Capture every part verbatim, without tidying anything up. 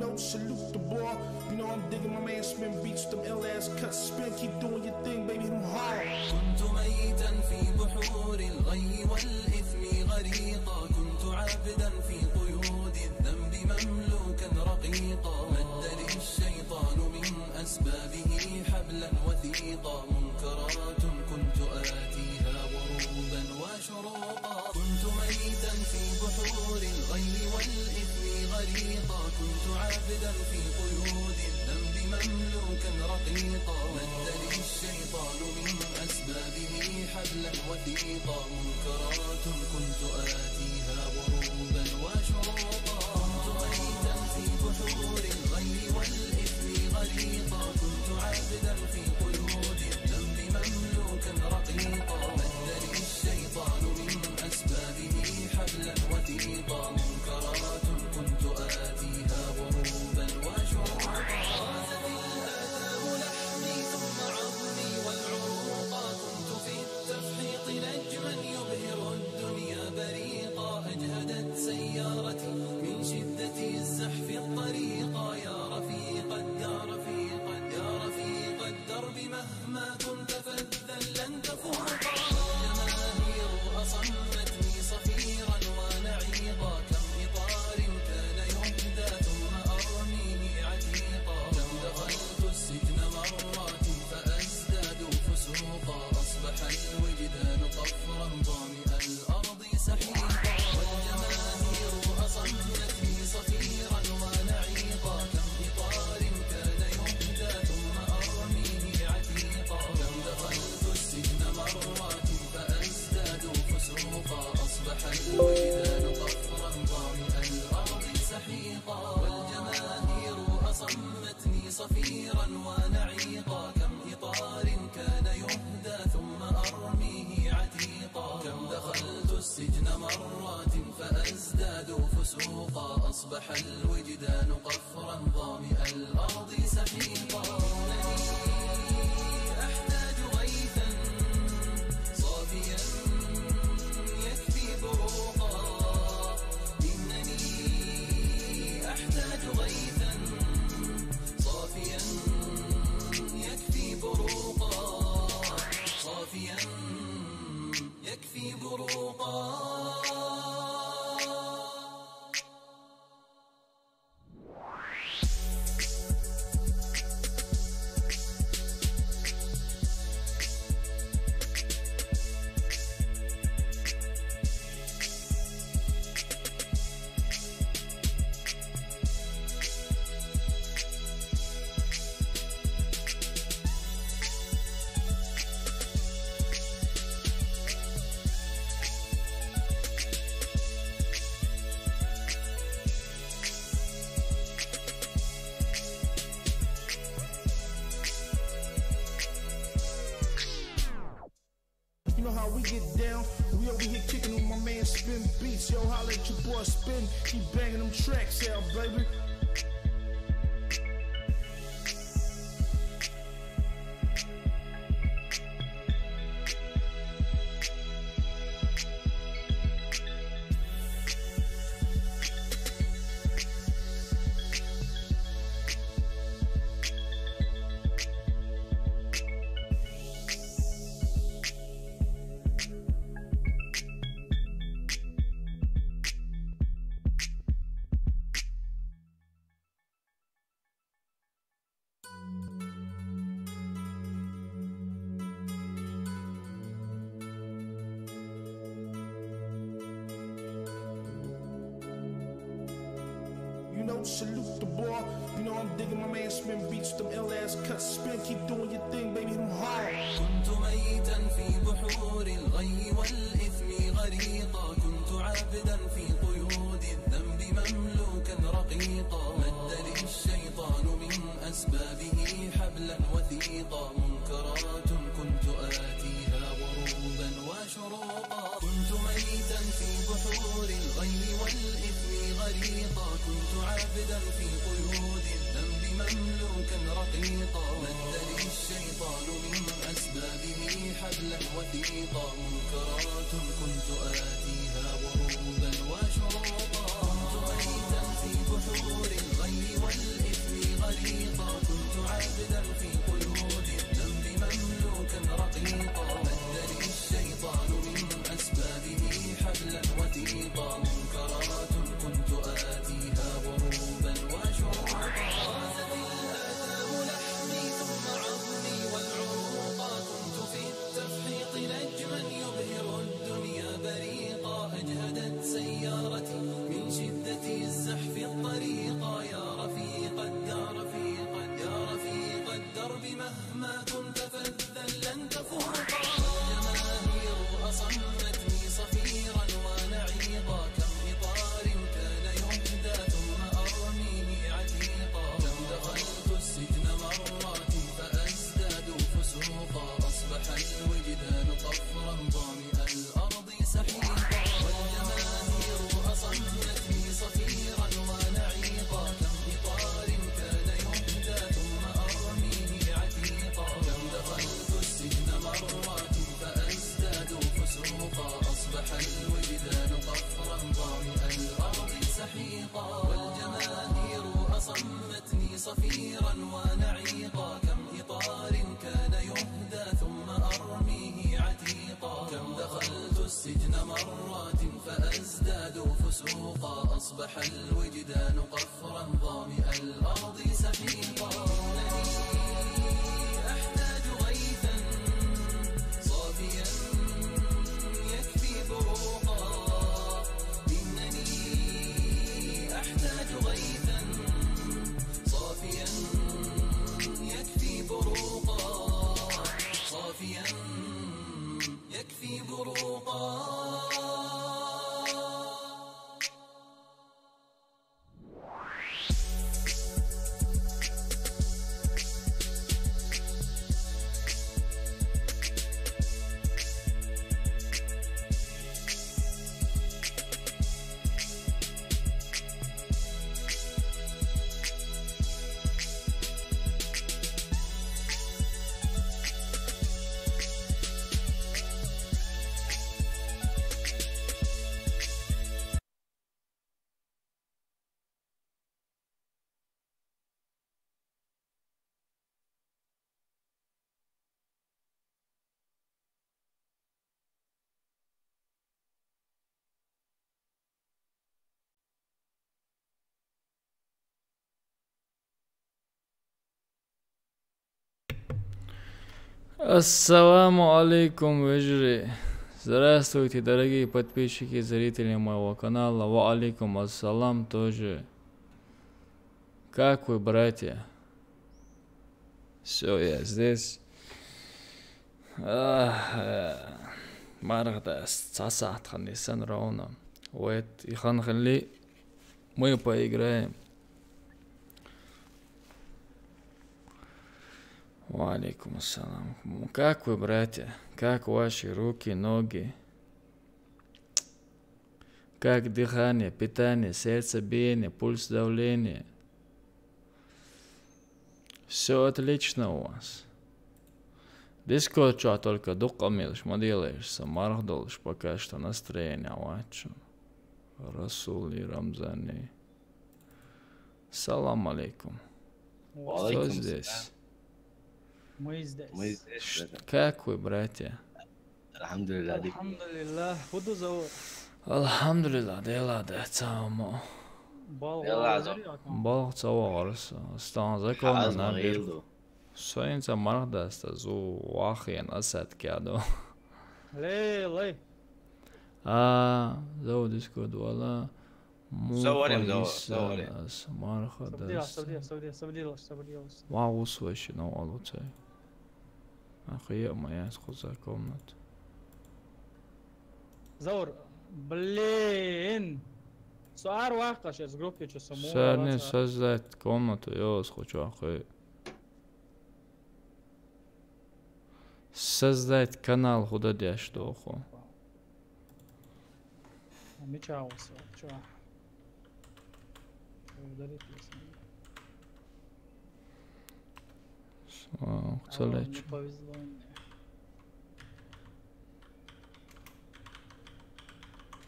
No, salute the boy. You know I'm digging my man spin beats, them ill ass cuts. Spin, keep doing your thing, baby, them hard. كنت ميتا في بحور الغي والإثم غريقا، كنت عابدا في قيود الذنب مملوكا رقيقا، مد لي الشيطان من أسبابه حبلا وثيقا، منكرات كنت آتيها غروبا وشروقا، كنت ميتا في بحور الغي والإثم غريقا، كنت عابدا في قيود الذنب مملوكا رقيقا، مد لي الشيطان من أسبابه حبلا وثيقا، منكرات كنت آتيها غروبا وشروقا، كنت ميتا في بحور الغي والإثم غريقا، كنت عابدا في قيود الذنب مملوكا رقيقا، مد لي الشيطان من أسبابه حبلا وثيقا، منكرات كنت آتيها غروبا وشروقا، غرزت الآثام لحمي ثم عظمي والعروقا، كنت في التفحيط نجما يبهر الدنيا بريقا، أجهدت سيارتي من شدة الزحف الطريقا، يا رفيق الدار، رفيق الدار، رفيق الدرب مهما كنت فذا لن تفوقا، والجماهير أصمتني صفيرا ونعيقا، كم إطار كان يهدى ثم أرميه عتيقا، كم دخلت السجن مرات فأزداد فسوقا، أصبح الوجدان قفرا ظامئ الأرض سحيقا، والجماهير أصمتني صفيرا ونعيقا، كم إطار كان يهدى ثم أرميه عتيقا، كم دخلت السجن مرات فأزداد فسوقا، أصبح الوجدان قفرا ظامئ الأرض سحيقا، والجماهير أصمتني صفيرا ونعيقا، كم إطار كان يهدى ثم أرميه عتيقا، كم دخلت السجن مرات فأزداد فسوقا، أصبح الوجدان قفرا ظامئ الأرض سحيقا، إنني أحتاج غيثا صافيا يكفي بروقا، إنني أحتاج غيثا صافيا يكفي بروقا، صافيا يكفي بروقا. You know how we get down. We over here kicking with my man Spin Beats. Yo, holla at your boy Spin. Keep banging them tracks out, baby. You know, salute the boy. You know I'm digging my man spin beats, them ill ass cuts. Spin, keep doing your thing, baby, them hard. كنت ميتا في بحور الغي والإثم غريقا، كنت عابدا في قيود الذنب مملوكا رقيقا، مد لي الشيطان من أسبابه حبلا وثيقا، منكرات كنت آتيها غروبا وشروقا، كنت ميتا في بحور الغي والإثم غريقا، كنت عابدا في قيود الذنب مملوكا رقيقا، مد لي الشيطان من أسبابه حبلا وثيقا، منكرات كنت آتيها غروبا وشروقا، كنت ميتا في بحور الغي زفيرا ونعيقا، كم إطار كان يهدى ثم أرميه عتيقا، كم دخلت السجن مرات فأزداد فسوقا، أصبح الوجدان قفرا ظامئ الأرض سحيقا، إنني أحتاج غيثا صافيا يكفي بروقا، إنني أحتاج غيثا صافيا يكفي بروقا، صافيا يكفي بروقا. Ассаламу алейкум, вежарий. Здравствуйте, дорогие подписчики и зрители моего канала. Ва алейкум ассалам тоже. Как вы, братья? Все, я здесь. Ах, э, маргда цасаат ханни сан ровно. Вот, и хан хали, мы поиграем. Ва алейкум ассалам. Как вы, братья? Как ваши руки, ноги? Как дыхание, питание, сердцебиение, пульс, давление? Все отлично у вас. Дискорд чу только дукха мелочь ма делаешь, са марх долаш пока что настроение авачу. Расул и Рамзан и. Салам алейкум. Ва алейкум салам. Кто здесь? Мы здесь. Мы здесь, Ш-, да. Как вы, братья? Алхамдулиллах, дик. Алхамдулиллах. Худа зовут? Алхамдулиллах, дела да цамо. Балх Дела вагъар да. Балх ца вагъар са. Стан закона Хазма набир. Гилду. Соин ца марх даста зу вахен асад кядо. Лей, лей. А, зовут дискорд вала. Заварим, зава-, Мухаиса заварим. Ас марха Сабдила, дас. Сабдила, Сабдила, Сабдила, Сабдила. Ва ус вообще, ну, алуцай. Ахия моя схоза комната. Заур, блин. Суар вахта сейчас в группе что саму. Сарни создать комнату, ё, схочу ахуй. Создать канал худа дяш доху. А меча уса, чё? Удалить если. О, а, целечу. Не повезло мне.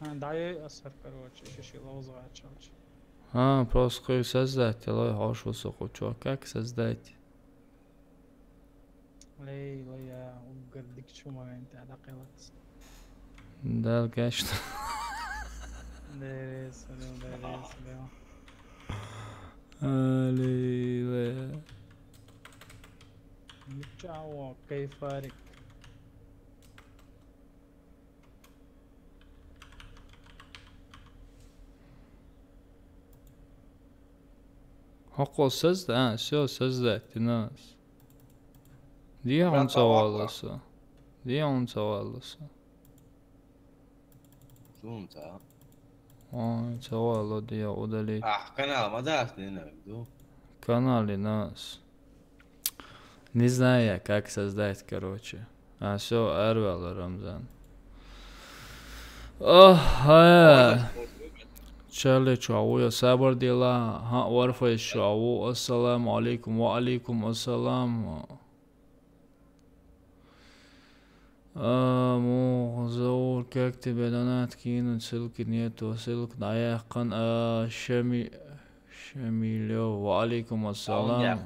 А, да, я асар, короче, ещё шила узгачалч. А, просто создать, лой, хошуса хучу. Как создать? Лей, лей, я угар дикчу момент, я да къелат. Дал гашт. Дерес, дерес, дерес. Алей, лей. Ничего, кайфарик. Хакъо созда-, а, всё, создать, динас. Дия унца валаса. Дия унца валаса. Сунца. Ой, ца вала дия удалить. А, канал ма даст, не знаю, ду. Канал и нас. Не знаю я, как создать, короче. А, всё, арвала, Рамзан. Ох, а. Чале чуаву я сабар дела. Ха, варфа чуаву. Ассаламу алейкум. Ва алейкум ассалам. А, Мухзаур, как тебе донат кинуть? Ссылки нету. Ссылка на яххан, а, Шами-, Шамилёва. алейкум ассалам.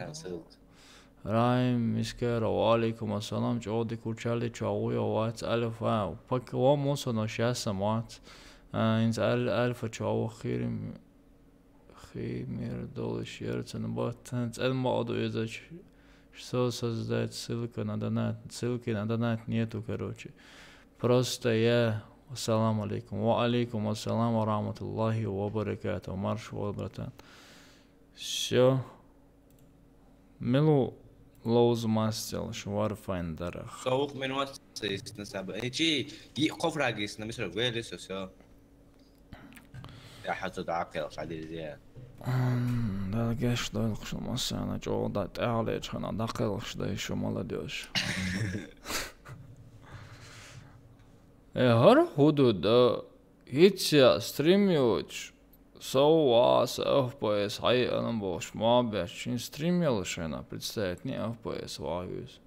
Рахим Мискера, ва алейкум ассалам. ЧӀоагӀди кучали чагъуя вац, алифа. Пак ва мусоно шасам вац. А, инц ал-, альфа чагъу хирим. Химир долаш ярцан бат. ЦӀен мауду изач. Что создать? Ссылка на донат. Ссылки на донат нету, короче. Просто я. Ассаламу алейкум. Ва алейкум ассалам ва рахматуллахи ва баракатух. Марш вал, братан. Все. Милу лоуз мастер шварфайндарах. Савук мен мастер истна саба. Э, чи, и кофраг истна, мисра, вели со, все. Я хату дакел, хадирзе. М, далгеш дойл хушумасана, чо да тягле чхана дакел хушдай шу, молодёжь. Э, гьар худуда ГьицӀя стримиуч саввас эф пи эс гьайгьанан бохуш мабяч, чин стримиула шайна представить ни эф пи эс вагьуз.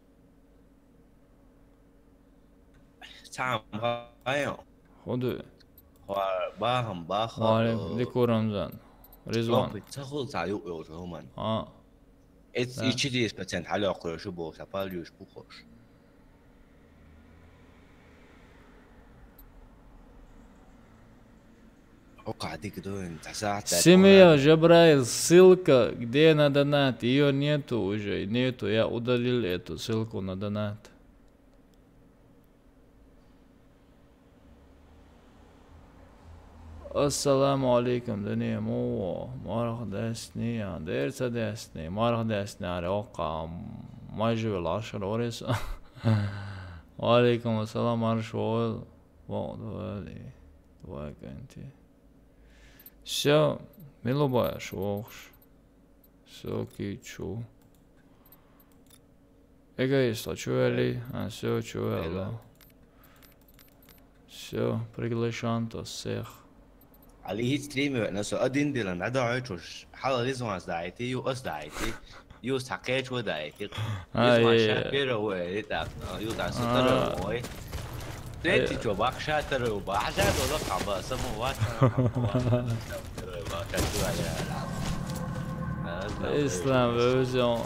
Цам гьайо. Худу. Ва бахам, баха. Ва алейкум, э, дикур Рамзан. Ризван. Опыт, ца хул ца ю-, ю-, ю-, ман. А. Эц Да. ичи десять процент хьалёхъур шу бохуш, а палюш бухуш. О, кадик дуин, тасахта Семья Жабраил, ссылка где на донат? Её нету уже, нету. Я удалил эту ссылку на донат. Ассаламу алейкум, дуьне, му, марх десни, а, дерца десни, марх десни, ари, окъа, маживел ашар орес. Ва алейкум ассалам, марш вол, вол, вол, и, вол, канти. Всё, милубая, швохш. Всё, кичу. Эгоист, а чё я ли? А, всё, чё я Эла. ли? Всё, приглашен то всех. Али гьит стример, на со один дилан, надо ой чуш. Хала лизванс дайте, ю ас дайте. Ю сакеч вы дайте. А, Лизванс е. Ша первый вы, и так, а, ю так, со А. второй вы. Третий Э. чё, бахша второй вы. Бахша дола каба, саму вата. Второй вы, как ты валя. А, да, Ислам, вы. Везён.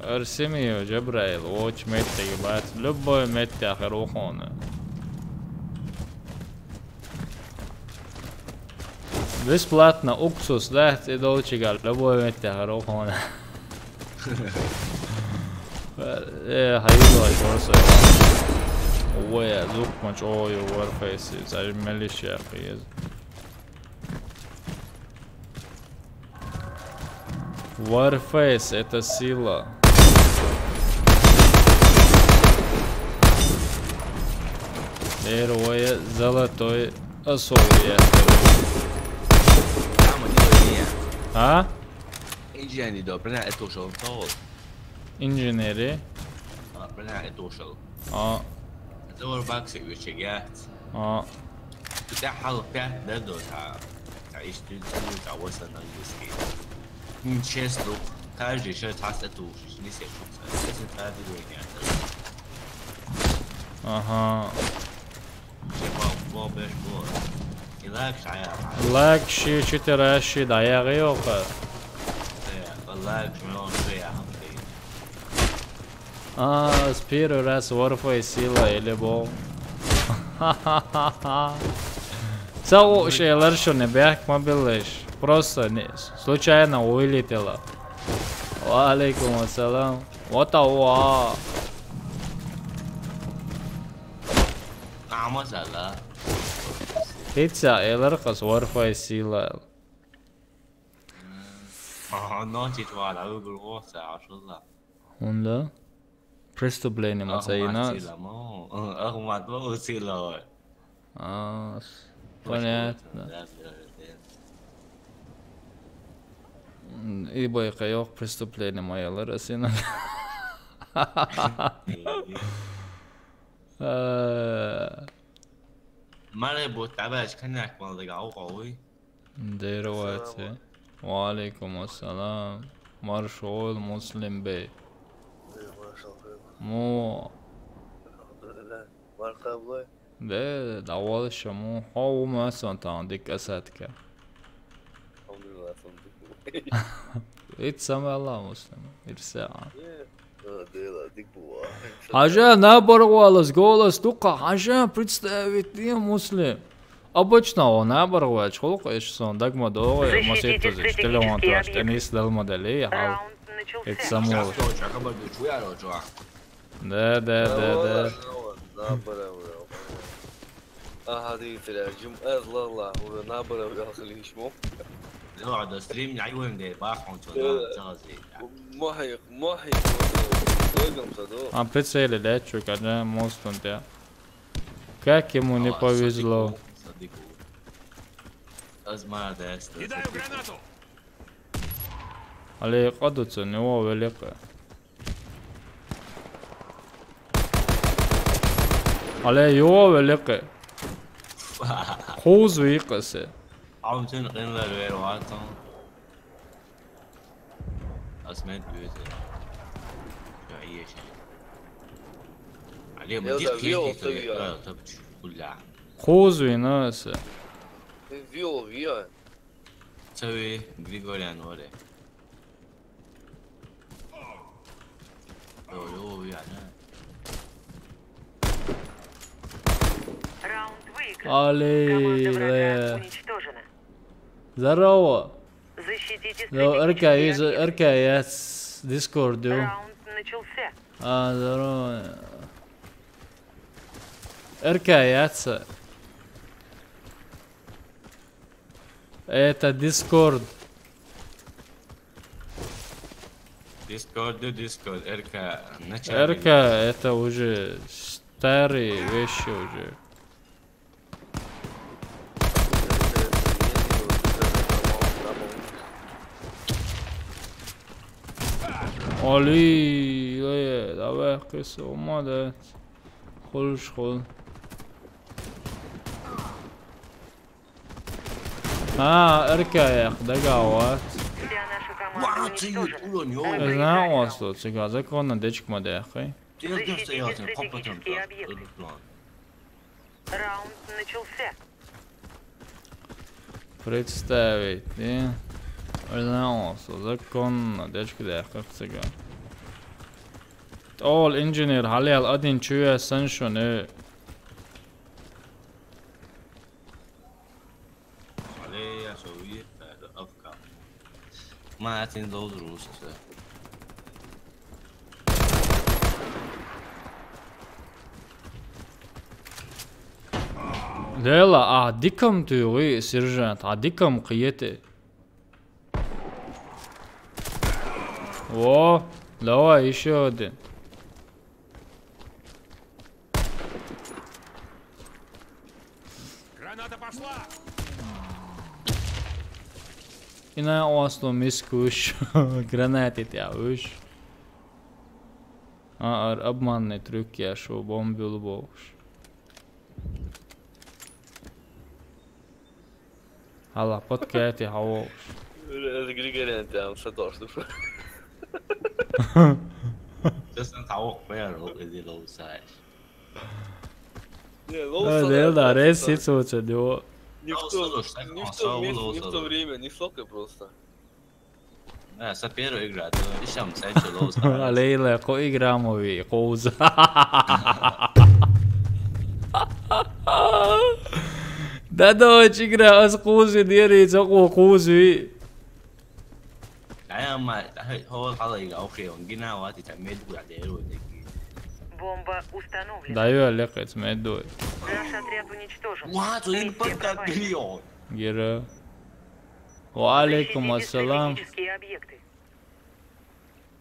Эрсимиев Жабраил, вочу меттиге бац, любой меттехь рухуна. Бесплатно уксус дац, и долчигал любой меттехь рухуна. Э, хайдой просто. Ой, звук мачой, Warface, за мелища, приезд. Warface — это сила. Первое золотое особое. Там они такие. А? Инженер, да, блин, это уже он того. Инженери. А, блин, это ушел. А. Это Warface, вы чего? А. Ты хал пять, да, да, да. Та иштин цугу чӀавосан английский. М, честно, каждый шер тас это ушиш, не се шуца. Если та деревня, это. Ага. Чего, бо беш бо. И лайк шая. Лайк ши, четыре ши, да, я гыёха. Э, лайк ши, миллион ши, я хам ши. А, с первый раз Warface сила или бо. Ца у шелар шуни бяхк ма биллеш. Просто не, случайно вылетела. Ва алейкум ассалам. Вот а уа. Амазала. Хица элар къас Warface сила. А, ночи твала, угул оса, ашулла. Хунда? Преступление ма цаинас? Ахмат сила, мо. Ахмат ма сила. А, с-, понятно. М, и бай къайох преступление ма ялар асина. Э. Маре бу табаш канак мал да гау гауи. Дер вайти. Ва алейкум ассалам. Маршал, Муслим бей. Дер маршал, хейр. Му. Алхамдулиллах. Мархаблай. Де, давал шаму. Хо, у ма сан тан дик асатка. Хо, Ит самая ла, Муслим. Ирсаан. Хьажа, набаргвалас голос дукха, хьажа, представить де, Муслим. Обычно о набаргвалас хулк эш сон дагма догъе, масет тузиш, телефон таш, теннис далма дали, хьал. Ит самая. Да, да, да, да. Ага, дитера, жим аз ла ла, ура, набаргвалас хулиш мо. Лёва, да стрим, ай вен де, бах, он чё, да, чё зи. Мохик, мохик, ура, ура, ура. А прицеле лечу, когда мост он те. Как ему не повезло. Садику. Аз молодец. Кидаю гранату. Але къадуца, не о велика. Але юа великъе. Къуз вийкъасе. Аун сен къинлар вер ватан. Асмет бюзе. Я иеши. Але ма дик киеши. Къуз вийнасе. Вио, вио. Цави Григорян варе. Раунд выигран. Команда врага уничтожена. Здорово. Защитите стратегические объекты. Раунд начался. А, здорово. Это Discord. Discord, Discord, РК, начальник. РК это уже старые вещи уже. Али, э, давай, кис, молодец. Хулш, хул. А, РК, дагават. Вся наша команда уничтожена. Знаю, у вас тут всегда законно дечк мадехай. Защитите стратегические объекты. Раунд начался. Представить, не? Знаю, у вас законно дечк дехай всегда. All engineer, халел один чуя саншуне. Алея, шо уйи, да, да, афка. Ма, ятин зоу зуру, шо, шо. Лела, а дикам туйгъи, сержант, а дикам къиете. О, давай, ещё один. Граната пошла! Ина осло мискуш. Гранат ит я уш. А, ар обманный трюк я, шо бомбил боуш. Ала подкати хавош. Григорян там сатош душу. Честно, того пэр, ол эди лоу сай. Не, лоу сай. Дел да, рес ситуация, да. Не в то, не в то место, не в то время, не в то просто. А, са первая игра, да, ишам, сай чё, лоу сай. Алейла, ко игра мови, коуз. Да, дочь игра, аз коуз, дери, цо ко коуз ви. Ай, ама, хо, хала игра, окей, он гина вати, та меду, я деру, деки. Бомба установлена. Даю, Олег, это меду. Наш отряд уничтожен. Ва, цо ин пакка грио. Гера. Ва алейкум ассалам. Защитите стратегические объекты.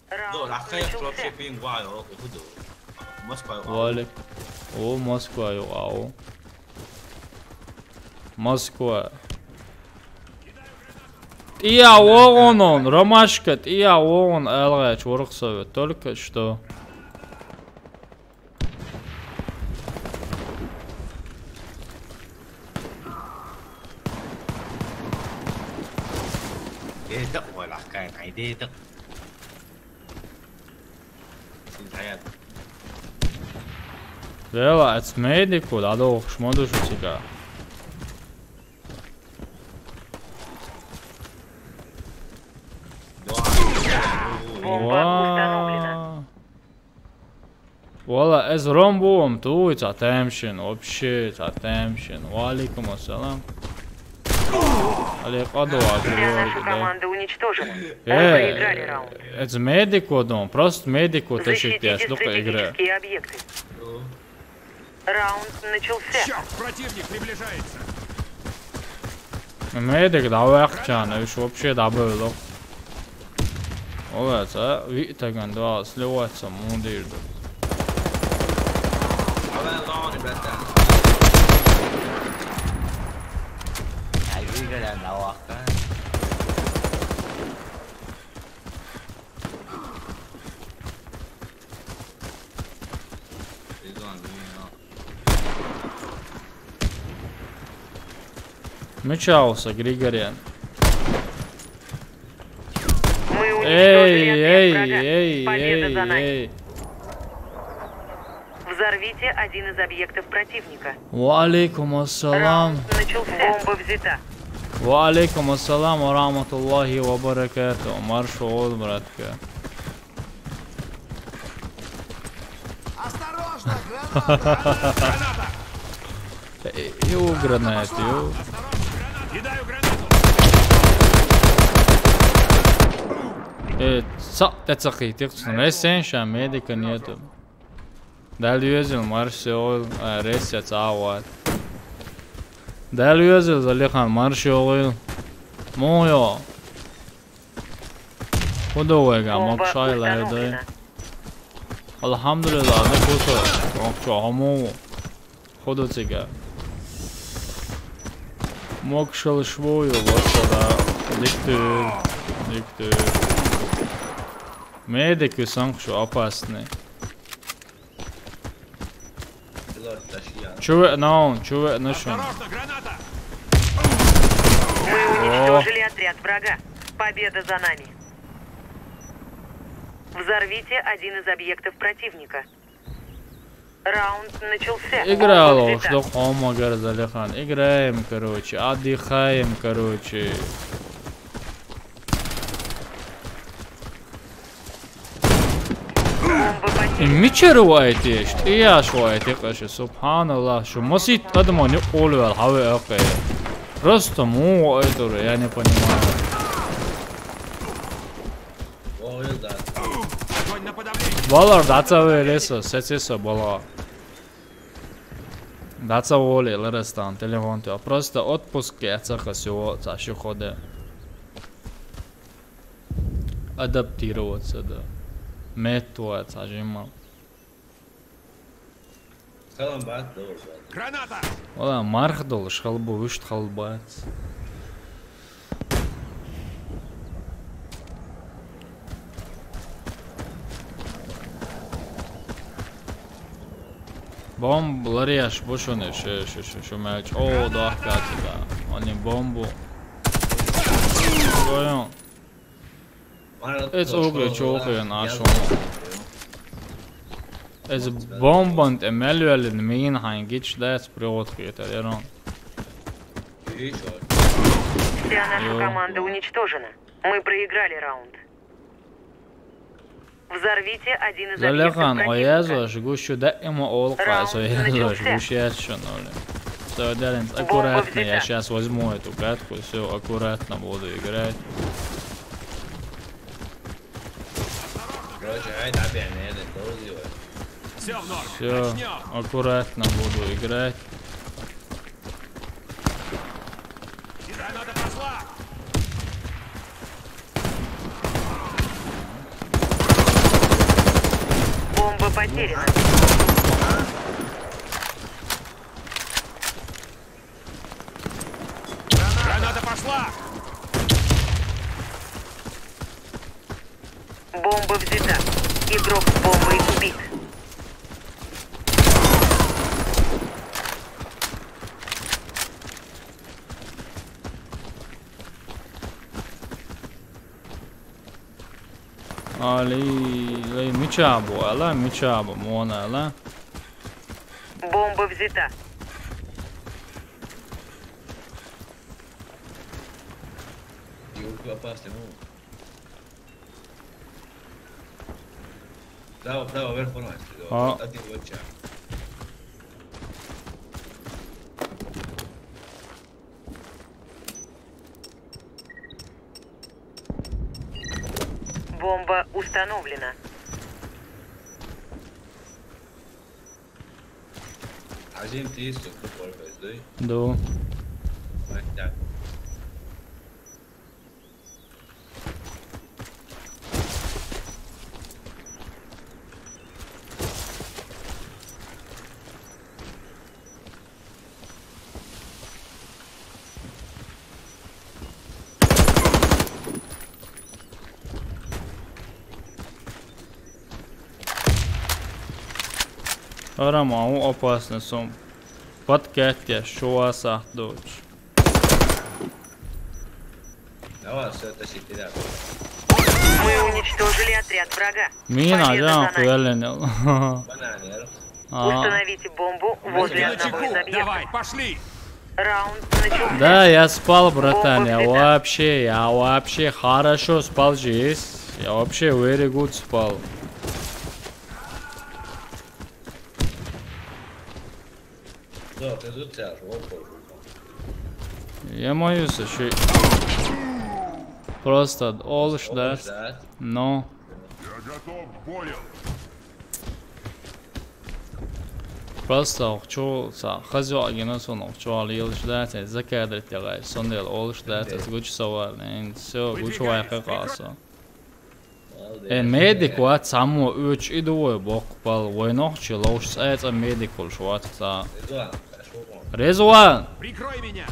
Раунд начался. Валик. О, Москва, ё, ау. Москва. Тӏия вогъун он, ромашка, тӏия вогъун алгъач, урухсаве, только что. Дедек валахкайн, ай дедек. Син хаят. Вела, ацмейдик, куда дохш, модуш у тебя. Бомба установлена. Вала, эз ром бувам, ту, ца тем шин, вообще, ца тем шин. Ва алейкум ассалам. Алейкум ассалам. Вся наша команда уничтожена. Мы проиграли раунд. Э, эз медико дон, просто медико тешик тяс, дука игра. Защитите стратегические объекты. Раунд начался. Черт, противник приближается. Медик да вахчан, уж вообще да было. Олеца, ви таган да сливаться мудир. Давай, лони, братан. Ай, выиграли, да, вахка. Мечался, Григорян. Мы уничтожили отряд врага. Эй, эй, эй, эй. Победа за нами. Взорвите один из объектов противника. Ва алейкум ассалам. Раунд начался. Бомба взята. Ва алейкум ассалам ва рахматуллахи ва баракатух. Марш ол, братка. Осторожно, граната! Граната! Э, ю гранат, ю. Кидаю гранату! Э, са, тэ цахи, тихо, ну, эсен ша, медика нету. Дал юзил, марш сёл, э, ресся цават. Дал юзил, Залихан, марш сёл. Мон ё. Худо вега, мог шайла да. Алхамдулилла, не кусо. Мог шо, хому. Худо цига. Мог шел швою, вот сюда. Диктур. Диктур. Медик и сам шо опасный. Чуве наун, чуве нашон. Осторожно, граната! Мы уничтожили отряд врага. Победа за нами. Взорвите один из объектов противника. Раунд начался. Играл, что хома, говорит, Залихан. Играем, короче, отдыхаем, короче. Бомба потеряна. Мичер вайтеш, я швайте каше, субханаллах, шу масит адамани олвел хаве акъе. Просто му айтур, я не понимаю. Огонь на подавление. Балар дацаве леса, сецеса бала. Дацаволи ларастан, телефон тё. Просто отпуск я цаха сё, ца ши ходе. Адаптироваться, да. Метуа, ца жима. Салам бат, добро бат. Граната! Вала, марх долуш халбу, вишт халбац. Бомб ларияш бушуни, шу, шу, шу, шу мяч. О, дахкатига. Они бомбу. Гоён. Эц огре чохен ашон. Эц бомбан те мелвелин мин хайн гич дас привод хетер, ярон. Вся наша команда уничтожена. Мы проиграли раунд. Взорвите один из объектов противника. Залехан, оязо, жгушу да ему олка, оязо, жгушу я шоноли. Всё, Дарин, аккуратно, я щас возьму эту катку, всё, аккуратно буду играть. Короче, ай, да, бля, не, не, не, не. Всё в норме. Всё, начнём. Аккуратно буду играть. Граната пошла! Бомба потеряна. Граната пошла! Бомба взята. Игрок с бомбой убит. Али, лей, мичабу, ала, мичабу, мона, ала. Бомба взята. Юг опасный, ну. Право, право, вверх по ночи. А. Один в очах. Бомба установлена. Азим, ты, сука, пользуешь, да? Да. Вот так. Ара ма у опасный сом. Подкатка, шо ва сахт доч. Давай, всё, тащи, ребят. Мы уничтожили отряд врага. Мина, Победа жан за нами. Хуялен. Бананер. А. Установите бомбу возле одного из объектов. Давай, пошли! Раунд начался. Да, я спал, братан, я вообще, я вообще хорошо спал здесь. Я вообще very good спал. Да, ты тут сядешь, вот. Я мою сошли. Просто олыш, да? Олыш, да? Ну. Я готов к бою. Просто охчу са хазё агина сон охчу ал йылыш да, те закадрит ягай, сон дел олыш да, те гуч савар, не, всё, гуч вайка касо. Э, медик вац, само уьч идувой боккъал, войнах чи ловш цӀай-цӀа медик хулш вац ца. Резван! Прикрой меня!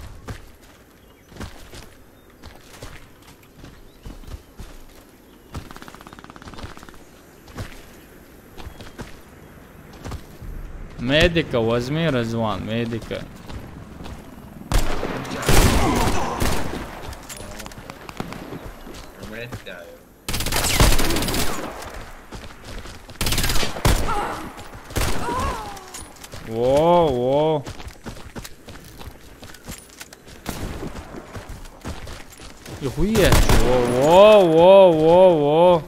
Медика возьми, Резван, медика. Во, во. Нихуя. Во, во, во, во, во.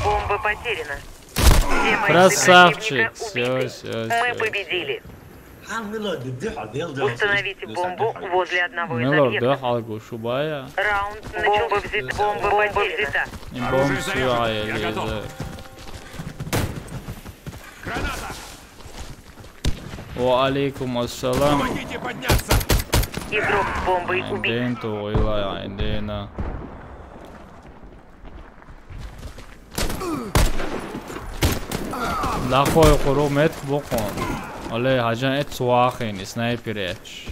Бомба потеряна. Все мои Красавчик, сотрудники убиты. Все, все, все. Мы победили. Установите бомбу возле одного из объектов. Милорд, да, халгу шубая. Раунд начался. Бомба взята. Бомба взята. Оружие заряжено. Я готов. Ва алейкум ассалам. Помогите подняться. Игрок с бомбой убит. Ден то ила, дена. Нахуй хуру мет бокон. Але хажан эт суахин, снайпер эч.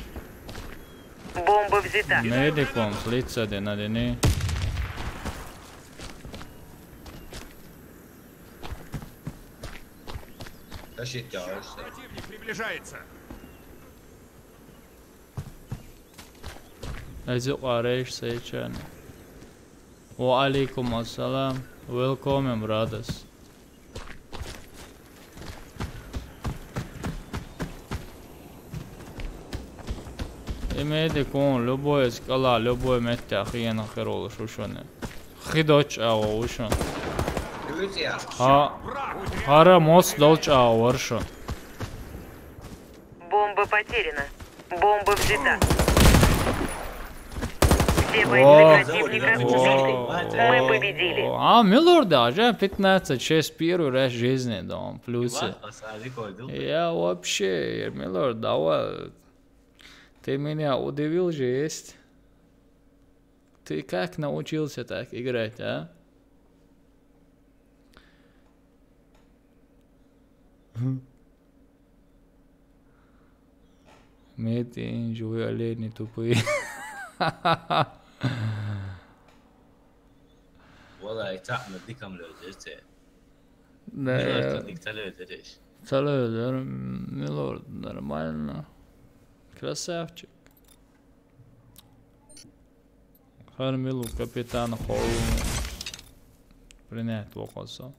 Бомба взята. Медиком, лица дена дени. Противник приближается. Эзю къареш сейчан. Ва алейкум ассалам. Welcome, brothers. Имеди кун, любой скала, любой метта хиена херол шушуне. Хидоч ава ушун. Ха, хара мос долч ава варшун. Бомба потеряна. Бомба взята. Все бойцы противника убиты. Мы победили. А, милорд, даже пятнадцать шесть первый раз в жизни, да, плюсы. Я вообще, милорд, давай. Ты меня удивил же есть. Ты как научился так играть, а? Мед ин жуй олени тупые. Валай, цахна дикам лёдерте. Да. Милорд, ник та лёдереш. Та лёдер, милорд, нормально. Красавчик. Хар милу капитан холу принять вокосо.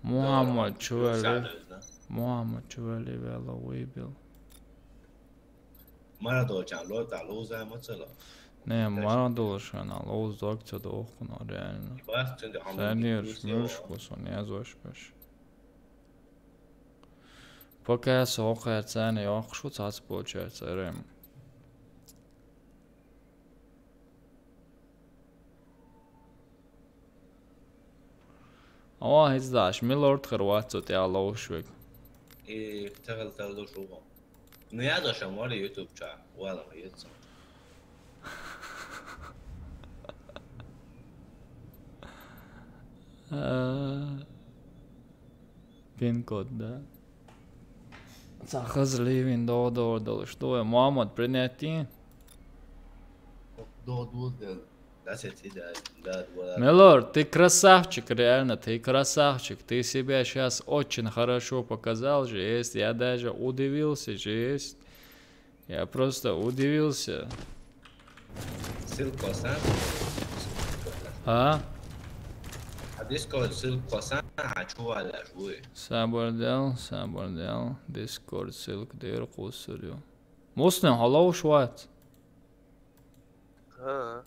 Мухаммад Чували. Мухаммад чу вели вело выбил. Марадолчан лойтал лоуза мацала. Не, Марадолчан лоуз дог цо дохуна, реально. Бас цунда Сенер мюш кусон, я зош пеш. Пока со херцане яхшу цац получается, рем. Ава, хӀинца даш, милорд хир вац цу тӀехь ловш век. И тахал таллуш ву. Ну, я дошам вара YouTube ча, вала ма еццо. А, пин-код, да? Ца хаза ливин додо долуш. Дуе, Мухаммад, принять и? Додо дел. Милорд, ты красавчик, реально, ты красавчик. Ты себя щас очень хорошо показал же, есть. Я даже удивился же, есть. Я просто удивился. Ссылку оставь. А? А Discord ссылку оставь, а чё валяешь, вы? Сабар дел, сабар дел. Discord ссылка дер кусурю. Муслим, хьо ловш вац? ХӀаа.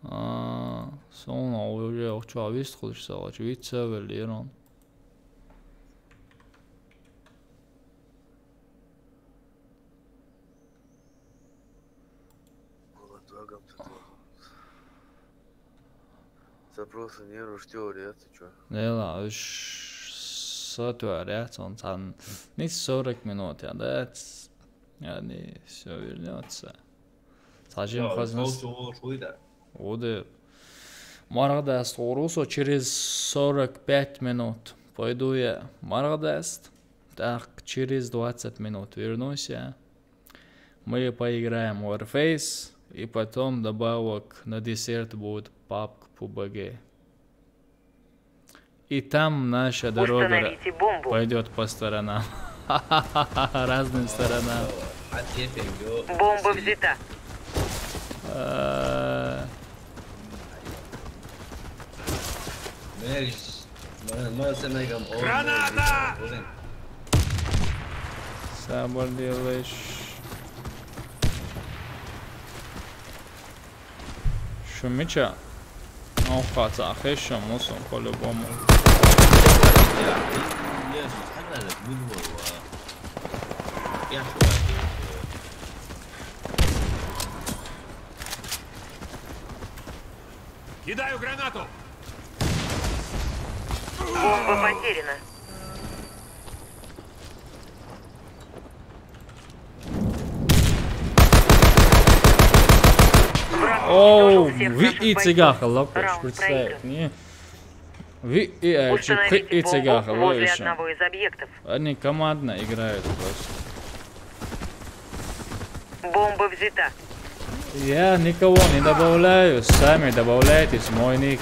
А, суна уже охьа вистхуьлуш ца вац, виц ца веллера. Запроса не рушьте, ты чё? Нела, уж сотварят, он там не сорок минут, я, да, это, они всё вернётся. Сажим хозмас. Уды. Маргадас, Урусо через сорок пять минут. Пойду я. Маргадас. Так, через двадцать минут вернусь я. Мы поиграем в Warface, и потом добавок на десерт будет пабг пубг. И там наша дорога пойдёт по сторонам. Разным сторонам. Бомба взята. Э, Граната! Сабар делаешь. Шу мича? Охаца, хешо мусо по-любому. Кидаю гранату! Бомба потеряна. Оу, ви и цигахала, представь, не? Ви и, э, чипхи и цигахала. Они командно играют просто. Бомба взята. Я никого не добавляю, сами добавляйтесь, мой ник.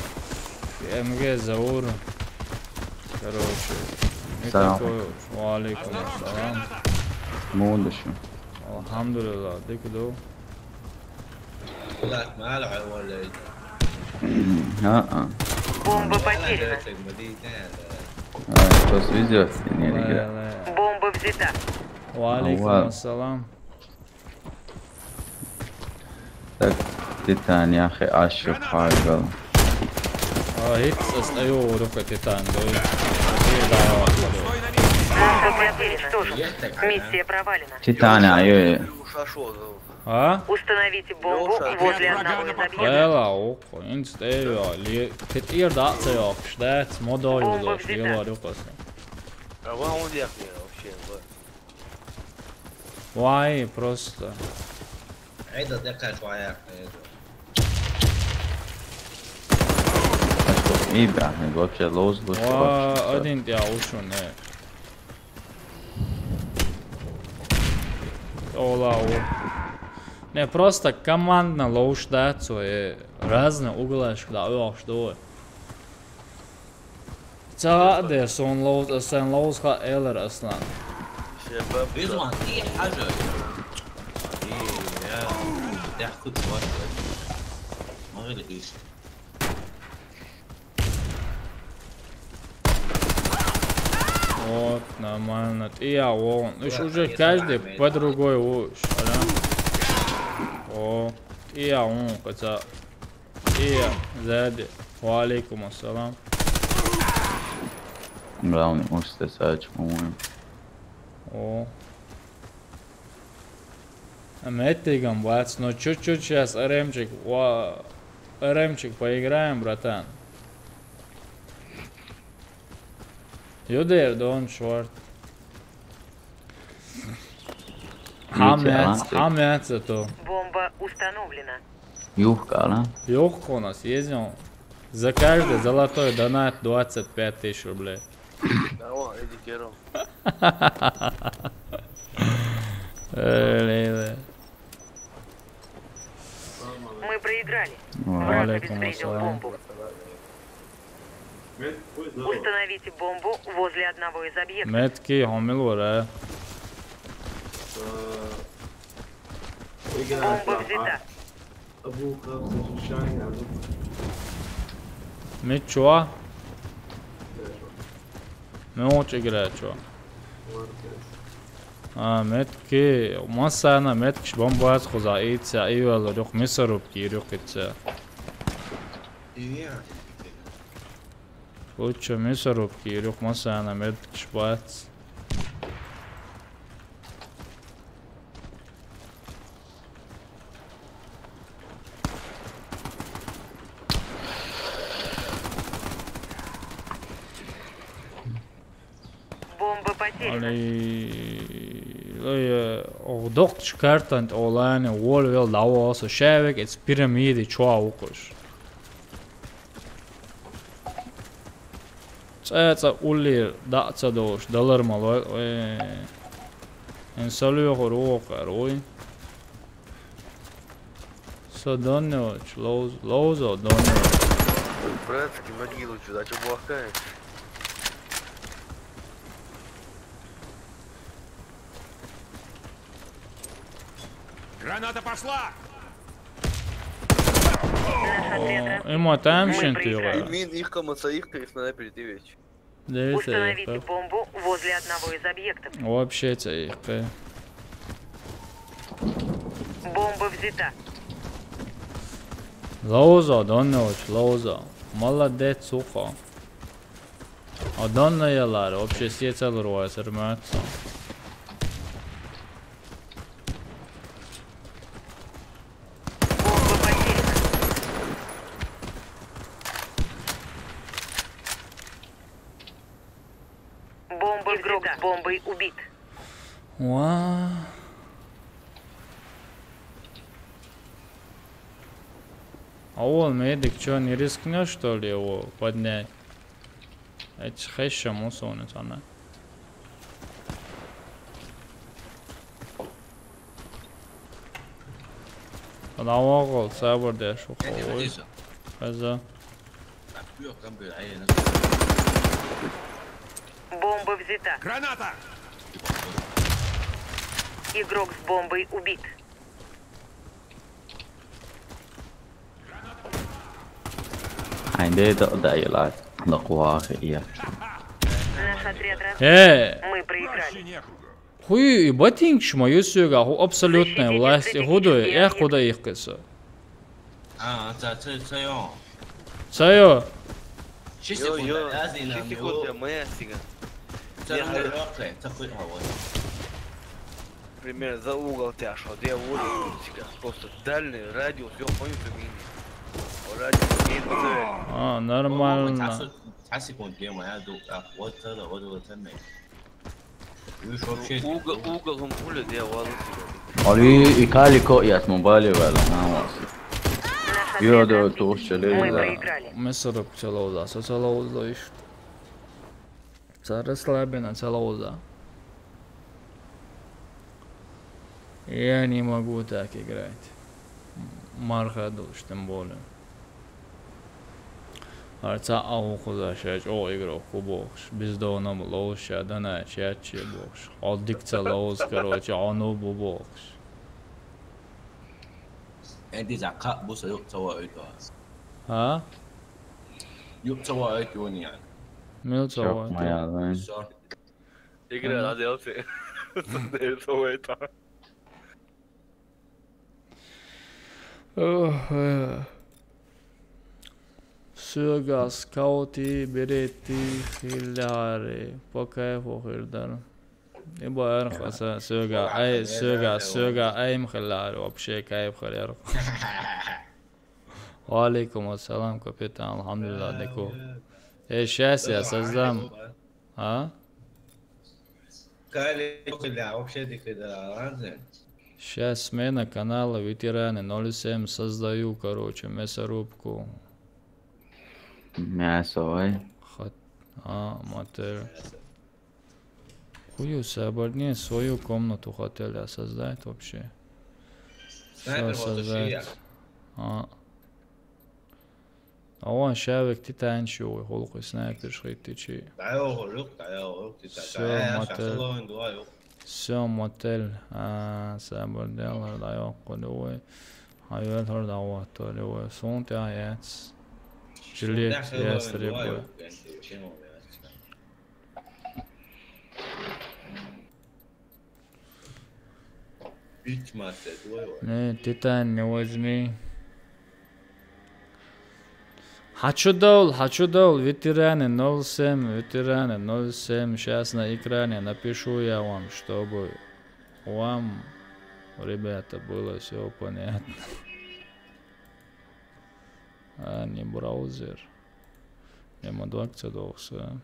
М Г Заур. Короче, не такой. Ва алейкум ассалам. Мундушу. Алхамдулилла, дикудо. А-а. Бомба потеряна. А, что с видео? Не, не игра. Бомба взята. Ва алейкум ассалам. Так, Титан, я хе ашу фаргал. А, хит, с-, аю, рука Титан, да. Миссия провалена. Титан, аю. А? Установите бомбу возле одного из объектов. Эла, окко, инстева, ли, кит ир да ца ёкш, да, модой. Бомба взята. Лила рюкаса. А вам удехни вообще, вот. Вай, просто. Айда, декаш вай, айда. И, бля, вообще лоз, лоз, вообще. Один я ушел, не. Ола, о. Не, просто командно лоуш да, цо, э, разные углашка да, ох, что. Ца де сон лоуз, сан лоуз ха элер аслан. Шебаб. Бизман, и хажа. И, я, я худ вот. Могли иш. О, Нормально. ТӀе а вон. Уж уже каждый по другой уж. О, тӀе а вон, каца. ТӀе а, сзади. Ва алейкум ассалам. Главный уж сосать, по-моему. О. А мы это играем, бац. Ну, чуть-чуть сейчас РМчик, ва-, РМчик поиграем, братан. Юдер, don't short. Хамец, хамец это. Бомба установлена. Юхкала. Юхкона съездил. За каждый золотой донат двадцать пять тысяч рублей. Давай, иди керо. Э, лейле. Мы проиграли. Враг обезвредил бомбу. Установите бомбу возле одного из объектов. Метки хомил вара. Бомба взята. Мичуа? Мичуа играчуа? А, метки, масана меткиш бомбац хуза ица, ивел рюк мисарубки рюк ица. Лучше мисарубки рюк масана меткиш бац. Бомба потеряна. Али, лой, э, огдокч картант олани, вол вел давоса, шавек эц пирамиди чуа укуш. ЦӀацӀа уллир даъ ца дош, далар малой, ой. Эн салюхур уокъар, ой. Со донневач, лоуз, лоузо донневач. Братский могилу чё, а чё плохая? Граната пошла! Наш отряд О, эмма там Мы шен проиграли. Тюга. Мин их камаса их пересмотрели перед вечер. Установите бомбу возле одного из объектов. Вообще цейхе. Бомба взята. Лоузо, донневач, лоузо. Молодец, сухо. А донна ялар, вообще сецалур вайсар мат. Бомба потеряна. Бомба взята. Игрок с бомбой убит. Уа. А он медик чё, не рискнёшь, что ли, его поднять? Эти хэшем усуны сана. Давагъал сабыр деш уховой. Хаза. Бомба взята. Граната! Игрок с бомбой убит. Ай, де да, да, я ла, да, куахи, я. Наш отряд раз-, Э! Мы проиграли. Хуй, ботинкиш ма юсюга, ху абсолютная власть, худой, я худа их кыса. А, ца, ца, ца, ё. Ца, ё. Ши Ё, секунда, ё, я зина, ши секунда, ё. Моя сига. Ца, я ё, говорю, ё, ца, хуй, а, вот. Пример, за угол тяжко, где улица, просто дальний радиус, ё, хуй, ты мини. Радиус, не А, нормально. Ца, ца секунд, где моя ду-, а, вот это, вот это, вот это. Угол, угол, он пуля, где валу. Али, и калико, я с мобали вела, на вас. Ё, да, то уж чале, да. Мы проиграли. Мы сорок целого за, со целого за иш. Ца расслабленно, ца лоуза. Я не могу так играть. Марха душ, тем более. Арца аухуза шач, о, игрок, кубокш. Бездонным лоуз ша, данач, яче бокш. Оддик ца лоуз, короче, ону бу бокш. Энди за ка буса юк цава уйто. А? Юк цава уйто не. Мил цава уйто. Всё. Игра разделся. Это это. Ох, э. Сёга скаути берети хиллари. По кайфу хирдар. Ибо эр хаса сёга ай, сёга, сёга айм хиллари. Вообще кайф хирдар. Ва алейкум ассалам, капитан, алхамдулиллах, деку. Э, щас я создам. А? Кали, бля, вообще дикая, да, ладно. Щас смена канала ветераны ноль семь создаю, короче, мясорубку. Мясо, ой. Хат-, а, мотель. Хую сабарне свою комнату хотели создать вообще. Всё создать. А. А вон шавек титан шуй, холку снайпер шхит тичи. Дайо холук, дайо холук, тита. Всё, мотель. Всё, мотель. А, сабар делар, дайо холуй. Хайвел хор дайо холуй. Сунт я яц. Жилет, ястреб. Не, титан не возьми. Хочу дол, хочу дол, ветераны ноль семь, ветераны ноль семь. Щас на экране напишу я вам, чтобы вам, ребята, было всё понятно. А, не браузер. Нема двадцать двух, всё.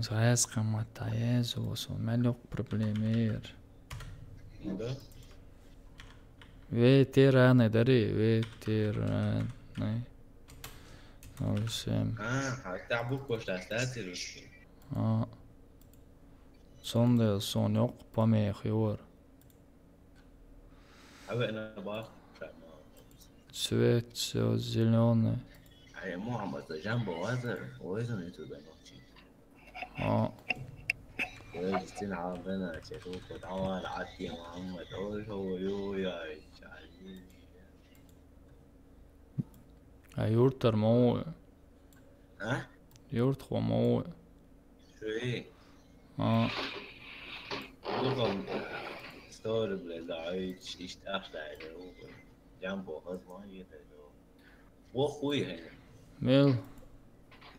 Заяц камата езулсу, мелюк проблемер. Да? Ветераны, дари, ветераны. Ноль семь. А, а там буква что остается русский? А. Сонда сон ёк, помех юр. А вы на бах, шама. Цвет всё зелёный. А ему ама за жамбо ваза, ой, за не туда ночи. А. Ой, стен а бена, че тут вот ава, а ти мама, то шо, ё, я, чали. А юртар ма уй? А? Юртхо ма уй? Шуи. А. Лугам стори, бля, да, ич, иш тахта, бля, лугам. Жамбо, хазман, ета, да. Во хуй, хе. Мел.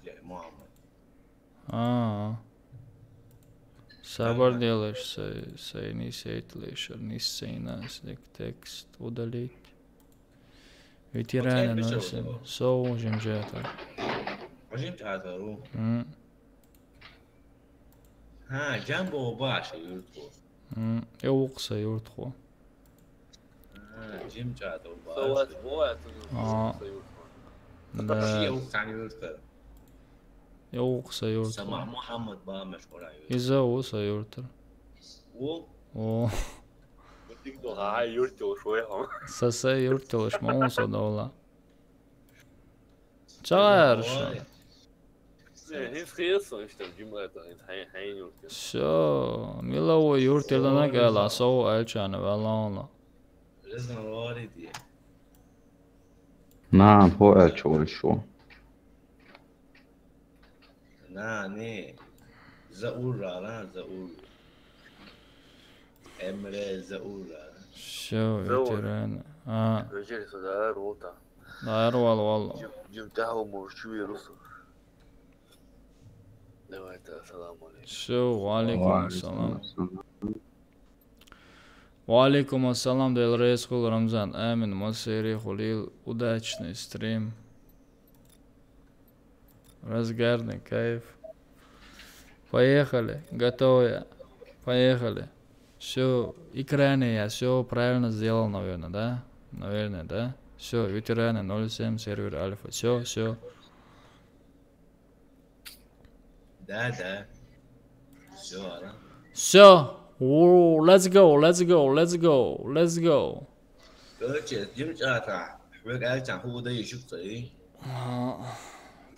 Бля, мама. А. Сабар делаешь, сай, сай не сейтлэшер, не сейна, сдек текст удалить. Ветераны носим. Соу жимжата. Жимжата, у. М. Ха, жамбо баша юртхо. М, э, укса юртхо. Ха, жимжата баша. Соу ат, о, ат, а. Укса юртхо. Да. Ши укса юртхо. Э, укса юртхо. Сама Мухаммад ба машгура юртхо. Иза уса юртхо. О. О. Ха, юртхо шуй хам. Саса юртхо шма уса дола. Чарша. Э, хис хис, он что, Джим, это, хай, хай, юртхо. Всё, милово юртхо лана гала, соу альчана валана. Резан вариди. Нан, хо альча валшо. На, не. Заура, на, Заур. Эмре Заура. Всё, Заур. Ветеран. А. Вечер сюда, рота. Да, рвал, вал. Джим, Джим, тахо мурчу вирусу. Давайте, ассаламу алейкум. Всё, ва алейкум ассалам. Ва алейкум ассалам, Дел Рейс хул Рамзан. Амин, Масери хулил, удачный стрим. Разгарный кайф. Поехали. Готовы. Поехали. Всё, экране я всё правильно сделал, наверное, да? Наверное, да? Всё, ветераны ноль семь, сервер Альфа. Всё, всё. Да, да. Всё, ара. Всё. У, let's go, let's go, let's go, let's go. Короче, Джим Чата. Хвек Альчан худа ишук цари. А,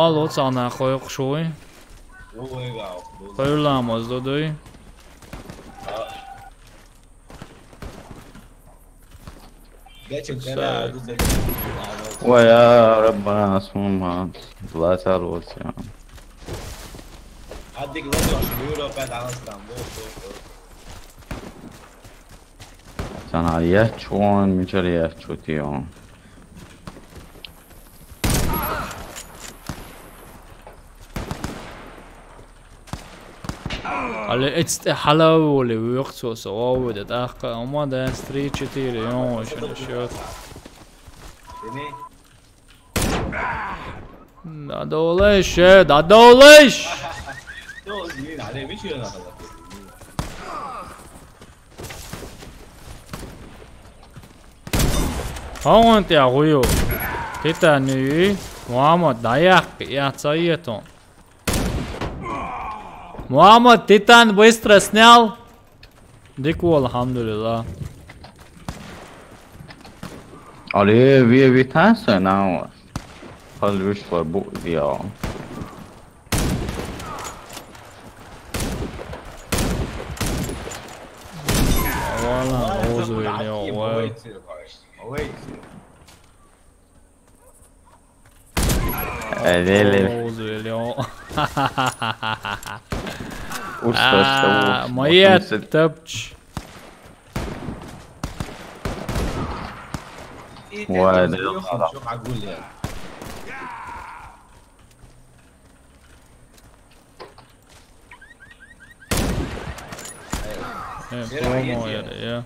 Ава лоцана хой хушуй. Хойла моздодуй. Geçin kere. Vay ya Rabbana, asmam ha. Zlata olsun. Hadi lan şu Europa danstan. Sana ya çon, mi çare ya çotiyon. Але эцтӀе хьалаволи вуьйхцо са ваввида тӀаккха, амма дас три четыре, ён вайшана счёт. Дадолеш, э, дадолеш! Хьо ван тӀе гӀуйу. Титан юй. Мухьаммад, дӀаяккхи, я ца етун. Мухьаммад, Титан быстро снял. Дика вол, алхьамдулиллах. Але ве витаса нава. Хал виш вар бу диал. Вала, розовый лео, ва. Э, ле, ле. Оу, зелё. Уж то, что А, уж. Моя Уж топч. Ва, да. Э, промо я, я.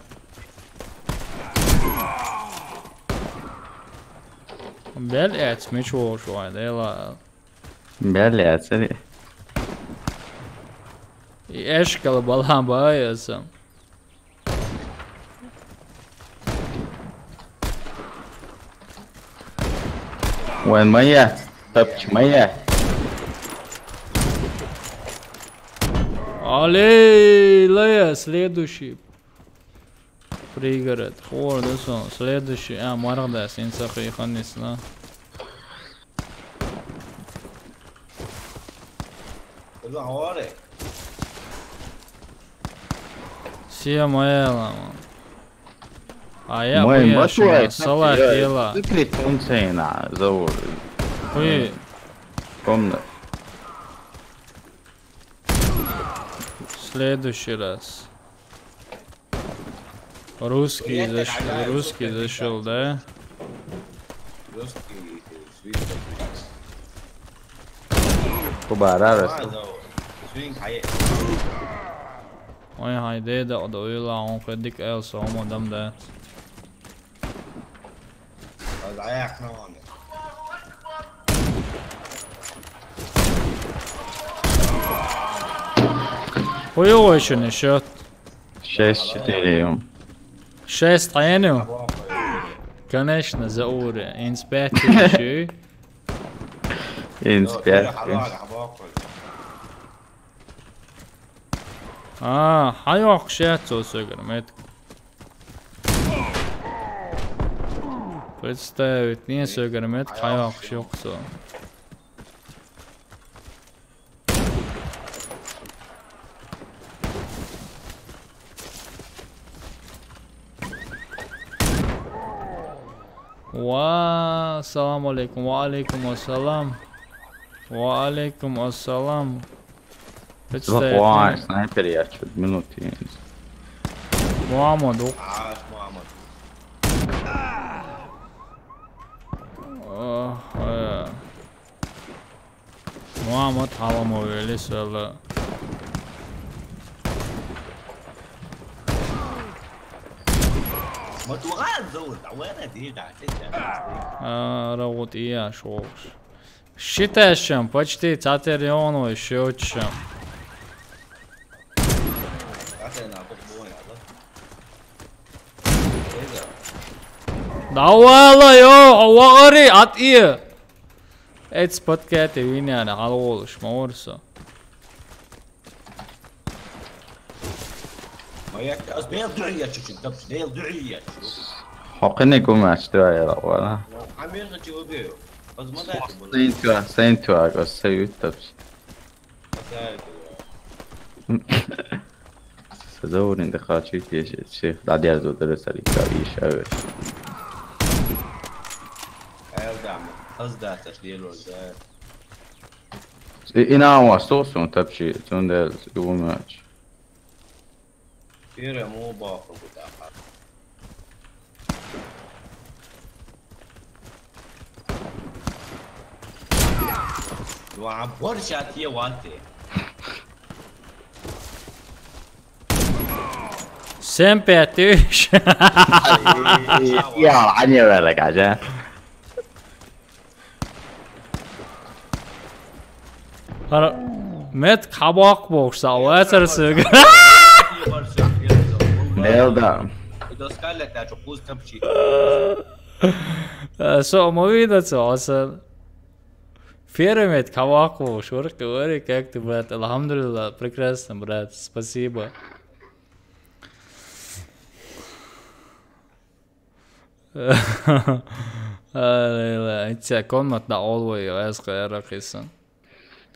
Бел эц мич вошвай, дела. Бел эц, эри. И эшкал балан баэсам. Вен моя, топч моя. Але, лая, следующий. Пригород. Хор, да сон. Следующий. А, маргдас, инсахи ханисна. Сия моя лама. А я Мой буя батуай, шуна, салах я, ела. Ты критон цейна, заур. Хуй. Комна. Следующий раз. Русский заш-, русский зашёл, да? Кубара раз. Ой, хайде да, да, уйла, он кадик эл, сомо дам, да. Хуёво ещё не счёт. Шесть четыре. Шесть хьеню? Конечно, за уре. Инспектор ещё. Инспектор. А, хьайохк шет цо согар мет. Представить, не согар мет, хьайохк шок цо. Ва, салам алейкум, ва алейкум ассалам. Ва алейкум ассалам. Представь, Вай, снайпер я чуть минуты. Муаммад, о. Ах, э. Муаммад Халамов вели села. А, рагут ия шош. Считаешь, чем? Почти цатер ёно, счёт чем. Давай ла, ё, вагари, ат ия. Эц подкати виняна, халволш, маорса. Маяк, аз бел дуя чучун, тап, бел дуя чучун. Хокене гумаш дуя ла вала. Амир хачи угу. Аз мада. Сентуа, сентуа, аз сают тапш. Сазоврин да хачи теше, шех, да дерзо дерсали, да ишаве. Элдам, аз да таш дерзо да. Ина ва сосун тапши, цунда гумаш. Пире му баха гуда. Ва борщ атие вате. Всем пять тысяч. يا عيني بالك عشان. Ара, мет хабак бокса, вацар сыг. Нелда. Э, со мовида цо аса. Фермет хабак бокс, варки вари, как ты, брат? Алхамдулилла, прекрасно, брат, спасибо. Итя комнатна олвой, эско эракисан.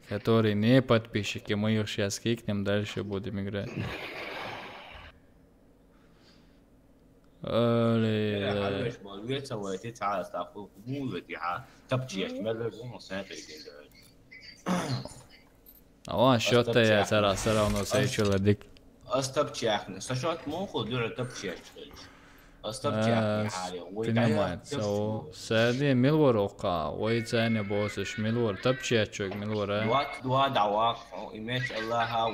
Который не подписчики, мы их сейчас кикнем, дальше будем играть. Али. Э, алвеш бол, вецавай, ти цаас тафу, мулвети ха, тапчияш, мерлер гумо сэнтэ гендэ. Ава, счёт-то я цара всё равно сейчула дик. Астапчахны. Сашот мохо дура тапчахны. Астапчахны. Э, хари. Ой, принимает. Со, сади милвор ока. Ой, цене босыш милвор. Тапчахчок милвор, э. Дуат, дуа, дава. Имеч Аллаха.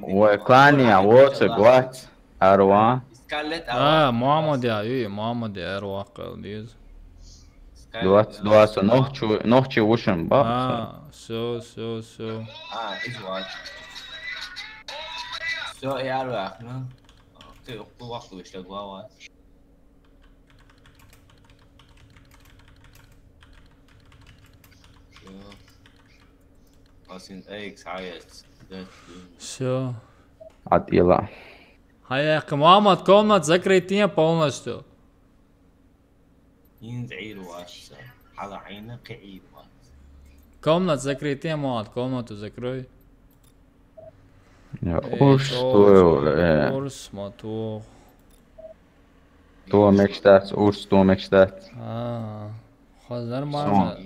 Ой, клани, а вот, гуат. Арва. Скалет, а, Муаммад я, үй, Муаммад я, арва кыл, диз. Дуас, дуас, нохчу, нохчу ушин, ба. А, всё, всё, всё. А, из вач. Всё, я арва, ну. Ты кулак вышла глава. Всё. Асин экс хайс. Всё. Атила. Хаяхы, Муаммад, комнат закрытия полностью. Инзаир ватса. Хала айна киир ватса. Комнат закрытия, Муаммад, комнату закрой. Я, эй, уж что, что, э, урс матух. Что мечтать, уж что мечтать. А, хазар мама.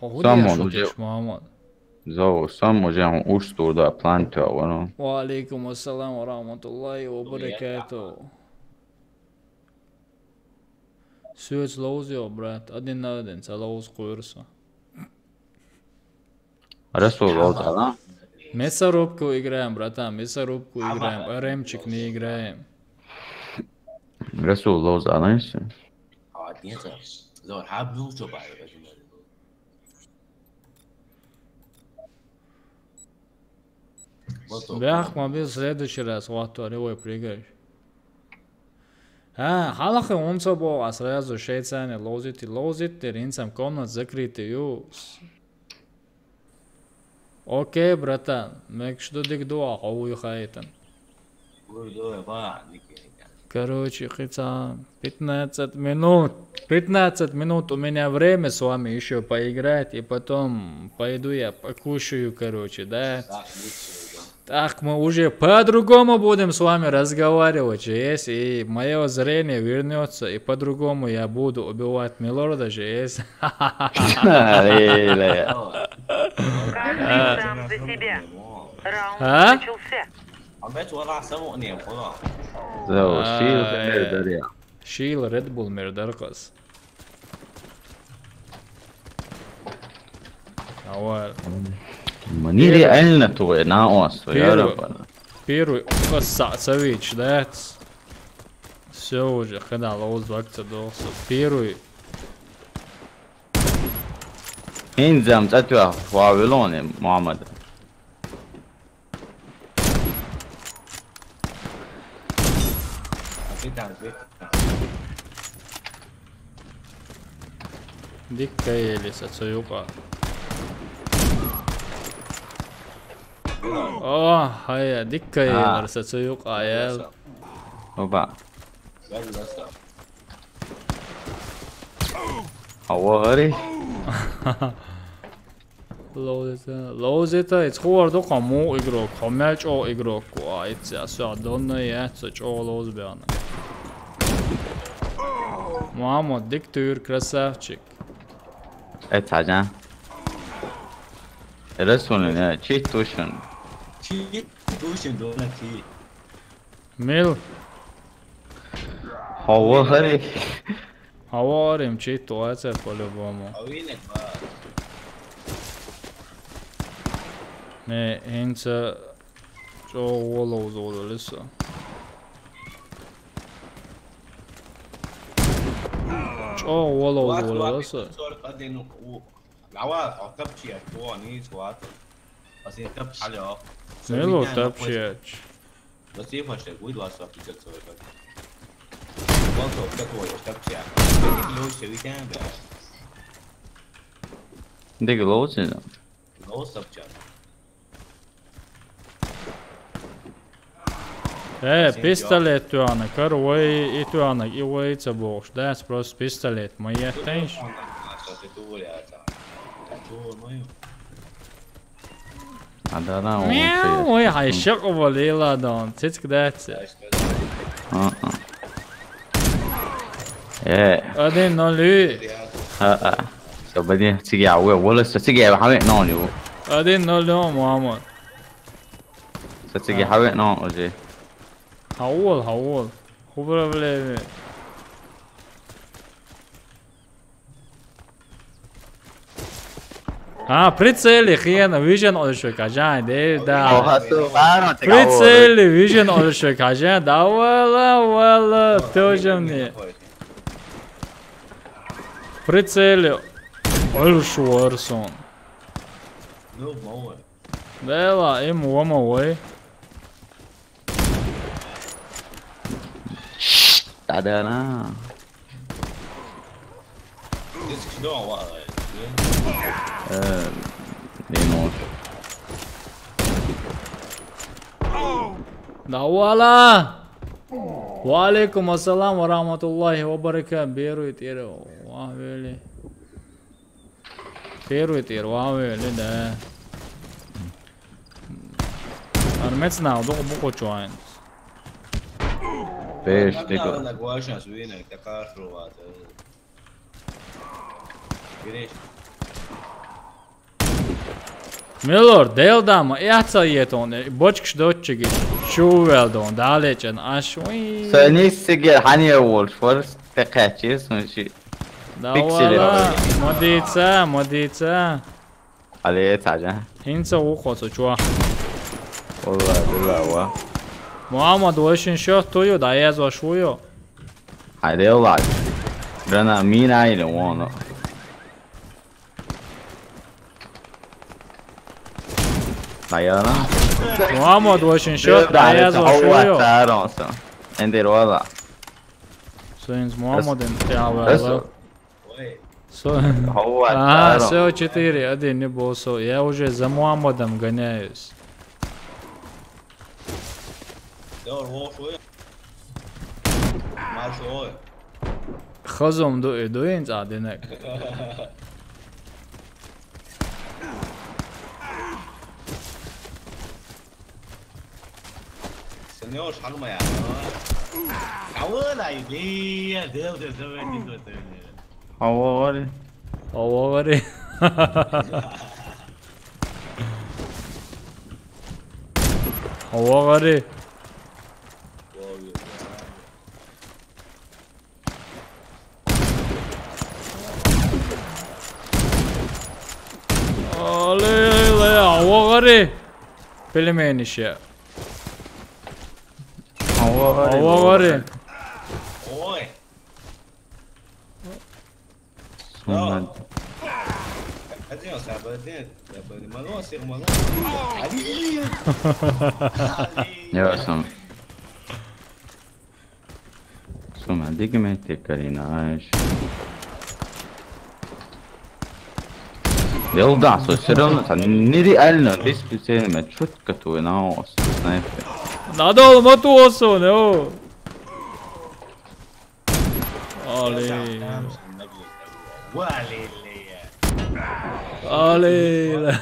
Хо, худя шутишь, Муаммад. Зо, сам уже он уж турда план то, воно. Ва алейкум ассалам ва рахматуллахи ва баракатух. Сюц лоуз йо, брат, один на один, ца лоуз курса. Расул лоуз, а? Мясорубку играем, братан, мясорубку играем, РМчик не играем. Расул лоуз, а, знаешь? А, нет, зо, хаб ну что, Бяхма, без следующий раз, вот, то, левой прыгаешь. А, халахы он собо, а сразу шейцане лозит и лозит, ты ринцам комнат закрытый, ю. Окей, братан, мек что дик дуа, хову и хайтан. Короче, хотя пятнадцать минут. Пятнадцать минут у меня время с вами ещё поиграть, и потом пойду я покушаю, короче, да? Так, мы уже по-другому будем с вами разговаривать, же есть, и моё зрение вернётся, и по-другому я буду убивать милорда, же есть. Каждый сам за себя. Раунд начался. Опять вона саму не вона. Зо, шил мердер я. Шил Red Bull мердер кас. Ава. Мне реально твой на ос, я рапа. Первый кас Савич, да? Всё уже, когда лоуз вакца дохса. Первый. Инзам цатва Вавилоне, Муаммад. Дикка ели сацуюка. О, хая, дикка ели сацуюка, аял. Опа. Ава гари. Лоузита, лоузита, ицхувар ду хаму игрок, хамя чо игрок, а иця сё донна я, сё чо лоуз бяна. Мамо, диктур, красавчик. Э, цаджан. Расул, не, чит тушин. Чит тушин, дона чи. Мил. Хава хари. Хава арим чит туаца по-любому. Не, инца чо воло узоло лиса. О, вала, вала, вала, са. Давай, а тапчи, а то, не, схват. А с ним тапчи, алё. Мело тапчи, ач. Василий Фашек, будь ласка, пятьсот сорок. Вон тот, как его, так чья? Лёся, ведь, да? Дык лоуцина. Лоу сапчан. Э, пистолет туана, кар вай, и туана, и вай ца бокш. Да, просто пистолет. Моя тенш. А, да, да, он Мяу, всё, ой, я хай слышал. Шак валила, да, он цицк дать. А, а. Э. Один ноль. А, а. Всё, блин, цицк я, ой, валла, всё, цицк я, хаве, но, не. Один ноль, но, мама. Всё, цицк я, хаве, но, уже. Хаул, хаул. Хубра, бля. А, прицели, хиена, вижен олшо кажан, де, да. Оха, су, баро, те, прицели, вижен олшо кажан, да, вала, вала, тоже мне. Прицели, олшо варсон. Дела, им вома вой. Та-да-на. Э, не может. Давала! Ва алейкум ассалам ва рахматуллахи ва баракатух. Беру и тире. Ва вели. Первый тир, ва вели, да. Армец на, док бу хочуайн. Пеш, тико. Милор, дел дама, яца етон, бочкш доччиги, шувелдон, далечен, аш, уй. Сенис сигер, хани вол, форс, текачис, мунши. Да, пиксели вала, вала. Модица, модица. Але, цаджа. Инца ухо, цо чуа. Вала, вала, ва. Муаммад, вошин шо, тую, да, я зо шую. Хайде, вала. Грана мина или воно. Даяна. Муаммад, вошин шо, да, я зо шую. Царонса. Эндер, вала. Соинс Муаммаден, я, вала. Со-, а, всё, четыре один, не было со. Я уже за Муаммадом гоняюсь. Хазом ду-, дуин, а, денек. Сенёш, хагма я. Кого на идея? Дел, дел, дел, дел, дел. Авагари. Авагари. Авагари. Оле, оле, авагари. Пельмени ше. Авагари. Авагари. Ой. Сонна. Один, один, один, мало, всех мало. Один. Я сам. Сума, дигме те каринаш. Делда, со всё равно, та нереально, здесь специально, чётко твой наос, снайпер. Надо мотуосу, ну. Али. Али.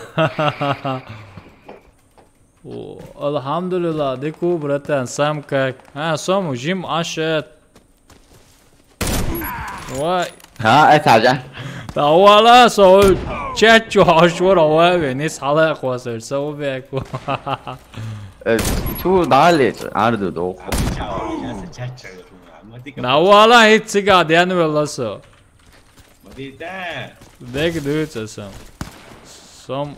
О, алхамдулилла, дику, братан, сам как? А, сам жим ашет. Вай. Ха, э, цаджа. Та вала, со чачу ашвар, вай, венис хала хвасар, со беку. Э, ту дали, арду дохо. Та вала, хит цига ден вела со. Дег дуется сам. Сам.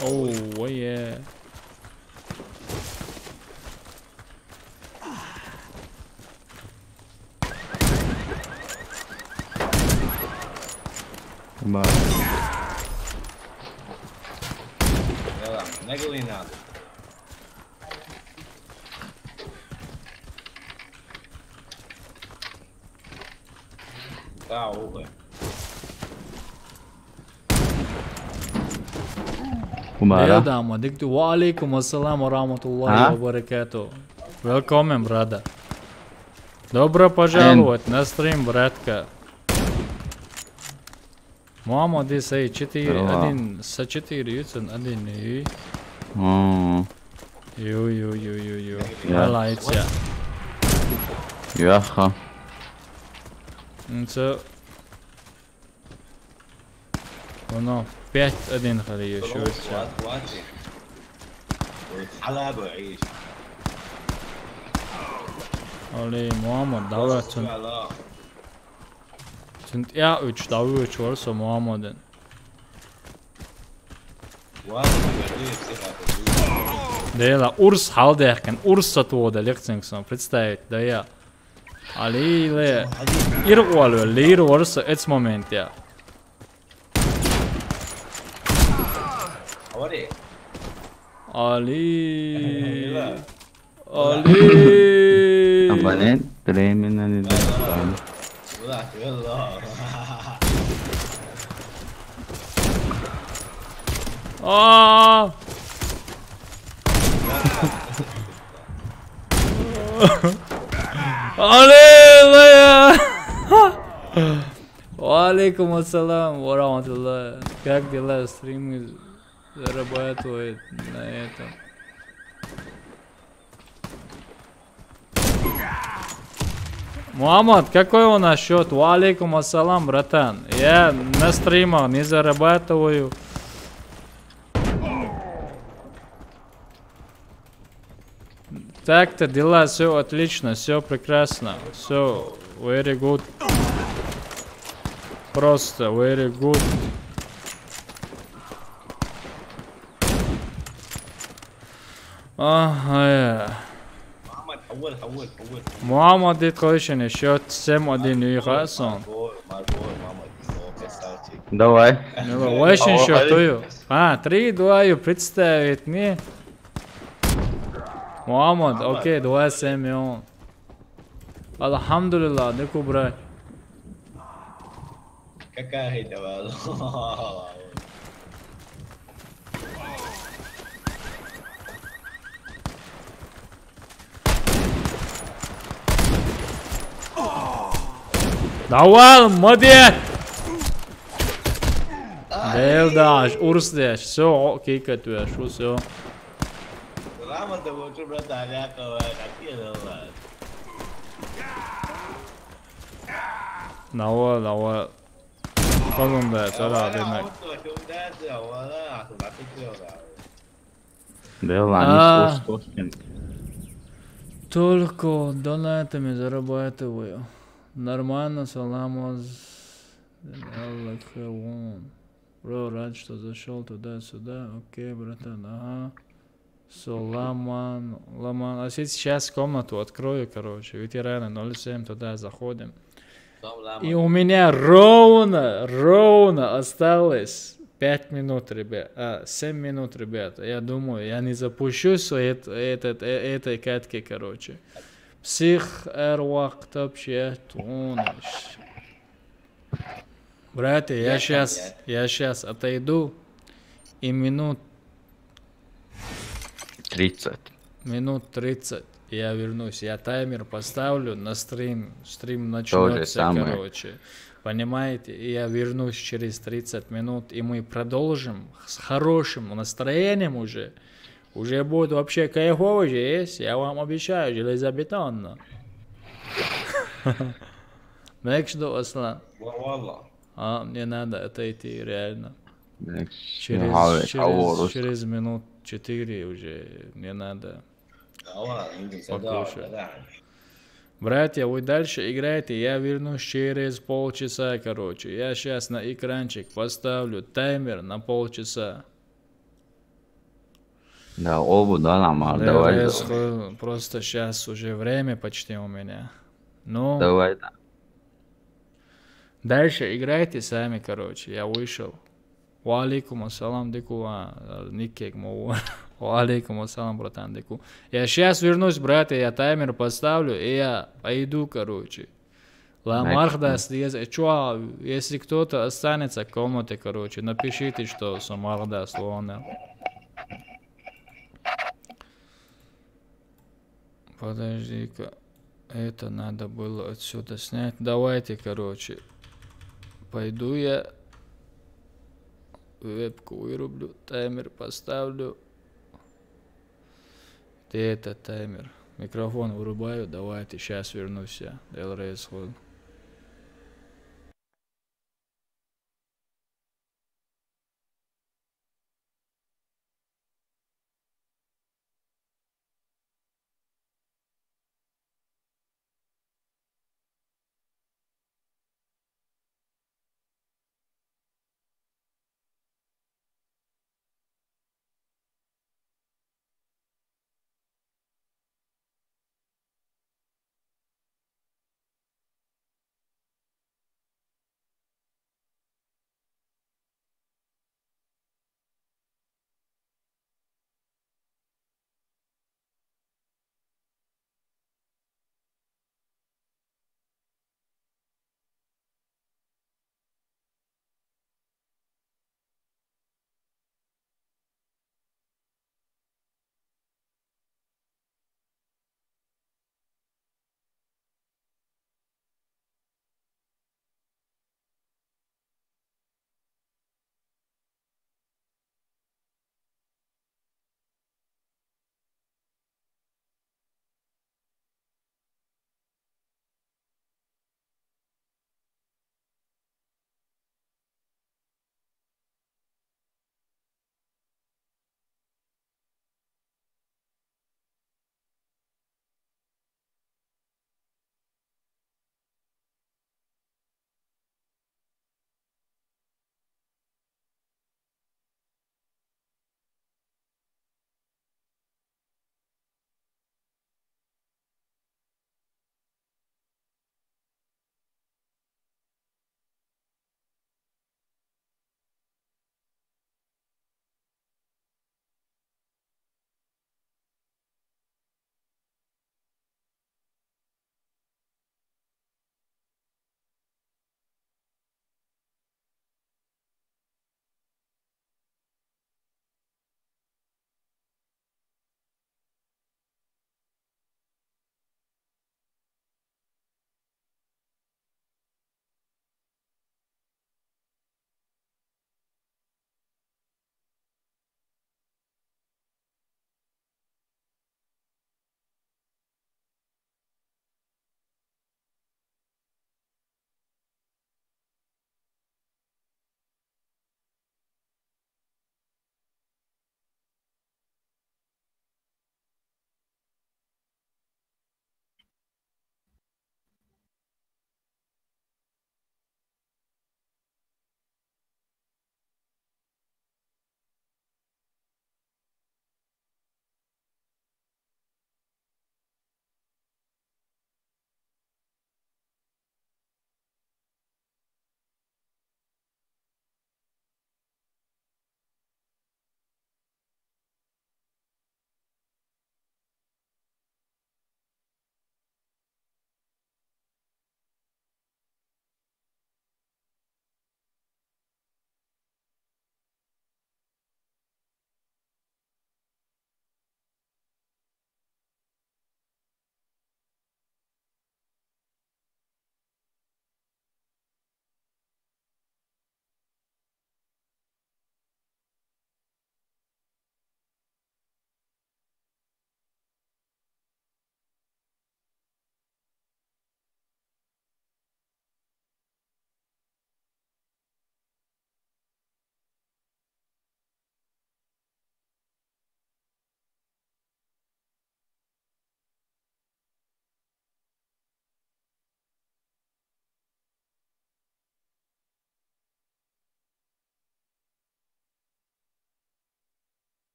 Оу, ой, е. Ба. Ела, не гули надо. Да, уве. Хумара. Ма дикди. Ва алейкум ассалам ва рахматуллахи А? ва баракату. Welcome, brother. Добро пожаловать на стрим, братка. Мама, здесь ай четыре, Здорово. один, са четыре, юцен, один, и. М, Ю, ю, ю, ю, ю. Я. Алайция. Яха. Ну, це... Воно пять один хали є, що це. حلب وعيش. Али, Мухаммад, давай, цун, цун я уч, давай уч, варса Мухаммаден. Дела, урс халдехкен, урс сатвода, лехцинксон, представить, да я. Али ле, ир уалу, ле ир варса, эц момент я. Али. Али. Абонент временно недоступен. А. Аллилуйя! Ва алейкум ассалам ва рахматуллах. Как дела, стримы зарабатывают на этом? Мухаммад, какой у нас счет? Ва алейкум ассалам, братан. Я на стримах не зарабатываю. Так-то дела, все отлично, все прекрасно, все very good. Просто very good. Ага. محمد، حول، حول، حول. Мухаммад, дит колишен счет семь один, и Хасан. Марго, Марго, Мухаммад, ну, красавчик. Давай. Ну, восемь Алло, счет алло. ю. А, три два ю представит мне. Мухаммад, окей, два семь он. Алхамдулиллах, не кубрать. Какая это была? Давай, молодец! Дел даш, урс даш, все, окей, катуяш, все. Рама да вот что, брат, аляка, какие дела? Давай, давай. Потом да, цара, да, Вот, вот, да, да, вот, да, вот, да. Бел, А. они слушают. Только донатами зарабатываю. Нормально, салам аз. Бро, рад, что зашел туда-сюда. Окей, братан, ага. Со, Ламан, Ламан. А сейчас, сейчас комнату открою, короче. Ветераны ноль семь, туда заходим. И у меня ровно, ровно осталось пять минут, ребят. А, семь минут, ребят. Я думаю, я не запущу с эт-, этот, э, этой катки, короче. Псих, эрвак, топче, тунеш. Братья, я Я сейчас, щас, я сейчас отойду. И минут, Тридцать. минут тридцать я вернусь. Я таймер поставлю на стрим. Стрим То же начнется, самое. Короче. Понимаете? И я вернусь через тридцать минут, и мы продолжим с хорошим настроением уже. Уже будет вообще кайфово же есть, я вам обещаю, железобетонно. Мекшду, Аслан. Ва-, валла. А, мне надо отойти, реально. Так, Через, Михаил, через, Аворус. через минут четыре уже мне надо. Ава, инде Покушай. Да, да. Братья, вы дальше играйте, я вернусь через полчаса, короче. Я сейчас на экранчик поставлю таймер на полчаса. Да, обу, да, нормально, Да, давай. резко, Давай. Просто сейчас уже время почти у меня. Ну, Давай, да. Дальше играйте сами, короче. Я вышел. Ва алейкум ассалам, дыку, а, никек мову. Ва алейкум ассалам, братан, дыку. Я сейчас вернусь, братья, я таймер поставлю, и я пойду, короче. Ла марх дас диез, э, чё, если кто-то останется в комнате, короче, напишите, что со марх дас луна. Подожди-ка. Это надо было отсюда снять. Давайте, короче, пойду я вебку вырублю, таймер поставлю. Где это таймер? Микрофон вырубаю, давайте, сейчас вернусь я. Дел Рейс Холл.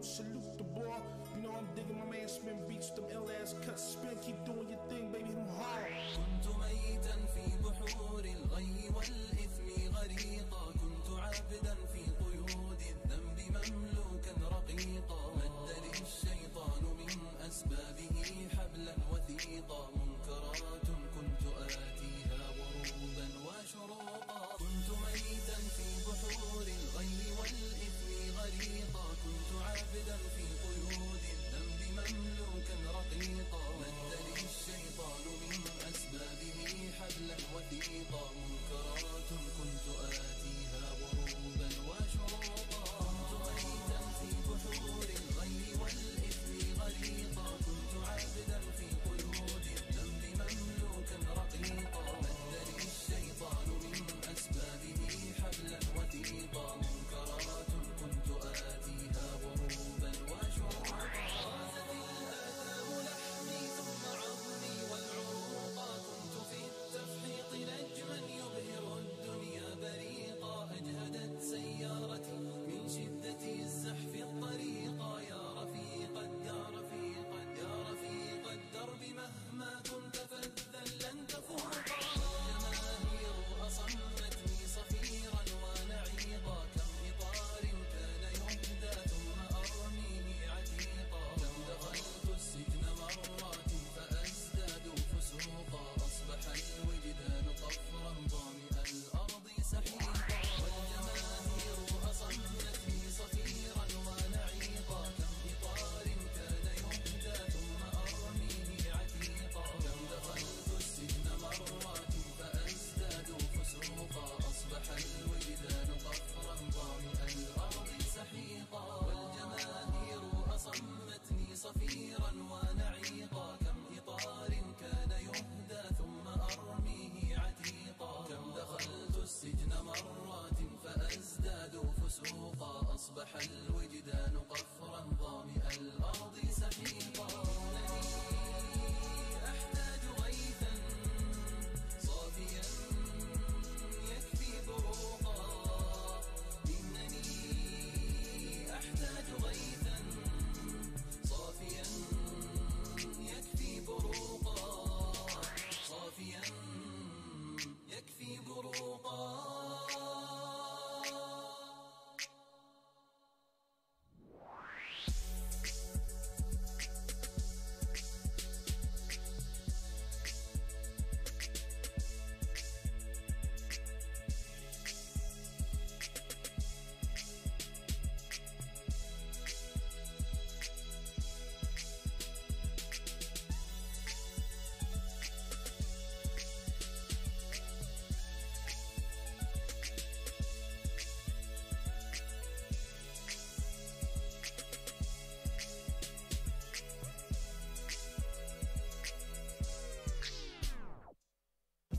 Salute the boy. You know I'm digging my man spin beats, them ill ass cuts. Spin, keep doing your thing, baby, them hard. كنت ميتا في بحور الغي والإثم غريقا، كنت عابدا في قيود الذنب مملوكا رقيقا، مد لي الشيطان من أسبابه حبلا وثيقا، منكرات كنت آتيها غروبا وشروقا، كنت ميتا في بحور الغي والإثم غريقا، كنت عابدا في قيود الذنب مملوكا رقيقا، مد لي الشيطان من أسبابه حبلا وثيقا، منكرات كنت آتيها غروبا وشروقا، كنت ميتا في بحور الغي والإثم غريقا، كنت عابدا في قيود الذنب مملوكا رقيقا، مد لي الشيطان من أسبابه حبلا وثيقا، منكرات كنت آتيها غروبا وشروقا، غازت الآثام لحمي ثم عظمي والعروقا، كنت في التفحيط نجما يبهر الدنيا بريقا، أجهدت سيارتي من شدة الزحف الطريقا، يا رفيق الدار، رفيق، يا رفيق الدرب مهما كنت فذا لن تفوقا، والجماهير أصمتني صفيرا ونعيقا، كم إطار كان يهدى ثم أرميه عتيقا، كم دخلت السجن مرات فأزداد فسوقا، أصبح الوجدان قفرا ظامئ الأرض سحيقا، والجماهير أصمتني صفيرا ونعيقا، كم إطار كان يهدى ثم أرميه عتيقا، كم دخلت السجن مرات فأزداد فسوقا، أصبح الوجدان قفرا ظامئ الأرض سحيقا، والجماهير أصمتني صفيرا ونعيقا، كم إطار كان يهدى ثم أرميه عتيقا، كم دخلت السجن مرات فأزداد فسوقا، أصبح الوجدان قفرا ظامئ الأرض سحيقا، إنني أحتاج غيثا صافيا يكفي بروقا، إنني أحتاج غيثا صافيا يكفي بروقا، صافيا يكفي بروقا.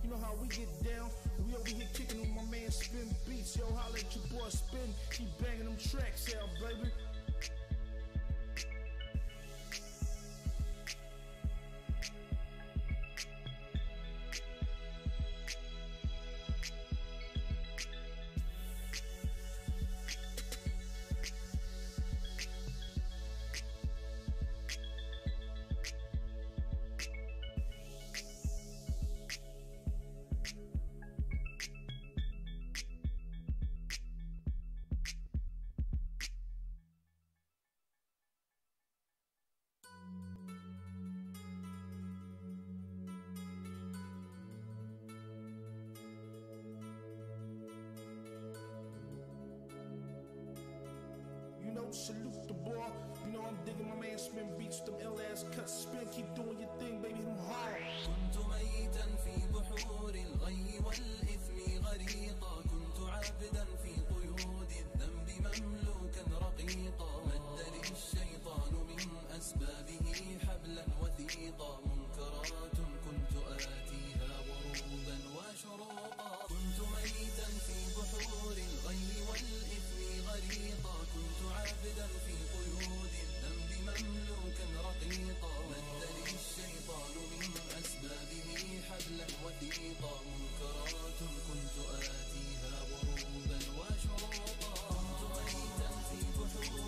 You know how we get down. We over here kicking with my man Spin Beats. Yo, holla at your boy Spin. Keep banging them tracks out, baby. You know, salute the boy. You know I'm digging my man Spin Beats, them ill ass cuts. Spin, keep doing your thing, baby, them hard. كنت ميتا في بحور الغي والإثم غريقا، كنت عابدا في قيود الذنب مملوكا رقيقا، مد لي الشيطان من أسبابه حبلا وثيقا، منكرات كنت آتيها غروبا وشروقا، كنت ميتا في بحور الغي والإثم غريقا، كنت عابدا في قيود الذنب مملوكا رقيقا، مد لي الشيطان من أسبابه حبلا وثيقا، منكرات كنت آتيها غروبا وشروقا، كنت ميتا في بحور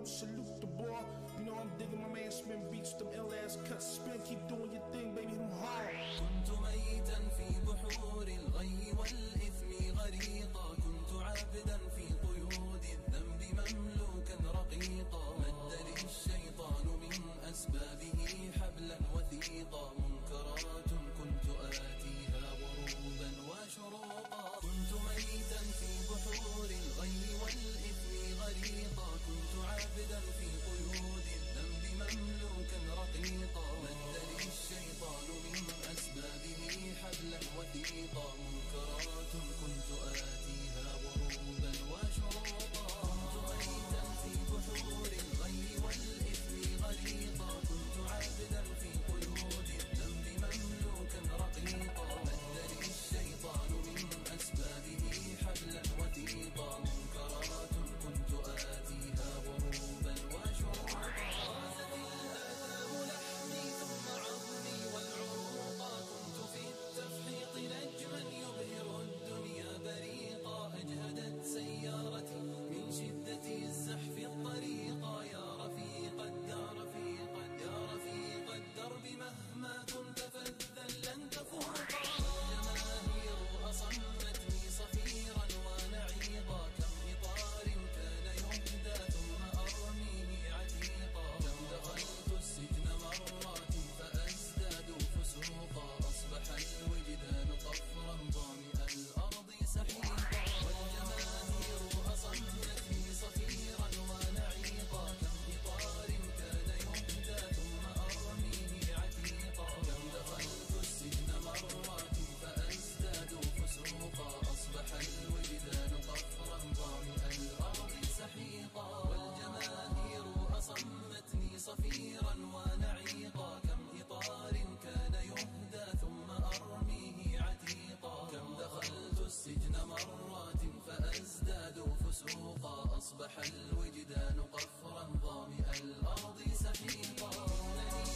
Salute the boy. You know I'm digging, my man spin beats, them ill ass cuts. Spin, keep doing your thing, baby, them hard. كنت ميتا في بحور الغي والإثم غريقا، كنت عابدا في قيود الذنب مملوكا رقيقا، مد لي الشيطان من أسبابه حبلا وثيقا، منكرات كنت آتيها غروبا وشروقا، كنت ميتا في بحور الغي والإثم غريقا، كنت عابدا في قيود الذنب مملوكا رقيقا، مد لي الشيطان من أسبابه حبلا وثيقا، منكرات كنت آتيها غروبا وشروقا، كنت ميتا في بحور الغي والإثم غريقا، كنت عابدا في قيود الذنب مملوكا رقيقا، مد لي الشيطان من أسبابه حبلا وثيقا، منكرات كنت آتيها غروبا وشروقا، غازت الآثام لحمي ثم عظمي والعروقا، كنت في التفحيط نجما يبهر الدنيا بريقا، أجهدت سيارتي من شدة الزحف الطريقا، يا رفيق الدار، رفيق، يا رفيق الدرب، مهما كنت فاذا لن تفوقا، والجماهير أصمتني صفيرا ونعيقا، كم إطار كان يهدى ثم أرميه عتيقا، كم دخلت السجن مرات فأزداد فسوقا، أصبح الوجدان طفرا ظامئ الأرض سحيقا، والجماهير أصمتني صفيرا ونعيقا، كم إطار كان يهدى ثم أرميه عتيقا، كم دخلت السجن مرات فأزداد فسوقا، أصبح الوجدان قفرا ظامئ الأرض سحيقا، والجماهير أصمتني صفيرا ونعيقا، كم إطار كان يهدى ثم أرميه عتيقا، كم دخلت السجن مرات فأزداد فسوقا، أصبح الوجدان قفرا ظامئ الأرض سحيقا، إنني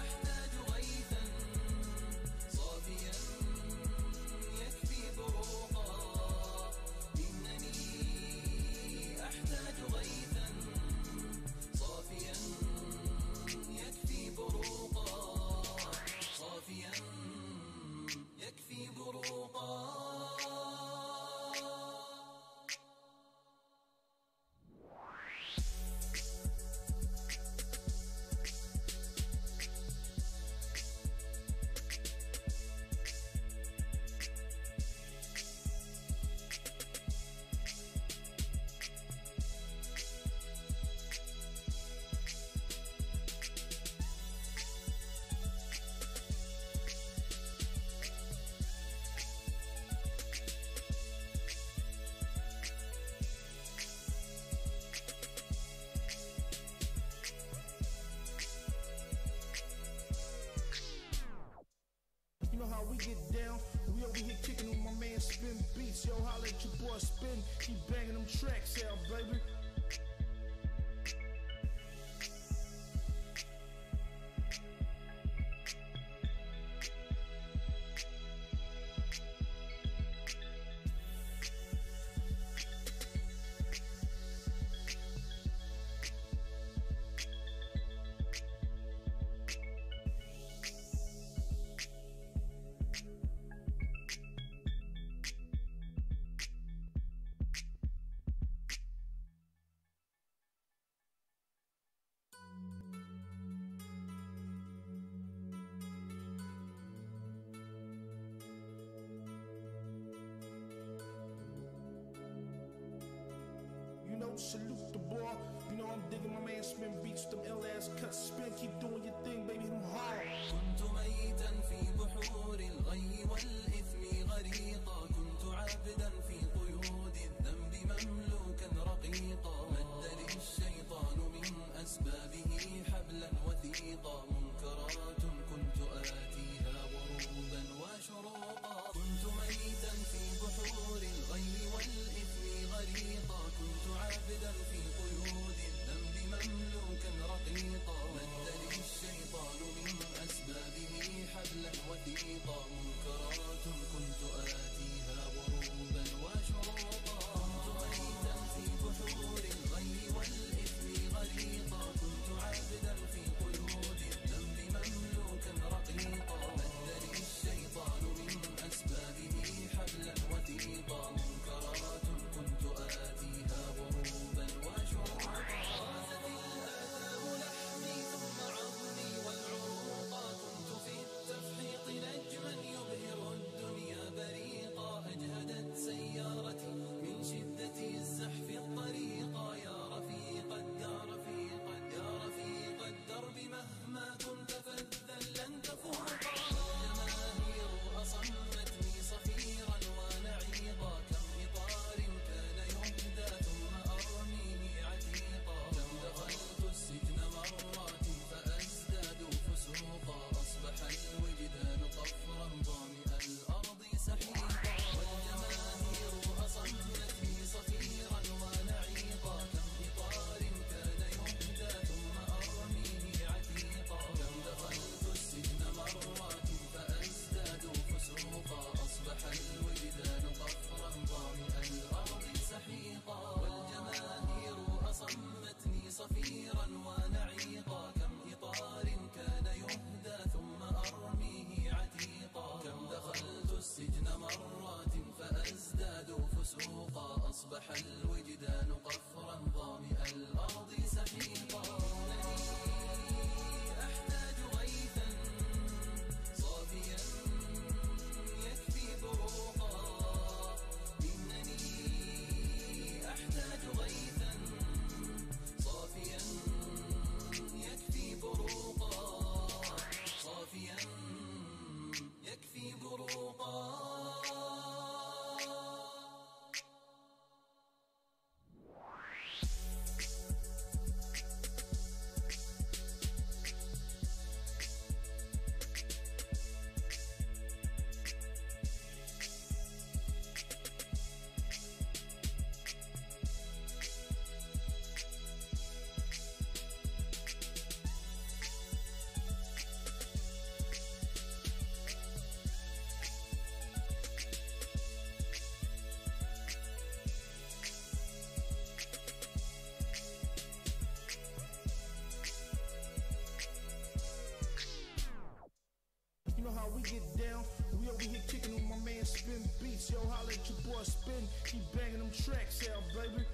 أحتاج غيثا صافيا يكفي بروقا، إنني أحتاج غيثا صافيا يكفي بروقا، صافيا يكفي بروقا. You know how we get down. We over here kicking with my man Spin Beats. Yo, holla at your boy Spin. Keep banging them tracks out, baby. You know, salute the boy. You know I'm digging, my man spin beats, them ill ass cuts. Spin, keep doing your thing, baby, them hard. كنت ميتا في بحور الغي والإثم غريقا، كنت عابدا في قيود الذنب مملوكا رقيقا، مد لي الشيطان من أسبابه حبلا وثيقا، منكرات كنت آتيها غروبا وشروقا، كنت ميتا في بحور الغي والإثم غريقا، كنت عابدا في قيود الذنب مملوكا رقيقا، مد لي الشيطان من أسبابه حبلا وثيقا، منكرات كنت آتيها غروبا وشروقا، كنت ميتا Keep banging them tracks out, baby.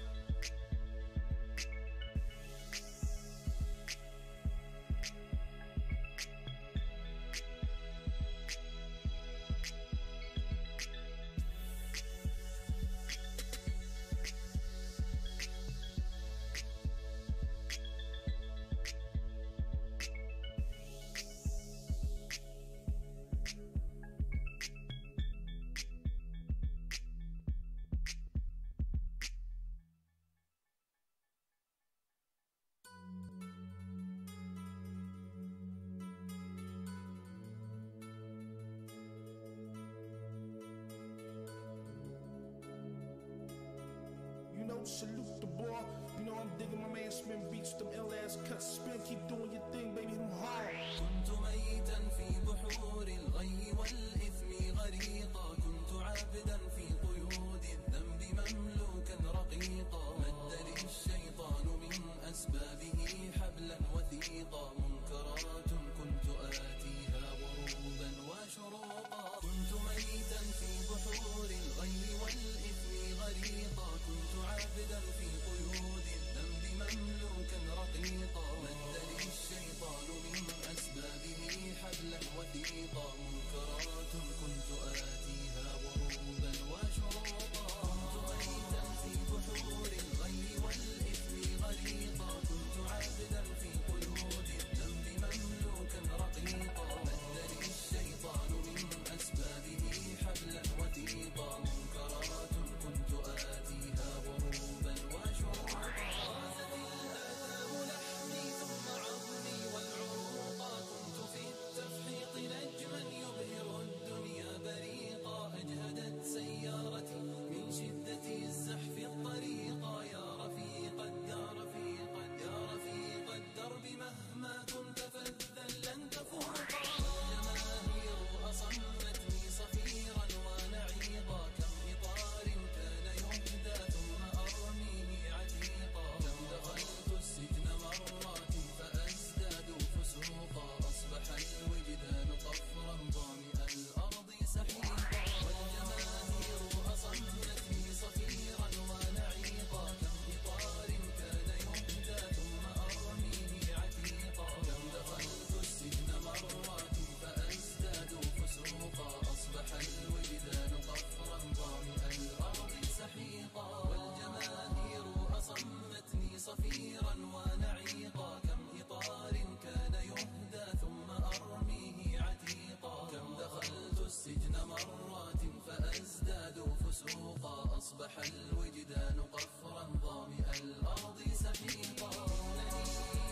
You know, salute the boy. You know, I'm digging my man Spin Beats, them ill ass cuts. Spin, keep doing your thing, baby, them hard. كنت ميتا في بحور الغي والإثم غريقا، كنت عابدا في قيود الذنب مملوكا رقيقا، مد لي الشيطان من أسبابه حبلا وثيقا، منكرات كنت آتيها غروبا وشروقا، كنت ميتا في بحور الغي والإثم غريقا، كنت عابدا في قيود الذنب مملوكا رقيقا، مد لي الشيطان من أسبابه حبلا وثيقا، منكرات كنت آتيها غروبا وشروقا، كنت ميتا في بحور الغي والإثم غريقا، كنت عابدا في قيود الذنب مملوكا رقيقا، مد لي الشيطان من أسبابه حبلا وثيقا، منكرات كنت آتيها غروبا وشروقا، غازت الآثام لحمي ثم عظمي والعروقا، كنت في التفحيط نجما يبهر الدنيا بريقا، أجهدت سيارتي من شدة الزحف الطريقا، يا رفيق الدار، رفيق الدار، رفيق الدرب، مهما كنت فذا لن تفوقا، والجماهير أصمتني صفيرا ونعيقا، كم إطار كان يهدى ثم أرميه عتيقا، كم دخلت السجن مرات فأزداد فسوقا، أصبح الوجدان قفرا ظامئ الأرض سحيقا، والجماهير أصمتني صفيرا ونعيقا، كم إطار كان يهدى ثم أرميه عتيقا، كم دخلت السجن مرات فأزداد فسوقا، أصبح الوجدان قفرا ظامئ الأرض سحيقا، والجماهير أصمتني صفيرا ونعيقا، كم إطار كان يهدى ثم أرميه عتيقا، كم دخلت السجن مرات فأزداد فسوقا، أصبح الوجدان قفرا ظامئ الأرض سحيقا، إنني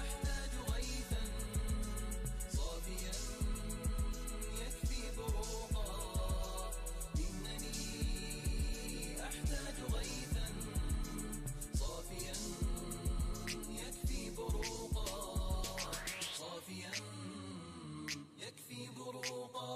أحتاج غيثا صافيا يكفي بروقا، إنني أحتاج غيثا صافيا يكفي بروقا، صافيا يكفي بروقا.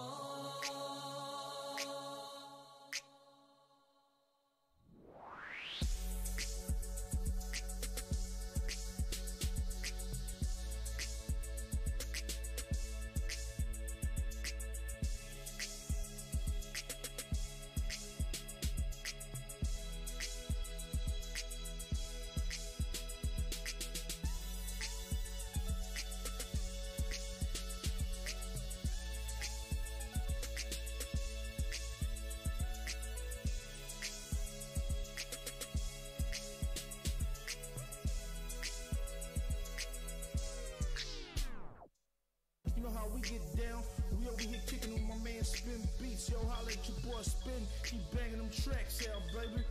You know how we get down. We over here kicking with my man Spin Beats. Yo, holla at your boy Spin. Keep banging them tracks out, baby.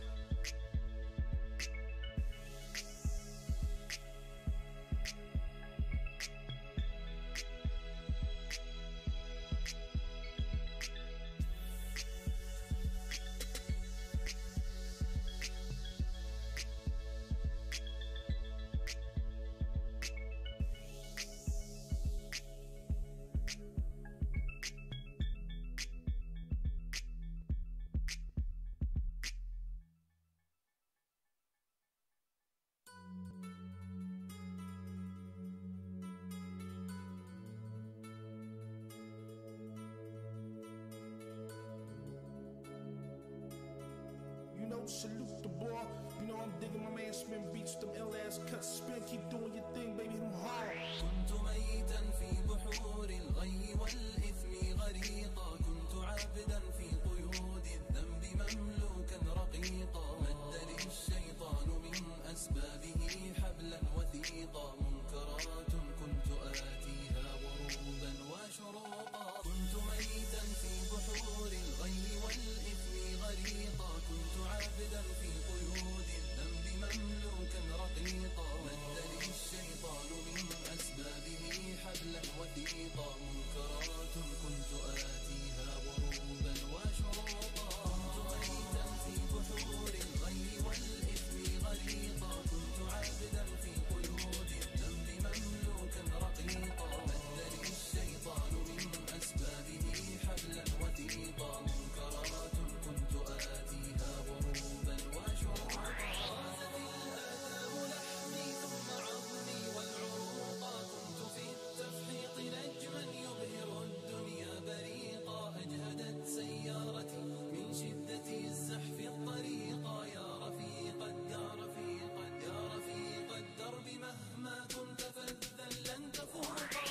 You know, salute the boy. You know I'm digging my man Spin Beats, them ill ass cuts. Spin, keep doing your thing, baby, hit 'em hard. كنت ميتا في بحور الغي والإثم غريقا، كنت عابدا في قيود الذنب مملوكا رقيقا، مد لي الشيطان من أسبابه حبلا وثيقا، منكرات كنت آتيها غروبا وشروقا، كنت ميتا في بحور الغي والإثم غريقا، كنت عابدا في قيود الذنب مملوكا رقيقا، مد لي الشيطان من أسبابه حبلا وثيقا، منكرات كنت آتيها غروبا وشروقا، كنت ميتا في بحور الغي والإثم غريقا، كنت عابدا في قيود الذنب مملوكا رقيقا، مد لي الشيطان من أسبابه حبلا وثيقا، منكرات كنت آتيها غروبا وشروقا، غازت الآلام لحمي ثم عظمي والعروقا، كنت في التفحيط نجما يبهر الدنيا بريقا، أجهدت سيارتي من شدة الزحف الطريقا، يا رفيق الدار، رفيق الدار، رفيق الدرب مهما كنت فذا لن تفوقا،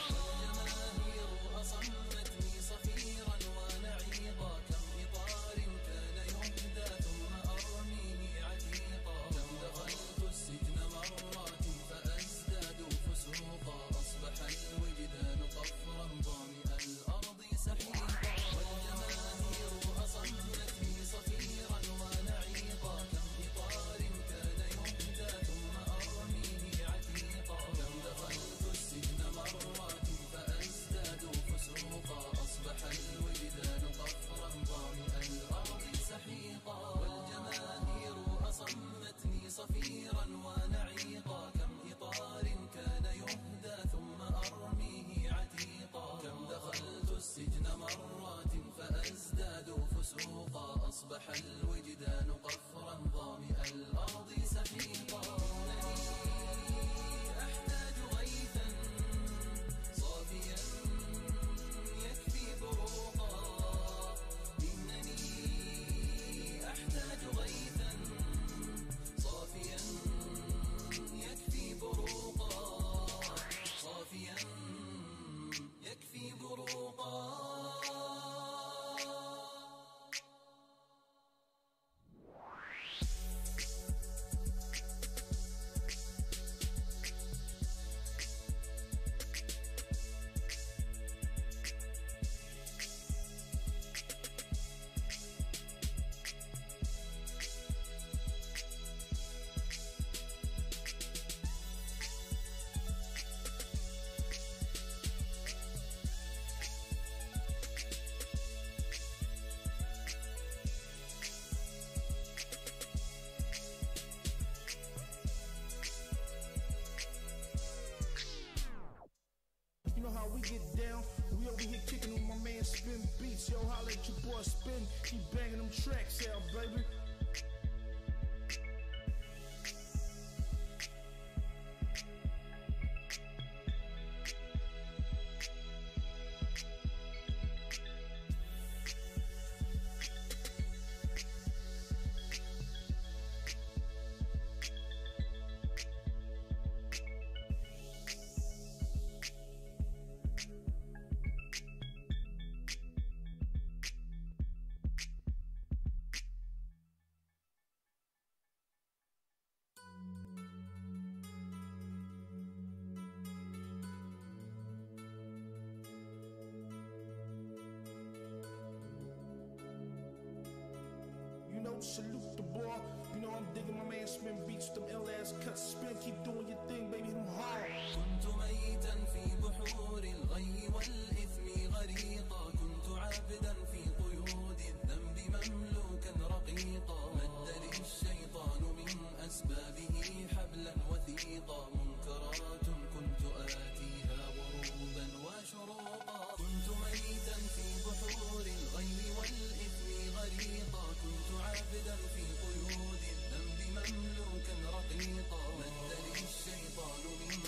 الجماهير أصمتني صفيرا ونعيقا، كم إطار كان يهدى ثم أرميه عتيقا، كم دخلت السجن مرات فأزداد فسوقا، أصبح الوجدان قفرا ظامئ الأرض سحيقا، والجماهير أصمتني صفيرا ونعيقا، كم إطار كان يهدى ثم أرميه عتيقا، كم دخلت السجن مرات فأزداد فسوقا، أصبح الوجدان قفرا ظامئ الأرض سحيقا، والجماهير أصمتني صفيرا ونعيقا، كم إطار كان يهدى ثم أرميه عتيقا، كم دخلت السجن مرات فأزداد فسوقا، أصبح الوجدان قفرا ظامئ الأرض سحيقا، إنني أحتاج غيثا صافيا يكفي بروقا، إنني أحتاج غيثا صافيا يكفي بروقا، صافيا يكفي بروقا. You know how we get down. We over here kicking with my man Spin Beats. Yo, holla at your boy Spin. Keep banging them tracks out, baby. You know, salute the boy. You know I'm digging my man Spin Beats, them ill ass cuts. Spin, keep doing your thing, baby, hit 'em hard. كنت ميتا في بحور الغي والإثم غريقا، كنت عابدا في قيود الذنب مملوكا رقيقا، مد لي الشيطان من أسبابه حبلا وثيقا، منكرات كنت آتيها غروبا وشروقا، كنت ميتا في بحور الغي والإثم غريقا، كنت عابدا في قيود الذنب مملوكا رقيقا، مد لي الشيطان من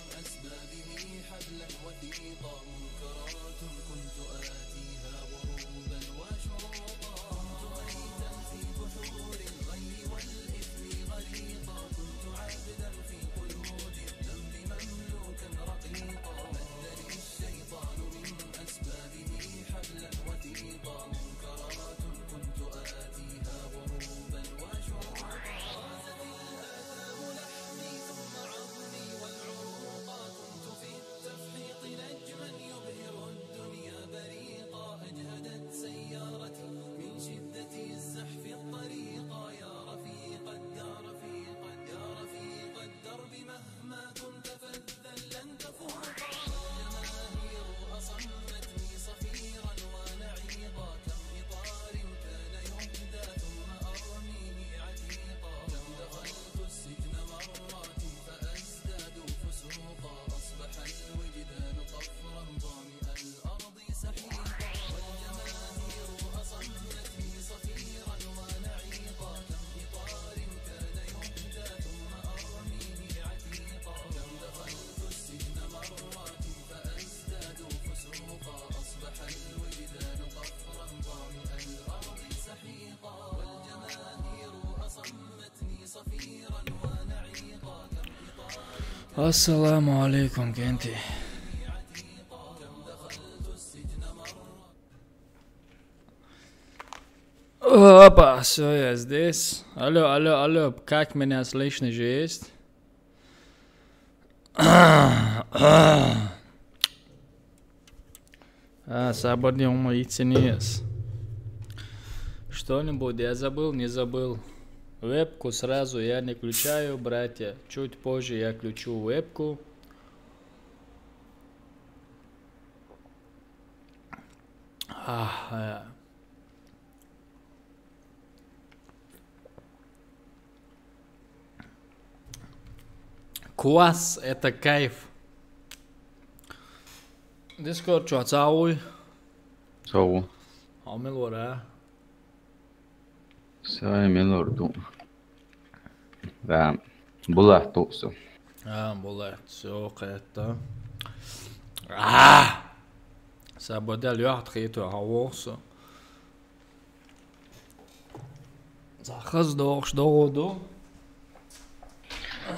السلام عليكم, كنتي. Опа, все, я здесь. Алло, алло, алло, как меня слышно же есть? А, сабарди ума ицинес. Что-нибудь я забыл, не забыл. Вебку сразу я не включаю, братья. Чуть позже я включу вебку. А, э. Квас — это кайф. Дискорд чу цауй. Цау. Амил вара. Сай милорду. Да. Булат туксу. А, булат. Все, кайта. А! Сабадал яхт хиту хавосу. Захаз дохш догоду.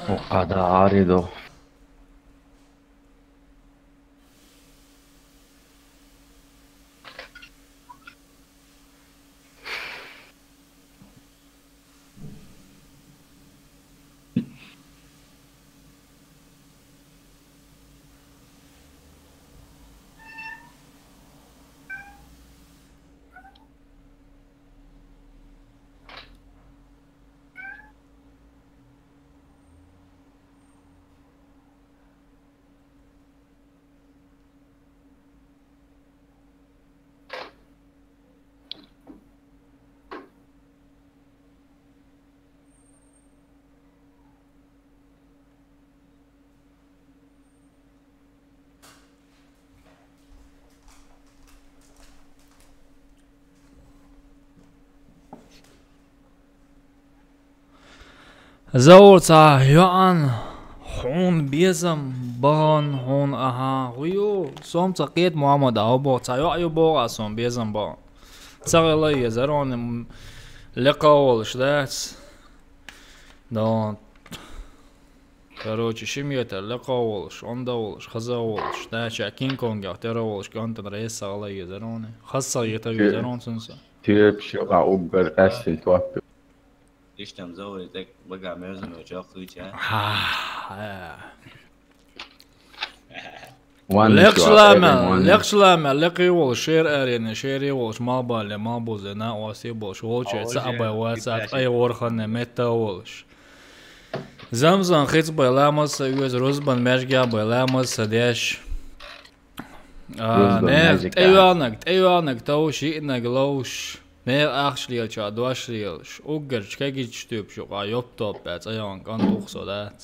О, ада ари до. Заур, цхьа йоӀан хьуна безам бахана хьуна, аха, хӀу ю? Сом цхьа кхета Мухьаммад а боху, цхьа йоӀ ю боху а сом безам бахана. Ца гӀела езар хьуна, м, лекха волуш дац. Дон. Короче, ши метр лекха волуш, онда волуш, хаза волуш, даьча Кинг-Конгех тера волуш, кӀантана рейс ца гӀала езар хьуна. Хаза ца гӀета везар хьуна цунца. Тепаш юкъа уггар къаьстина топ ю. Иштта-м Заури тӀе багахь мевзаме чохь хуьйцу, а? Хьа, хьа. Ванна Лекхаш чохь лама, эрен ванна. Лекхаш лама, лекхий волуш, шер арена, шерий волуш, малбале, малбузе, накъостий болуш, волче, Ӏа цхьаъ бай вацат, ткъе ворханне метта волуш. Замзан хица бай ламаз ца оьзу, рузбан маьжгехь бай ламаз ца деш. А, рузбан не, маьжгехь. ТӀейоьлнаг, тӀейоьлнаг товш, йиънаг ловш. Нехан ахча лелачохь дош лелаш, уггарчу кегийчу туьпаш юкъа йоп-топ баьцкъа йогӀун кӀант ву-кх со дац.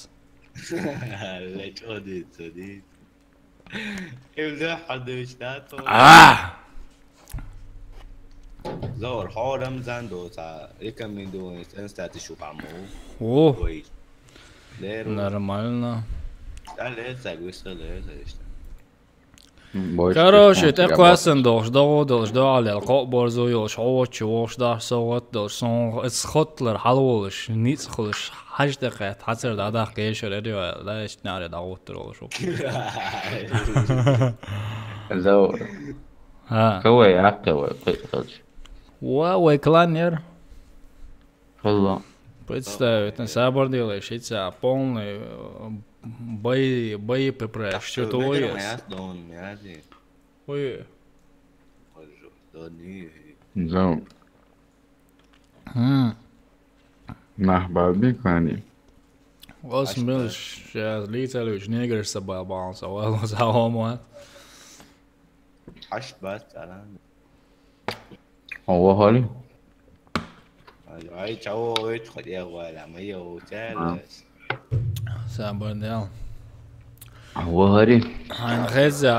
Лечкъо дийца, дийца. Им дуьххьал дуьйцу дац вай. А! Заур, хьо Рамзан доцахь, рекомендую, цӀена статус шу къаммо. О! Вай. Леру. Нормально. Ста лер, цаг, виста лер, иштта. Короче, тӀе кхоьссина долуш, догӀу долуш, доӀа лела, кхоъ борзо йолуш, хьо воччу вохуш дахь совгӀат долуш, сон иза хотталар хьала волуш, ницкъ хуьлуш, хьажа тӀе кхетта, хьацар дӀадаккха ешар, эрйо аьлла, да, иштта наре дӀагӀуттар волуш ву. Заур. ХӀа. Ка вай, аккха вай, кхин а хилча. Ва, вай клан яра. Хилла. Представь, это сабар делаешь, и ця полный, э, бои-, боеприпас, что твой есть. Ой. Да. М. Нах бабикани. Oz milš, šajā līdzelīšu nīgars sabālbāns, a vēlos aomot. Ašt bāts, alā. Ava hari. Ai, čau, oi, tu, kad jau vailā, ma jau cēlēs. Sabardēl. Ava hari. Aina hezā.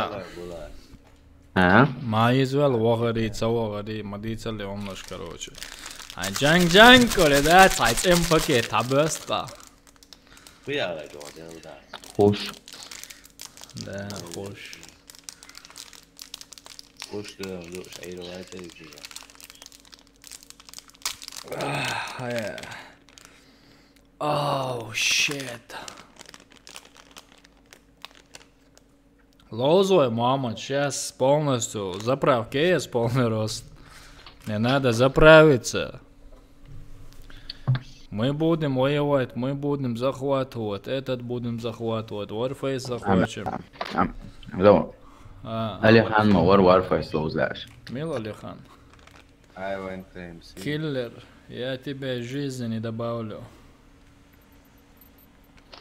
Ā? Ma izvēl vaharī, caoharī, ma dīceli omlaš, karoči. Ai, džang, džang, kore dāc, ai, cim pakē tabēstā. Pujā vai to, dēl dā. Huš. Da, hoš. Kuš tu jau dūš, ai, ro, ai, te ir. Ah, jā. Oh, shit. Лоузой, мама, сейчас полностью заправки есть, полный рост. Не надо заправиться. Мы будем воевать, мы будем захватывать, этот будем захватывать, Warface захватим. Ам, ам, ам, ам, А, Алихан ма вар Warface лоузаш. Мил Алихан. I went to M C. Киллер, я тебе жизни не добавлю.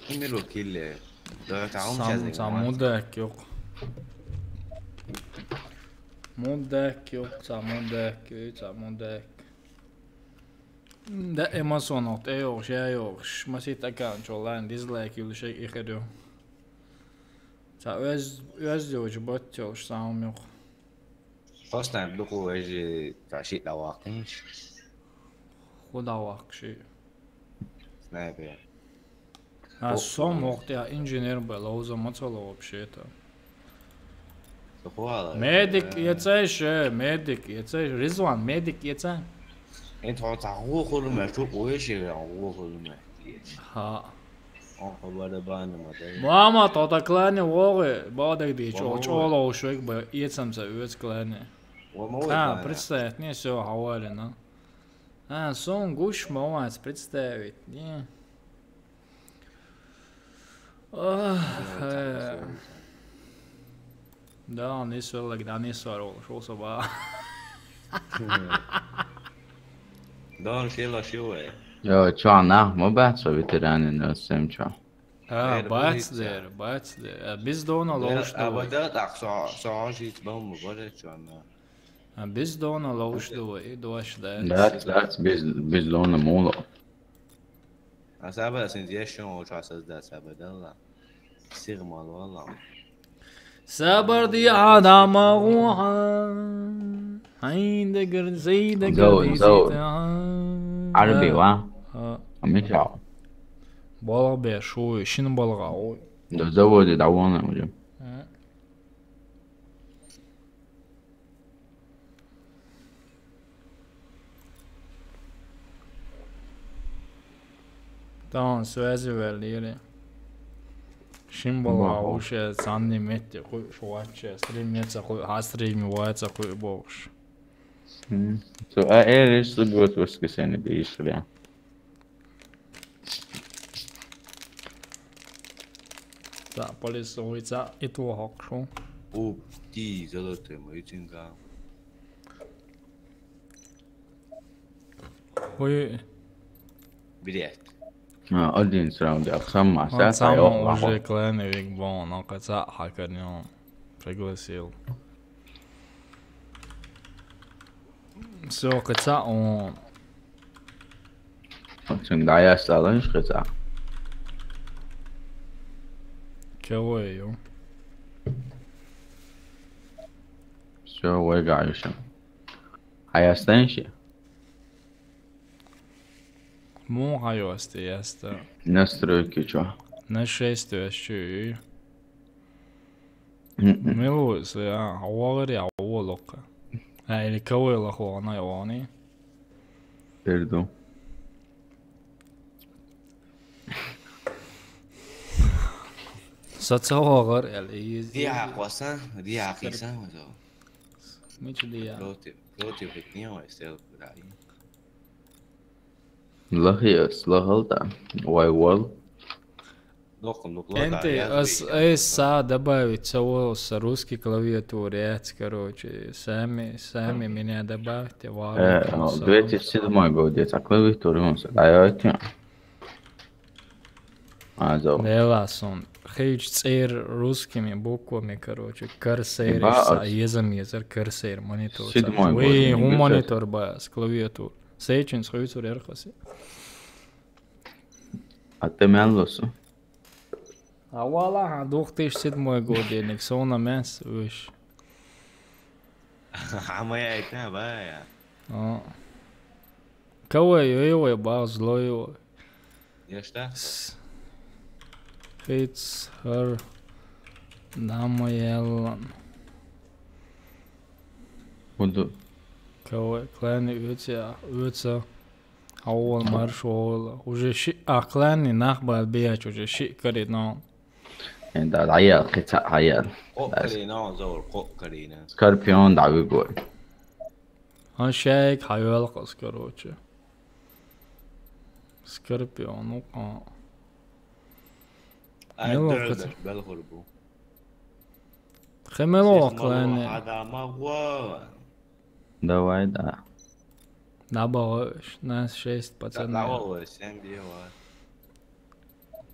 Имилу киллер. Да, это он Сам, сейчас сам мудак, ёк. Мудак, ёк, сам мудак, ёк, сам мудак. Да, эмоционал, тэ ёк, я ёк, ш-, масит аккаунт, чё, лайн, дизлайк, юлы шей, ихерю. Ца, өз, өз, ёч, бот, ёк, сам ёк. First time, look, where you, that shit, that walking. Худа вахши. Sniper. А сом охтя инженер был, а уза мацала вообще-то. So, хуала. Медик, ецеш, э, медик, ецеш, Ризван, медик, ецеш. Энт хо цагуу хөрмө, чү, ой, ши, агуу хөрмө. Ха. Он хо бада бана ма, да. Мама, тота клане вогы, бадаг ди, чо, Вогы. Чоло ушвек ба, ецамса, өц клане. Ва ма ой, А, бана. Представь, не всё, хавалина. А, сон гуш, мамац, представить, не. Ах, э. Да, он и сверлак, да, не сварил, шёл собака. Да, он шила шивая. Йо, чё, нах, ма бац, ветераны на всем чё. А, Э, бац да, дер, бац дер. А, без дона Да, лоуш а дуй. бада так, со, со, жить бомбу, боже, чё, на. А, без дона лоуш дуй, и дождь, да. Дац, дац, без, без дона муло. А саба син ещё он чё создать, саба, да, ла. Сир мал, вала. Сабар ди адама гуха. Хайда гыр, зейда Зау, гыр, зау. зейда. Арби, ва? А, Амичао. балга бе, шуй, шин балга, ой. Да заводи, да вон уже. А. Тамам, связи верили. Шин балга, Вау. уше, санни метти, хуй, шуаче, стрим меца, хуй, а стрим ваца, хуй, бокш. М. Со, а, э, лишь субботу, воскресенье, да, ишли. Та, полис улица, и то хокшу. Ух ты, золотой мой цинга. Хуй, Блять. А, один сразу, да, сама, он сама, сам уже клан и Вик Бон, он каца хакернён. Пригласил. Всё, каца он. Цинга я стала, не шкаца. Кого её? Всё, выиграешь. А я останешься? Мун хайости яста. Настройки чё? На шесть вообще. М-м. Милуис, а, авари, авалока. А, или кого я лохло, она и они. Перду. Сацавагар, или из- Диа хваса, диа хиса, вот. Мичи диа. Против, против от него, если да. Лахиас, лахалта. Why world? Локом, локом. Энти ас, ас са добавить саво с русской клавиатуры, короче, сами, сами меня добавьте, Э, валикум ну, салам. две тысячи седьмой год, где-то клавиатуры он садает. А, зо. Дела сон. Хейч цер русскими буквами, короче, корсейр. Ба, са ас. Езам езер корсейр монитор. Седьмой са. Ой, год, ху не монитор ба, с клавиатур. Сейчин схуйцур эрхаси. А ты мяллосу? А вала, ха, две тысячи седьмой год, я не ксона мес, уж. А моя это, бая. А. Кого ё, ё, ё, ба, зло ё. Я что? С-, хитс хар дамаялан. Буду. Кого, клан юця, юця. Ауал марш ола. Уже ши, а кланни нах бал бияч, уже ши кари но. Энда дая, кица хаял. О, Бас. Кари но, зор, ко кари но. Скорпион да выгой. А шайк хаял кас, короче. Скорпион, ну, а. Ай, ну, дёрдаш, кица. Бел хурбу. Хемело кланни. Хада магуа. Давай, да. Набалыш, нас шесть, пацаны. Да, набалыш, сен бива.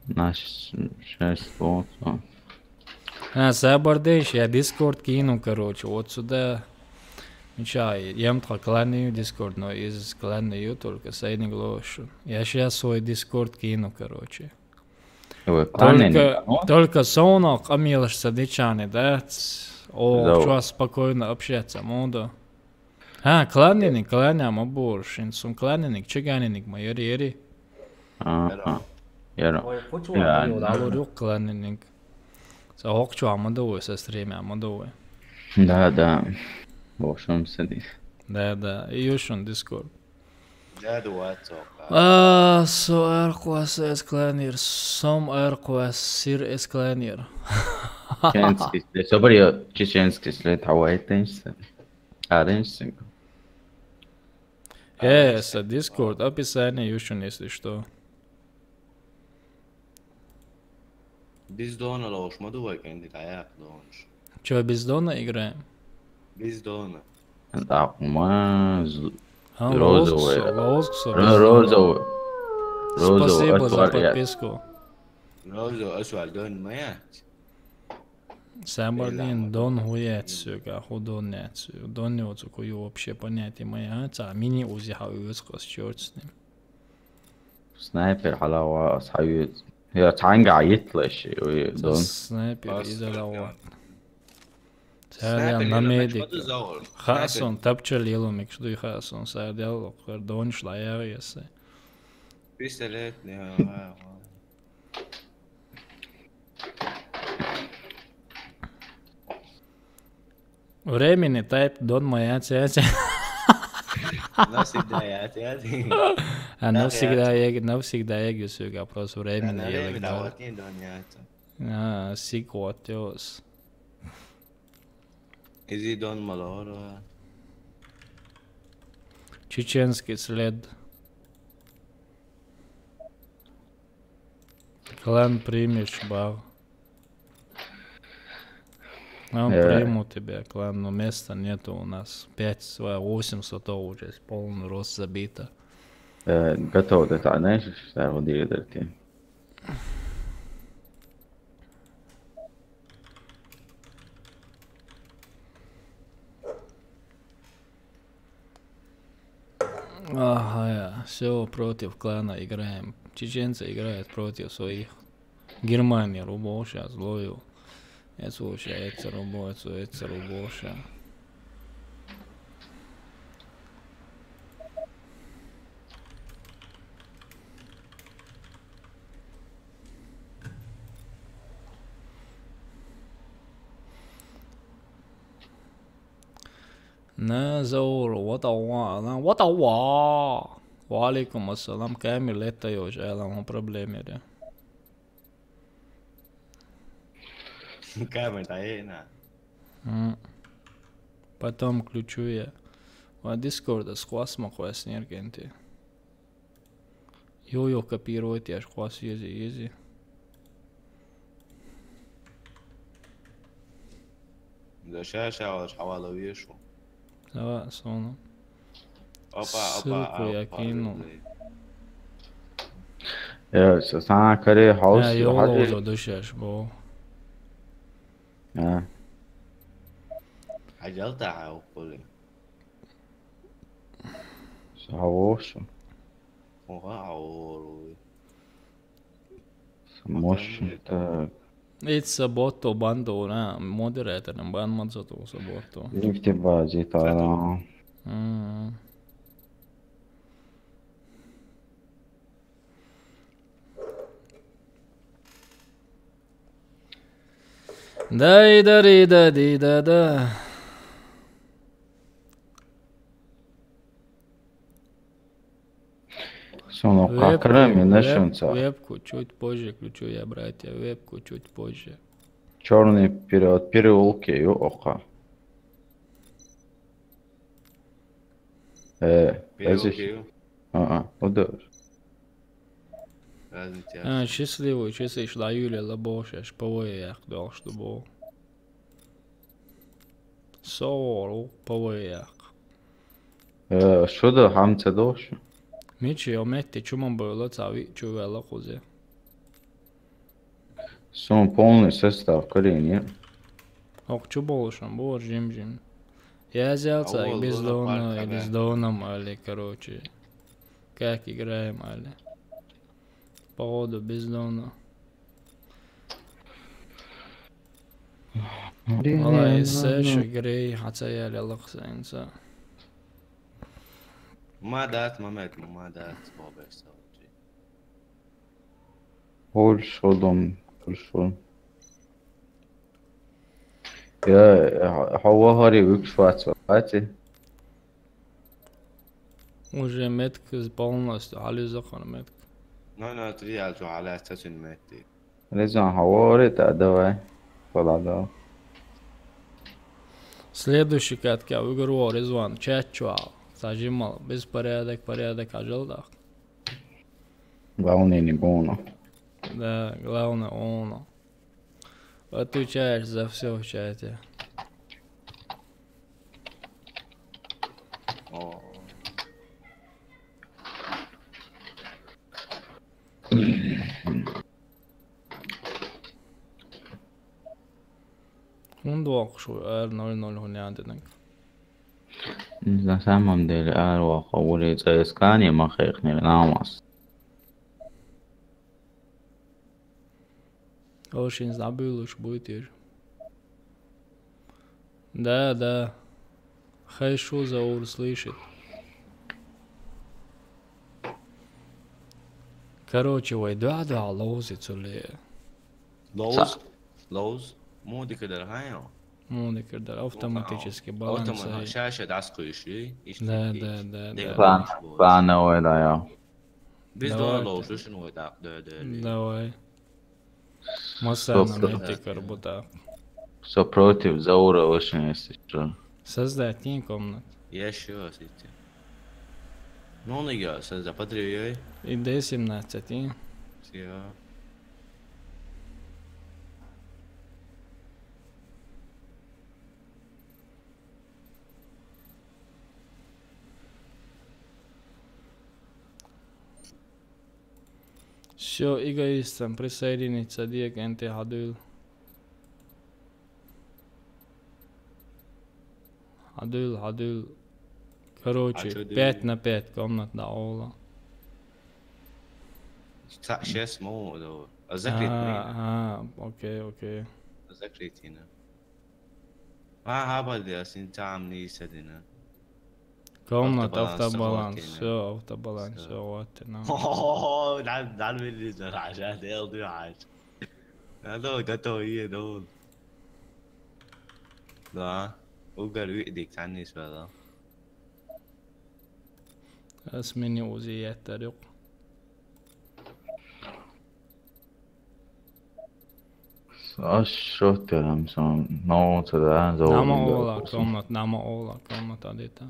Нас шесть, вот, вот. А, сабардеш, я Discord кину, короче, вот сюда. Меча, ем тха кланни Discord, но из кланни только сайдинг лош. Я сейчас свой Discord кину, короче. Только, только соно, камилаш садичани, да? О, зо. Чё спокойно общаться, мода. А, кланни, кланни, ама буршин, сум кланни, чигани, ма ери, ери. Ага. Яра. Ой, почему я не алурюк кланни? Са охчу амадовой, са стриме амадовой. Да, да. В общем, сиди. Да, да. И ещё Discord. Дядь вацока. А, со аркуас эс кланир, сом аркуас сир эс кланир. Чеченский след. Собри, чеченский след, Hawaii тенчса. А, тенчса. Э, са Discord, описание ещё, если что. Биздона лош, ма дувай кенди таяк донш. Чё, Биздона играем? Биздона. Да, ма, з-, а, розовая. Лосксо, лосксо, ро-, Биздона. Розовая. Розовая, спасибо за отвар-, я подписку. Розовая, асвал дон моя. Самбардин дон хуяц сюга, ху дон яц сюга. Дон не оцу кую вообще понятие моя, ца мини узи ха уюц кос чёрт с ним. Снайпер халава, ас хавиц. Я цанга айтлаш, уй, дон. Снайпер изалава. Саря намедик. Хасон, тапча лило микшдуй хасон, саря дяло, кардонш лаяр ясы. Пистолет, не, а, а. Времени тайп дон моя цяця. Навсегда я цяця. А, навсегда я, навсегда я гюсюга, просто времени я легда. А, сикотёс. Изи дон малора. Чеченский след. Клан примешь, бав. Нам примут тебя, клан, но места нету у нас. Пять, своя, восемь сотов уже, полный рост забито. Э, готово, да, знаешь, что я вот директор ты. Ага, я. Всё, против клана играем. Чеченцы играют против своих. Германия рубоша, злою. Это вообще, это рубо, это, это рубоша. Назаур, вот ава, вот ава. Ва алейкум ассалам, камер летаешь, алам, он проблемери. Камер, да, э, на. М. Потом включу я. Ва Discord, а схуас ма хуас нергенти. Йо-йо, копировать, я ж хвас ези, ези. Да ща, ща, аж хавала вешу. Давай, сону. Опа, опа, ссылку я опа, кинул. Блин. Э, са-, сана каре хьовс-, а, йола хьажи. Озо душеш бо. А. Хьажал та хьа уккули. Са хьавошу. Оха, аоруй. Са мощный, так. Ит са ботто бандуна, модераторным бан мацато са ботто. Лифте бази та. Мгм. Дай да ри да ди да да. Соно вебку, какарами веб-, начнётся. Вебку чуть позже включу я, братья, вебку чуть позже. Чёрный пере-, переулки, ю, оха. Э, переулки, эзиш. Ю. А, а, удур. Разница. А, счастливый, часы шла Юля Лабошеш, ПВЕ як дальше бо. Сору, ПВЕ як. Э, шуда хамца дош? Мичи, о метти чума было, цави чувела хузе. Сон полный состав коренья. Ох, чу болушам, бор жим-жим. Я взял цай, а, бездонно или с доном, али, короче. Как играем, али. Походу, бездонно. Валай, эссе ши грей, хьаца яли лакса инса. Ма дац, ма мет, ма дац, бобеш савчи. Хорошо, дом, хорошо. Я, ха-, хава хари вик швац вати. Уже метка полностью, али закон метка. Ну, ну, три, а то али астасин метти. Резон, хава хари та, давай. Пола, давай. Следующий катка выигрывал Резван, чат чуал. Сажимал, беспорядок, порядок, ажалдах. Главное не гуна. Да, главное он. Отвечаешь за всё в чате. О. Хунду акшу эр ноль ноль хуняндинг. На самом деле, ар ваха ури цаэскани ма хехнер намаз. Очень забыл уж будет ир. Да, да. Хай шо за ур слышит. Короче, вай да, да, лоузи цуле. Лоуз? Са- Лоуз? Моди кадар хайо? Моди кадар, автоматически баланс. Автомат, ай. Шаша дас куиши, ишти. Да, да, да, да. План, план, ой, да, я. Без дона лоуз, шушин ой, да, да, да, да. Давай. Масса на мети карбута. Со против Заура очень, если что. Создать не комнат. Я ещё раз идти. Ну, он играл, созда-, подрывай. И Д семнадцать, и? Всё. Всё, эгоистам присоединиться, Диего, Н Т Хадуил. Хадуил, Хадуил. Короче, а чё ты пять на пять комнат да ола. Ца-, шесть мол, да. А закрыть, а, блин. А, окей, окей. Закрыть, и на. А, хабар дя, син там не садина. Комната, автобаланс, автобаланс, всё, автобаланс, всё, вот, ну. О, дан, дан вели за раша, дел ду аш. Надо, готов, е, дон. Да. Угар уйдик, таннис вела. Ас мени узи еттер юк. Аш шоттер ам сон, но, цада, зо. Нама уйдик ола, сон. Комнат, нама ола, комнат адита.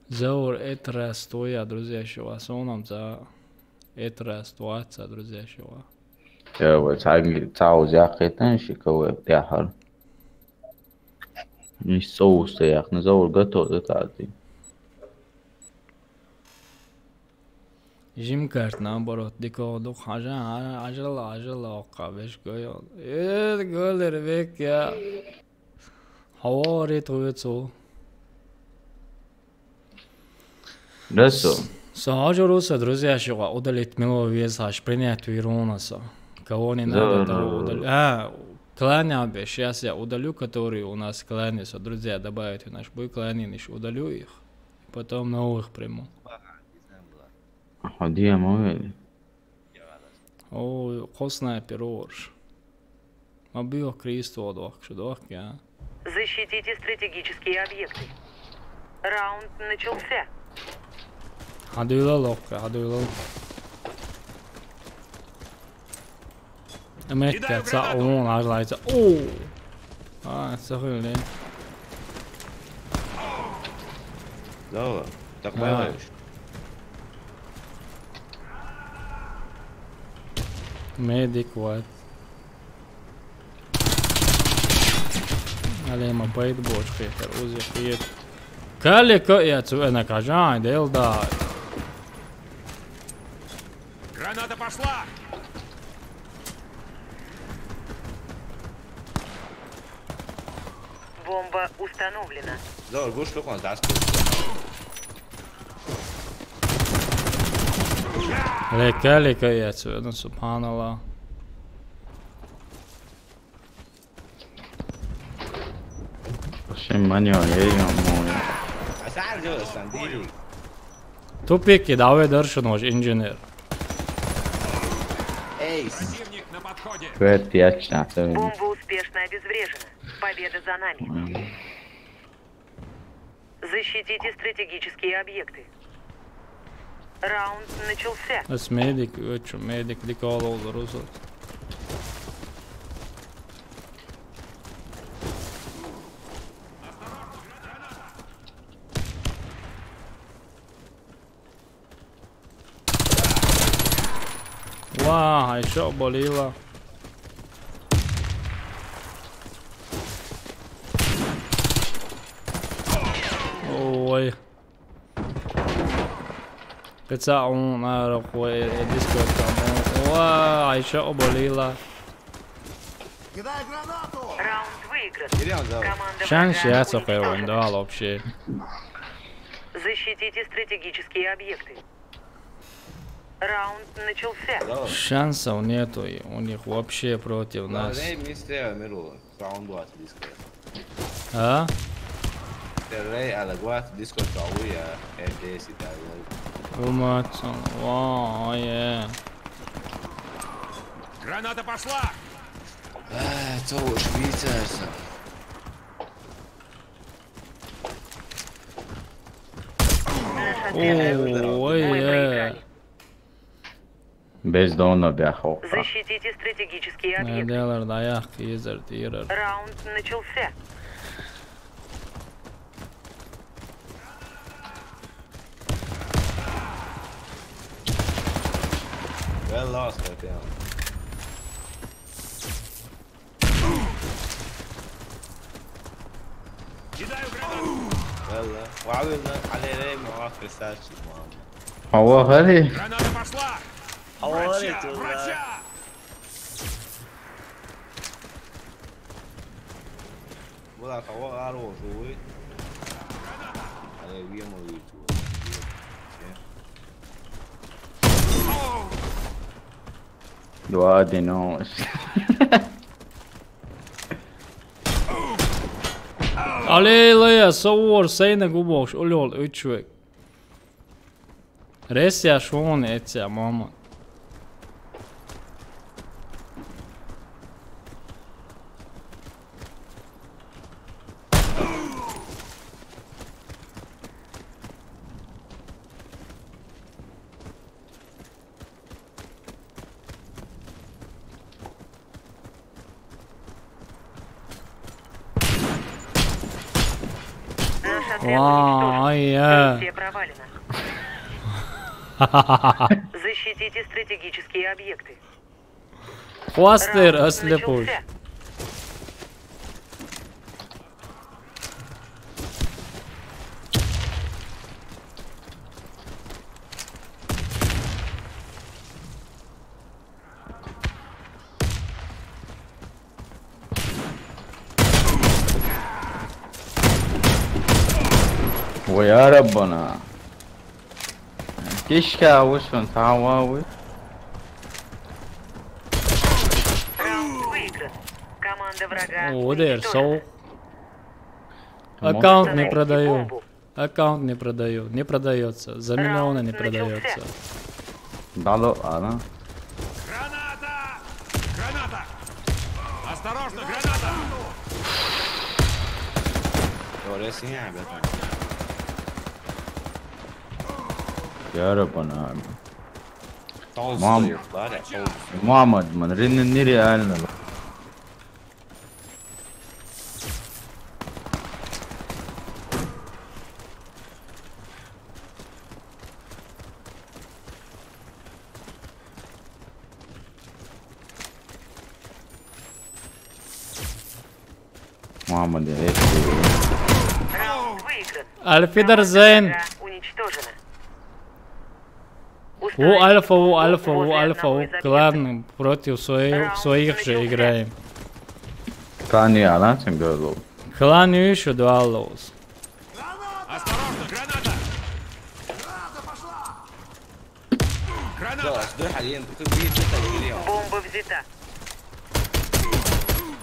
Заур, это раз твоя, друзья, ещё вас, он нам за это раз твоя, друзья, ещё вас. Я вот, цаги, цау зяхетен, шикове, яхар. Viņš sūsta, jā, nezinu, gatavs tādi. Žimkārt, наоборот, dikko duk, aža, aža, aža, oqqa, beš, gojo. E, goler vek, jā. Hava rit, gojo. Ресо. Со, аджо руса, друзья, шуга удалить мило вес, аж принять вируна со. Кого не надо, того удалю. А, кланял бы, сейчас я удалю, который у нас кланялся. Друзья, добавить в наш бой кланин, ещё удалю их. Потом новых приму. Aha, diye mi öyle? O, qo snayper orš. Ma bio Kristo dok, şu dok, jā. Защитите стратегические объекты. Раунд начался. Haduyla lok, haduyla. Emek ya, sa on, ažlaica. O! Aa, sıhıl ne? Dobro, tako je. Medic, what? Alema, pa id boč, Petar, uzi, id. Kali, ka, ja, cu, ena, kažan, del da. Граната пошла! Бомба установлена. Dobro, guš kako nas dasko. Leke, leke, ja, cu, ena, subhanallah. Še manjo, je, imamo. A sad, dobro sam, diri. Tupik je da ove dršeno, inžener. Ace. Противник на подходе. Pet, ja, čna, to je. Бомба успешно обезврежена. Победа за нами. Защитите стратегические объекты. Раунд начался. Es medic, veću, medic, dikko olur uzat. Vah, aj šo bolila. Oj. Kad sa on, naravno, ko je, je Discord tamo. Vah, aj šo bolila. Раунд выигран. Команда врага уничтожена. Šansi ja so kaj on dal uopće. Защитите стратегические объекты. Раунд начался. Šansa njetu, on je uopće protiv nas. Ej, misle, Miro, round dva ti diskret. A? Te rej, ali govat diskret kao uja, F D S i tako dalje. Umac, o, je. Граната пошла! E, to u Švicarca. Oj, je. Bez dona bih, opa. Защитите стратегические объекты. Ne, delar da jak, izar, tirar. Раунд начался. Well lost, Pepe. Kidaju granatu. Well, uh, why will not, ali ne, ma, presači, mama. Hava, hadi. Granata пошла! Hava, hadi, vratja, tu, vratja! Bura, hava, aro, žuvi. Ali, vijemo li tu. Dua de nos. Ali, leja, savor, sejne gubokš, uljol, üçvek. Resja šun, ecija, mama. Наша цель уничтожена. Ва, ай, е. Миссия провалена. Защитите стратегические объекты. Хвастер, раунд ослепуш. Начался. يا ربنا. كيش كاوش من تعواوي. Раунд выигран. Команда врага О, there, уничтожена. so. Аккаунт не Установите продаю. бомбу. Аккаунт не продаю. Не продается. За миллионы не Раунд начался. продается. ضلوا انا. Граната! Граната! Осторожно, граната! Yo, let's see, yeah, brother. يا ربنا. Don't Mom. Steal your blood at home. محمد من رن النيري اعلن. محمد يا هيك. Раунд выигран. Альфидер Зейн. Врага уничтожена. О, Альфа, о, Альфа, о, Альфа, о, клан против своих, своих же играем. ثاني اعلان تنقلوا. Клан ещё два лоус. Осторожно, граната! Граната! Yo, it's good, حاليا. Good, good, good, good. Бомба взята.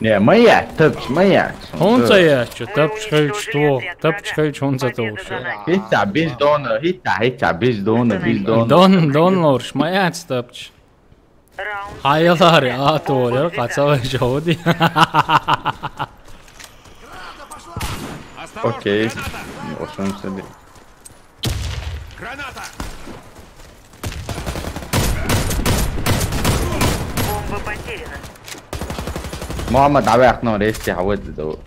يا ما يعتبش ما يعتبش. Хунца я, чё, тапчхай, что? Тапчхай, он за то ушёл. هيتا بيز دونا هيتا هيتا بيز دونا بيز دونا. Дон, дон лорш, моя тапч. Раунд Айлар, а то, я, кацава жауди. Осторожно, اوكي. граната! وشون سبي. Граната! Бомба потеряна. محمد عم يعطينا ريستي حاولت ادور.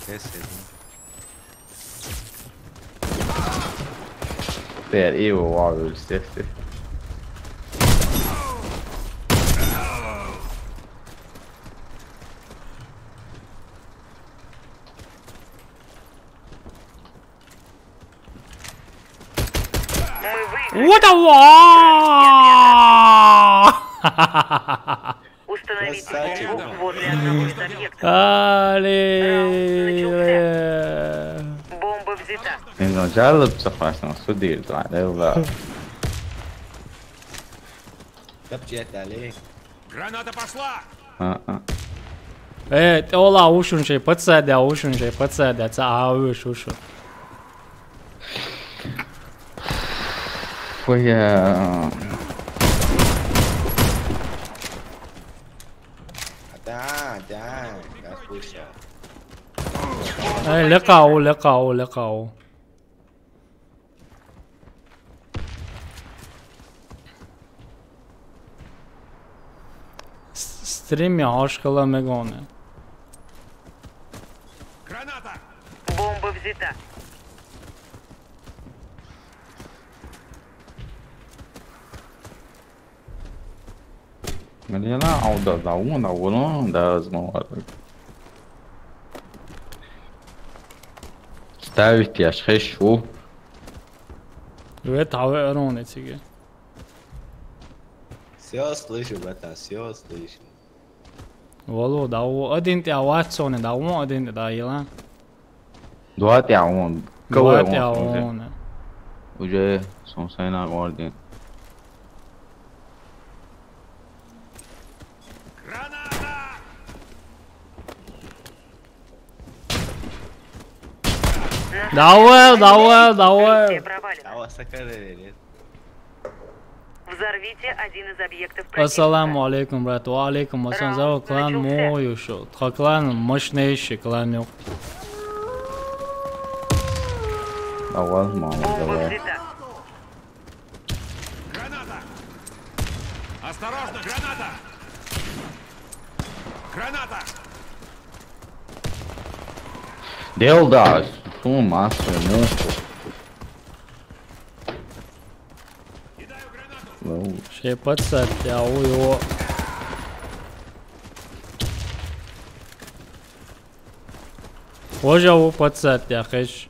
That's it. There, ايوه واو يستفتي. Мы выиграли. What the Установите Красавчик. Бомбу возле одного из объектов. Allez. Бомба взята. انه جرب تخلص نص دير طبعا يلا. Тапчи это, Олег. Граната пошла! اه اه. Э, ты ола ушун шей подсадя, ушун шей подсадя, ца а уш ушун. خويا. Да, да, как слышал. Э, لقاء، لقاء، لقاء. С-، стримме ашкала мегоне. Граната! Бомба взята. مليانة عودة دعوون دعوون ده زمان. ستاوت يا شيخ شو؟ Вет аве эрон эциге. Все слышу, братан, все слышу. Вало, да у один те аватсоне, да у один те да ила. دوات يعوون. Кват كوي я يعوون. он. وجاي سونسينا غوردين. Граната! Давай, давай, давай. Все провалено. А у вас такая доверие? Взорвите один из объектов противника. Ассаламу алейкум, брат. Ва алейкум ассалам. Зава клан моюшо. Тха клан мощнейший клан ёк. أول ما Бомба давай. взята. Граната! Осторожно, граната! Граната! ديل داش. شو ماستر مو. Шей пацат, я, уй, о. Ожа у пацат, я, хеш.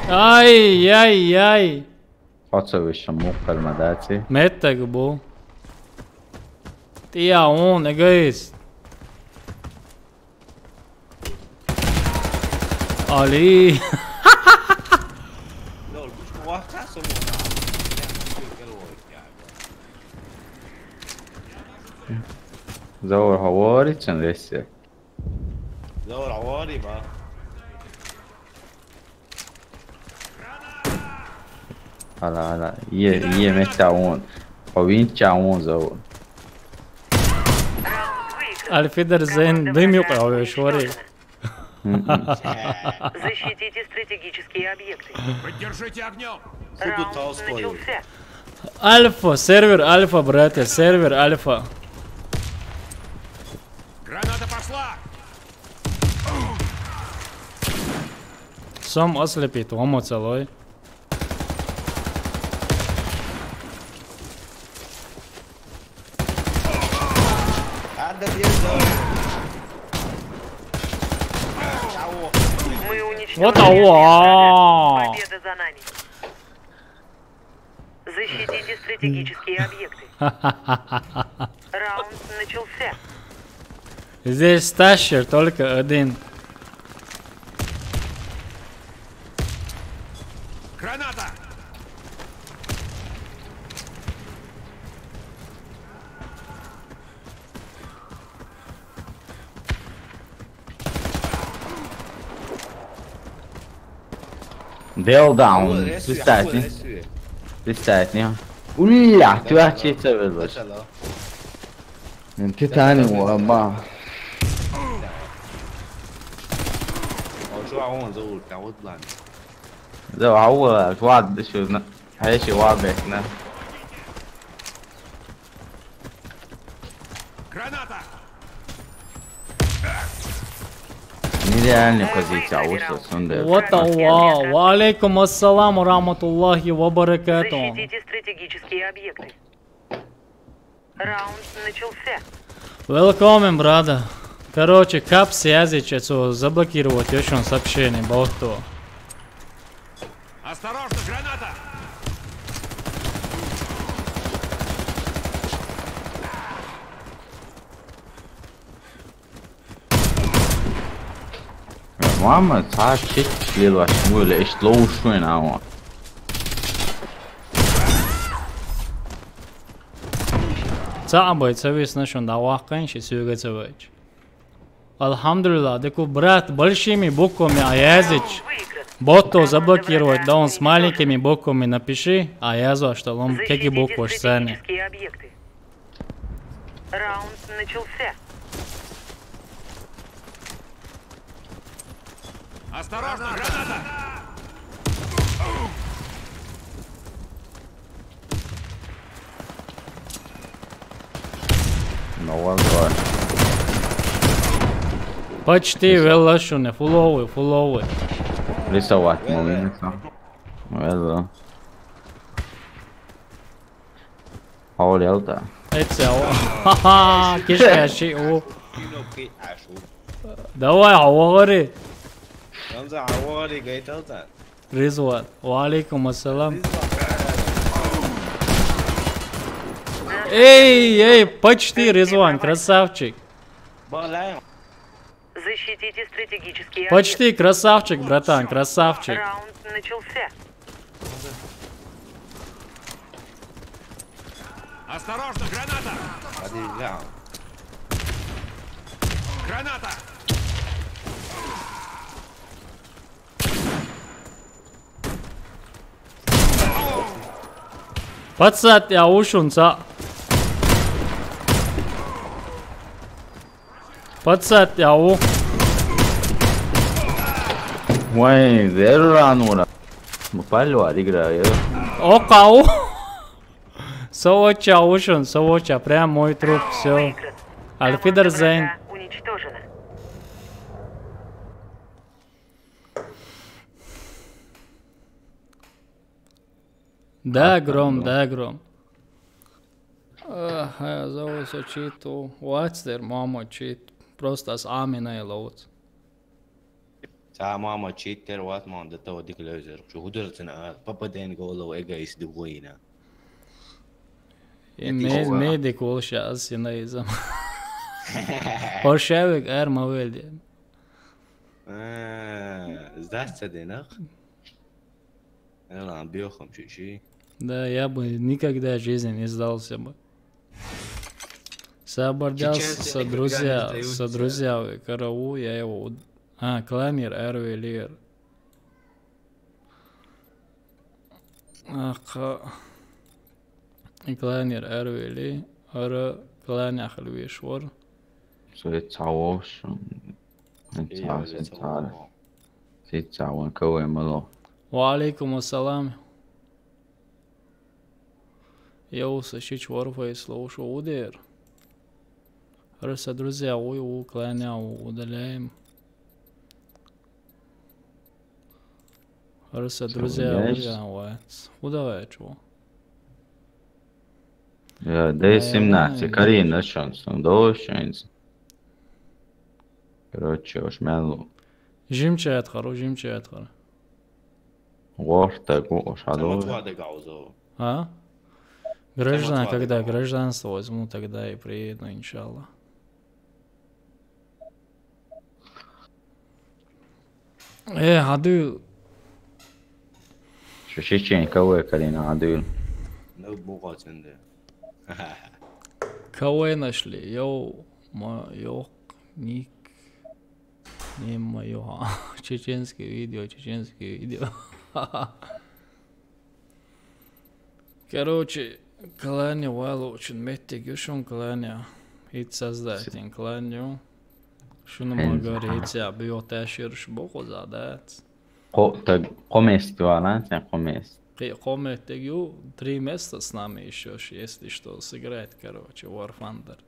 Ай, ай, ай. Оцо виша мухар ма даци. Меттаг бу. Тия он, эгоист. Али. Заур хавари чан ресе. Заур хавари ба. Ала, ала. Е, е мета он. Овин ча он заур. Альфидер зен дым юкъа овешвари. Мгм. Защитите стратегические объекты. Поддержите огнём. Раунд начался. Альфа, сервер Альфа, братья, сервер Альфа. Граната пошла! Сом ослепит, омо целой. Надо бежать. Чего? Мы уничтожили. Вот того. Победа за нами. Защитите стратегические объекты. Раунд начался. Здесь сташер только один. Граната! Дел даун. Пристатни. Пристатни. Улля, ты вообще целый. Титани, уаба. Зо аула, жуад дишуна. Хайши уабекна. Граната! Нереальная позиция, а вот что, Сундер. What the wow? Ва алейкум ассалам ва рахматуллахи ва баракатух. Защитите стратегические объекты. Раунд начался. Welcome, брада. Короче, кап связи, че цо заблокировать, ещё сообщение, болто. Осторожно, граната! Мама, ца чек шлил ваш муйле, иш лоушвен ама. Ца абай, ца вис нашон да вахкан, ши сюга ца вайч. Алхамдулилла, деку, брат, большими буквами аязич. Ботто заблокировать, да он с маленькими буквами напиши, аязу, а что лом, какие буквы сами. Раунд начался. Осторожно, граната! Ну, вон два. Почти велла шуне, фуловый, фуловый. Рисовать, момент. Велла. Хавал ялта. Эцэ, о. Ха-ха, кишка ши, о. Давай, хавагари. Рамзан, хавагари, гайталта. Ризван, ва алейкум ассалам. Эй, эй, почти, Ризван, красавчик. Балай. Защитите стратегические объекты. Почти, красавчик, братан, красавчик. Раунд начался. Осторожно, граната! Подъезжал. Граната! Пацат, я ушунца. Пацат, я у. Вай, зеро ранура. Ну, палю, а, играю. Окау. Совоча ушун, совоча, прям мой труп, всё. Альфидер Зейн. Уничтожена. Да, Гром, да, Гром. Ага, зовут со чит, у. Вац дер, мамо, чит. Просто ас аминай лоуц. Ца мамо чит дер, вац мамо, да то дик лёзер. Шу худер цена, папа ден голов эгоист дугуина. И Ме-, медик волша ас синаизам. Оршавик ар мавелди. А, сдаться денах? Ладно, бьёхом чуть-чуть. Да, я бы никогда в жизни не сдался бы. Сабардял Чеченцы со никогда не друзья, сдаются. Со друзья, караул, я его уд-, а, кланер, эрвелер. Аха. И кланер, эрвели, ара, кланер, ахал вешвор. Сой цавош. Ин Ия, цар, ин син цар. Цавош. Син цавон кавай мало. Ва алейкум ассалам. Йоу, сашич Warface лоушо удер. Раса друзья, уй, у кланя, у удаляем. Раса друзья, уй, а, вац. Удавай, чё? Я, да и семнадцать, Карина, шанс, он дорого, шанс. Короче, уж мялу. Жимча атхару, жимча атхару. Ворта гу, уж Само хадо. Тва де гаузо. А? Граждан, Само тва де когда гаузо. Гражданство возьму, тогда и приеду, иншаллах. Э, хадуй. Шо шичен кавай Карина, хадуй. Ну, буга ценде. Кавай нашли, йоу, ма, йох, ник, не ма, йоха. Чеченское видео, чеченское видео. Короче, кланя валу, чун меттиг юшун кланя. Ит создать ин кланю. Шуну Хенз, магар ага. Ит я бьёт ашир шбоху задать. Ко-, так, комест валан, тя комест. Ки-, комест, так ю, три места с нами ещё, ш-, если что, сыграть, короче, War Thunder.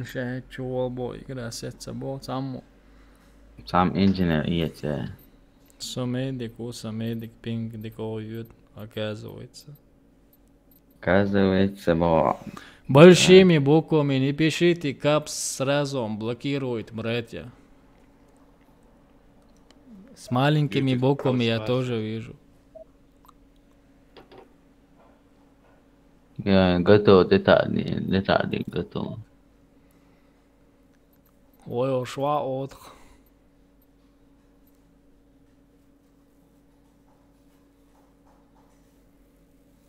Ше чувал бо игра сетца бо, саму. Сам инженер иеце. Самедик, у самедик пинг дик оют, оказывается. Оказывается, бо. Большими буквами не пишите, капс сразу он блокирует, братья. С маленькими буквами я тоже вижу. Я готов, детали, детали готов. Ой, ошва отх.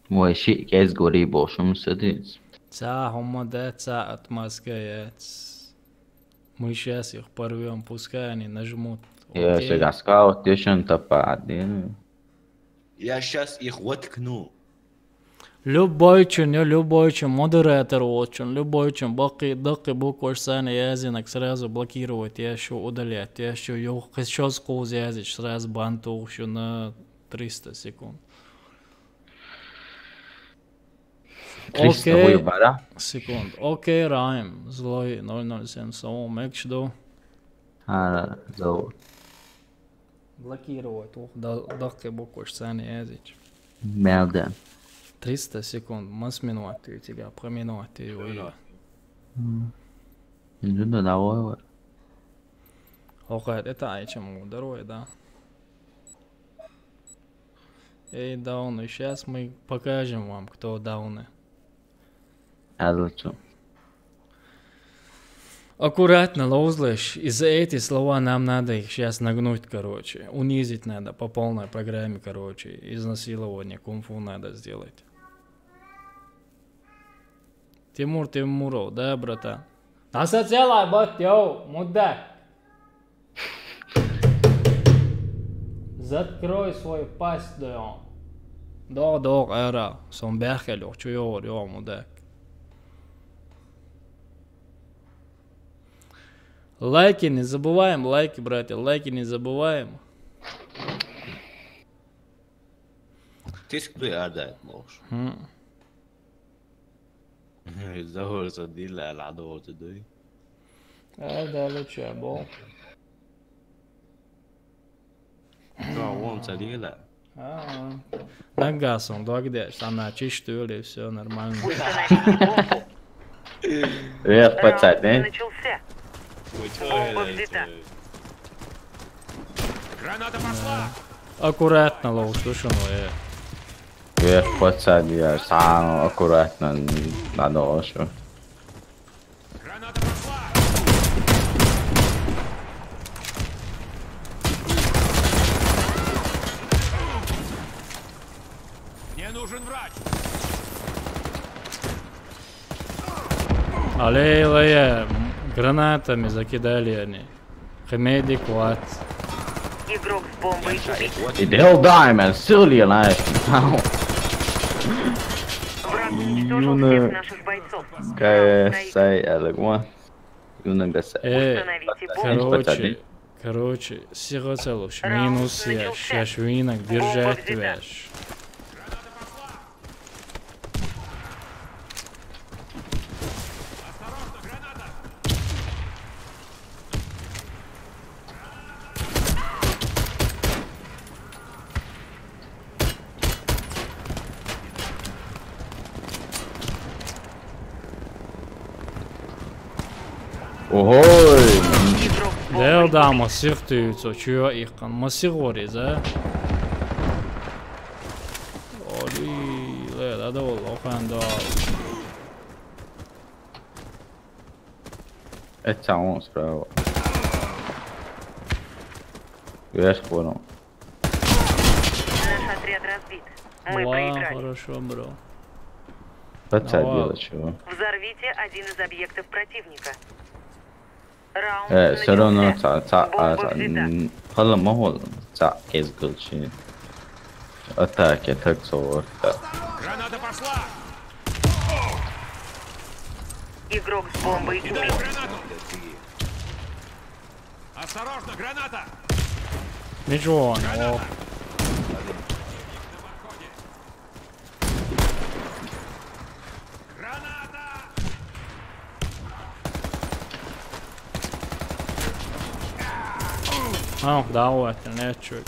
Ой, ши кез гори бошум садиц. Ца хома да, ца отмазка яц. Мы щас их порвём, пускай они нажмут. Я Окей. Сейчас скаут, ты что-то пади. Я щас их воткну. Любой чин, я любой чин, модератор вот чин, любой чин, бакы, дакы букваш сани язинак сразу блокировать, я ещё удалять, я ещё ё-, ещё скоз язич, сразу бан тохшу на триста секунд. Триста Окей. Выбора. Секунд. Окей, Райм, злой, ноль ноль семь, саму мекшду. А, зовут. Блокировать, ух, да, дакы букваш сани язич. Мелда. Триста секунд, мас минуты у тебя, по минуты у. М. Иду на давай. Окей, это ай чем ударой, да. Эй, дауны, щас мы покажем вам, кто дауны. Азлчу. Аккуратно, Лоузлэш, из-за эти слова нам надо их щас нагнуть, короче. Унизить надо по полной программе, короче. Изнасилование, кунг-фу надо сделать. Тимур Тимуров, да, братан? Насацелай, бот, йоу, мудак. Закрой свою пасть, да. Да, да, эра, сон бяхел, чё, йоу, йоу, мудак. Лайки не забываем, лайки, братья, лайки не забываем. Ты скажи, а, да, можешь. Хм. Зовёрза дила, ладовза дуй. А, дальше, бо. Да, вон царила. А, а. Нагасан, догдеш, она чистую, и всё нормально. Установите бомбу. Привет, пацаны. Раунд начался. Бомба взята. Граната пошла! Аккуратно, лучше, слушай, ну, э. Привет, пацаны, я сам аккуратно надо вашу. Граната пошла! Мне нужен врач! Аллея, гранатами закидали они. Хмедик, what? Игрок с бомбой убит. It hell die, man. Still alive. Враг уничтожил всех наших бойцов. Кая сай, Алек, ма. Юнан гаса. Э, установите бомбу. Короче, короче, сига целуш. Минус я, шаш винок, держать вяш. Ого! Дел да, масих ты, цо чё их кан, масих вор из, а? Оли, ле, да, да, лохандо. Это он справа. Я ж понял. Наш отряд разбит. Мы проиграли. Хорошо, бро. Подсадила, чего? Взорвите один из объектов противника. Раунд начался. Э, всё равно ца, ца, а, ца, м, хала махол, ца, кез гылчи. Атаки, так, сорта. Граната пошла! Игрок с бомбой убит. Осторожно, граната! Ничего, ну. А, да, вот, не чуть.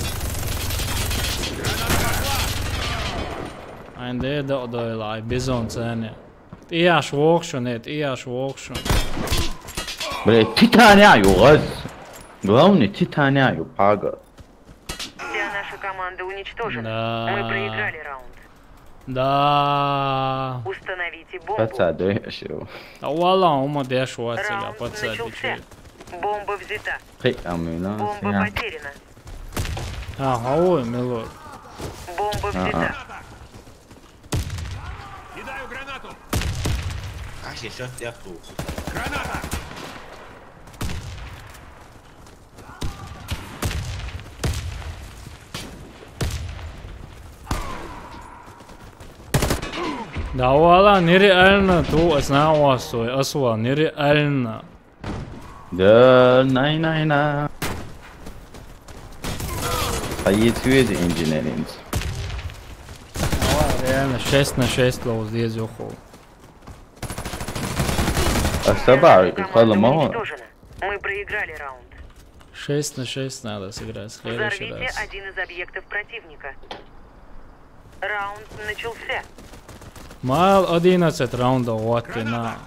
Ай, да, да, да, лай, бизон цене. Иаш вокшун, нет, иаш вокшун. Блядь, титаня, югаз. Главный титаня, юпага. Вся наша команда уничтожена. Да. Мы проиграли раунд. Да. Установите бомбу. Подсадывай, ещё. А вала, ума деш вацага, подсадывай. Раунд начался. Бомба взята. Хей, а мы на. Бомба потеряна. Ага, ой, мило. Бомба взята. Кидаю гранату. А, сейчас я тут. Граната! Да вала, нереально, ту основа свой, осла, нереально. Да, най, най, на. А есть ведь инженеринг. Реально, шесть на шесть лоу здесь, оху. А собака, Наша команда уничтожена. Мы проиграли раунд. Шесть на шесть надо сыграть в следующий раз. Взорвите один из объектов противника. Раунд начался. Мал одиннадцать раундов, вот ты на.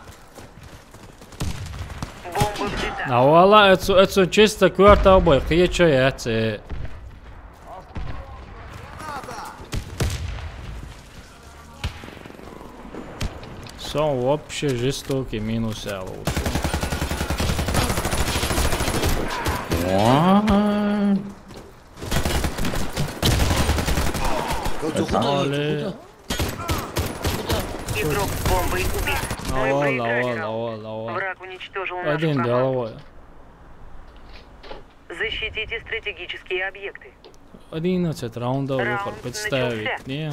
Бомба взята. А вала, это, это чисто квартал бой, кие чё я це. Сон вообще жестокий минус я лучше. Ой. Куда, куда, куда? Игрок с бомбой убит. Мы проиграли раунд. Враг уничтожил нашу команду. Один головой. Защитите стратегические объекты. Одиннадцать раундов, раунд представить, не?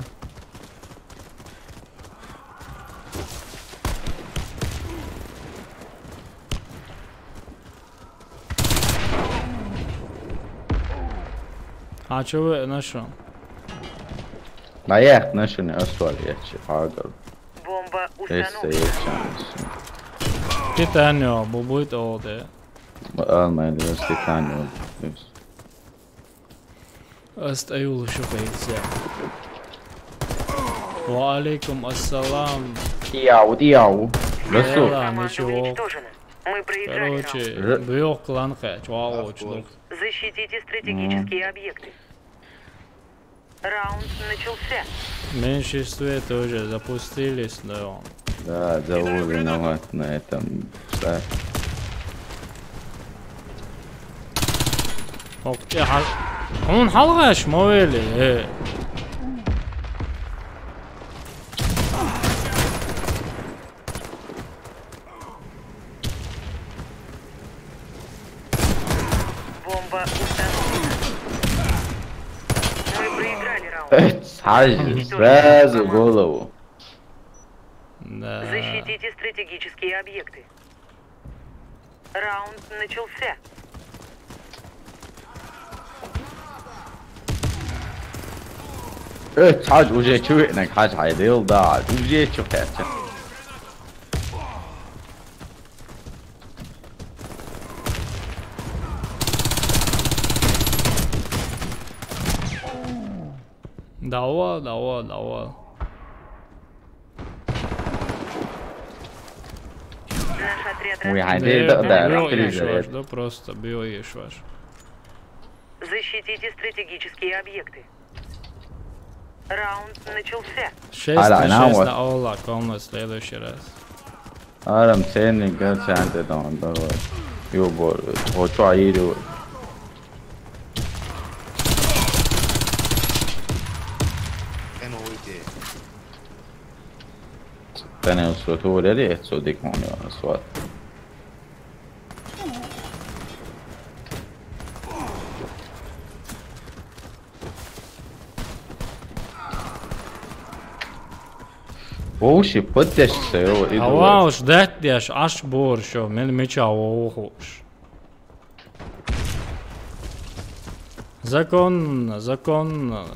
А чё вы, на что? Наехать на что не остали, я чё, пардон. Бомба установлена. Эсса еччанас. Титанио, бубуй тӀолде. Ма ал майлас титанио. Астаюл шуфейца. Ва алейкум ассалам. Тияу, тияу. Расул. Ела, ничего. Мы проиграли раунд. Короче, бьёк клан хэ, чуал очлук. Защитите стратегические объекты. Раунд начался. Меньшинстве тоже запустились, но... Да, зовут виноват на этом. Да. Окей, хал... Он халгаш, мовели, э. Бомба установлена. Мы проиграли раунд. Сразу, сразу в голову. Да. Защитите стратегические объекты. Раунд начался. Э, цхьаж уже чу веънаг, хьаж хьай дел да, уже чу кхаьча. Давай, давай, давай. Наш отряд... Ой, разбит. Ай, да, да, да, бьёт да, ещё да, аж, да. Да, просто бьёт ещё аж. Защитите стратегические объекты. Раунд начался. Шесть на шесть на Ола, комнат в следующий раз. Арам ценник гал чанте дон, давай. Юбор, очо айру. Тэнэ усо туурери, эцо дикмони вана суат. Вообще, поддержка, его иду. Ава уж дать деш, аш бор шо, мен меча вохуш. Законно, законно.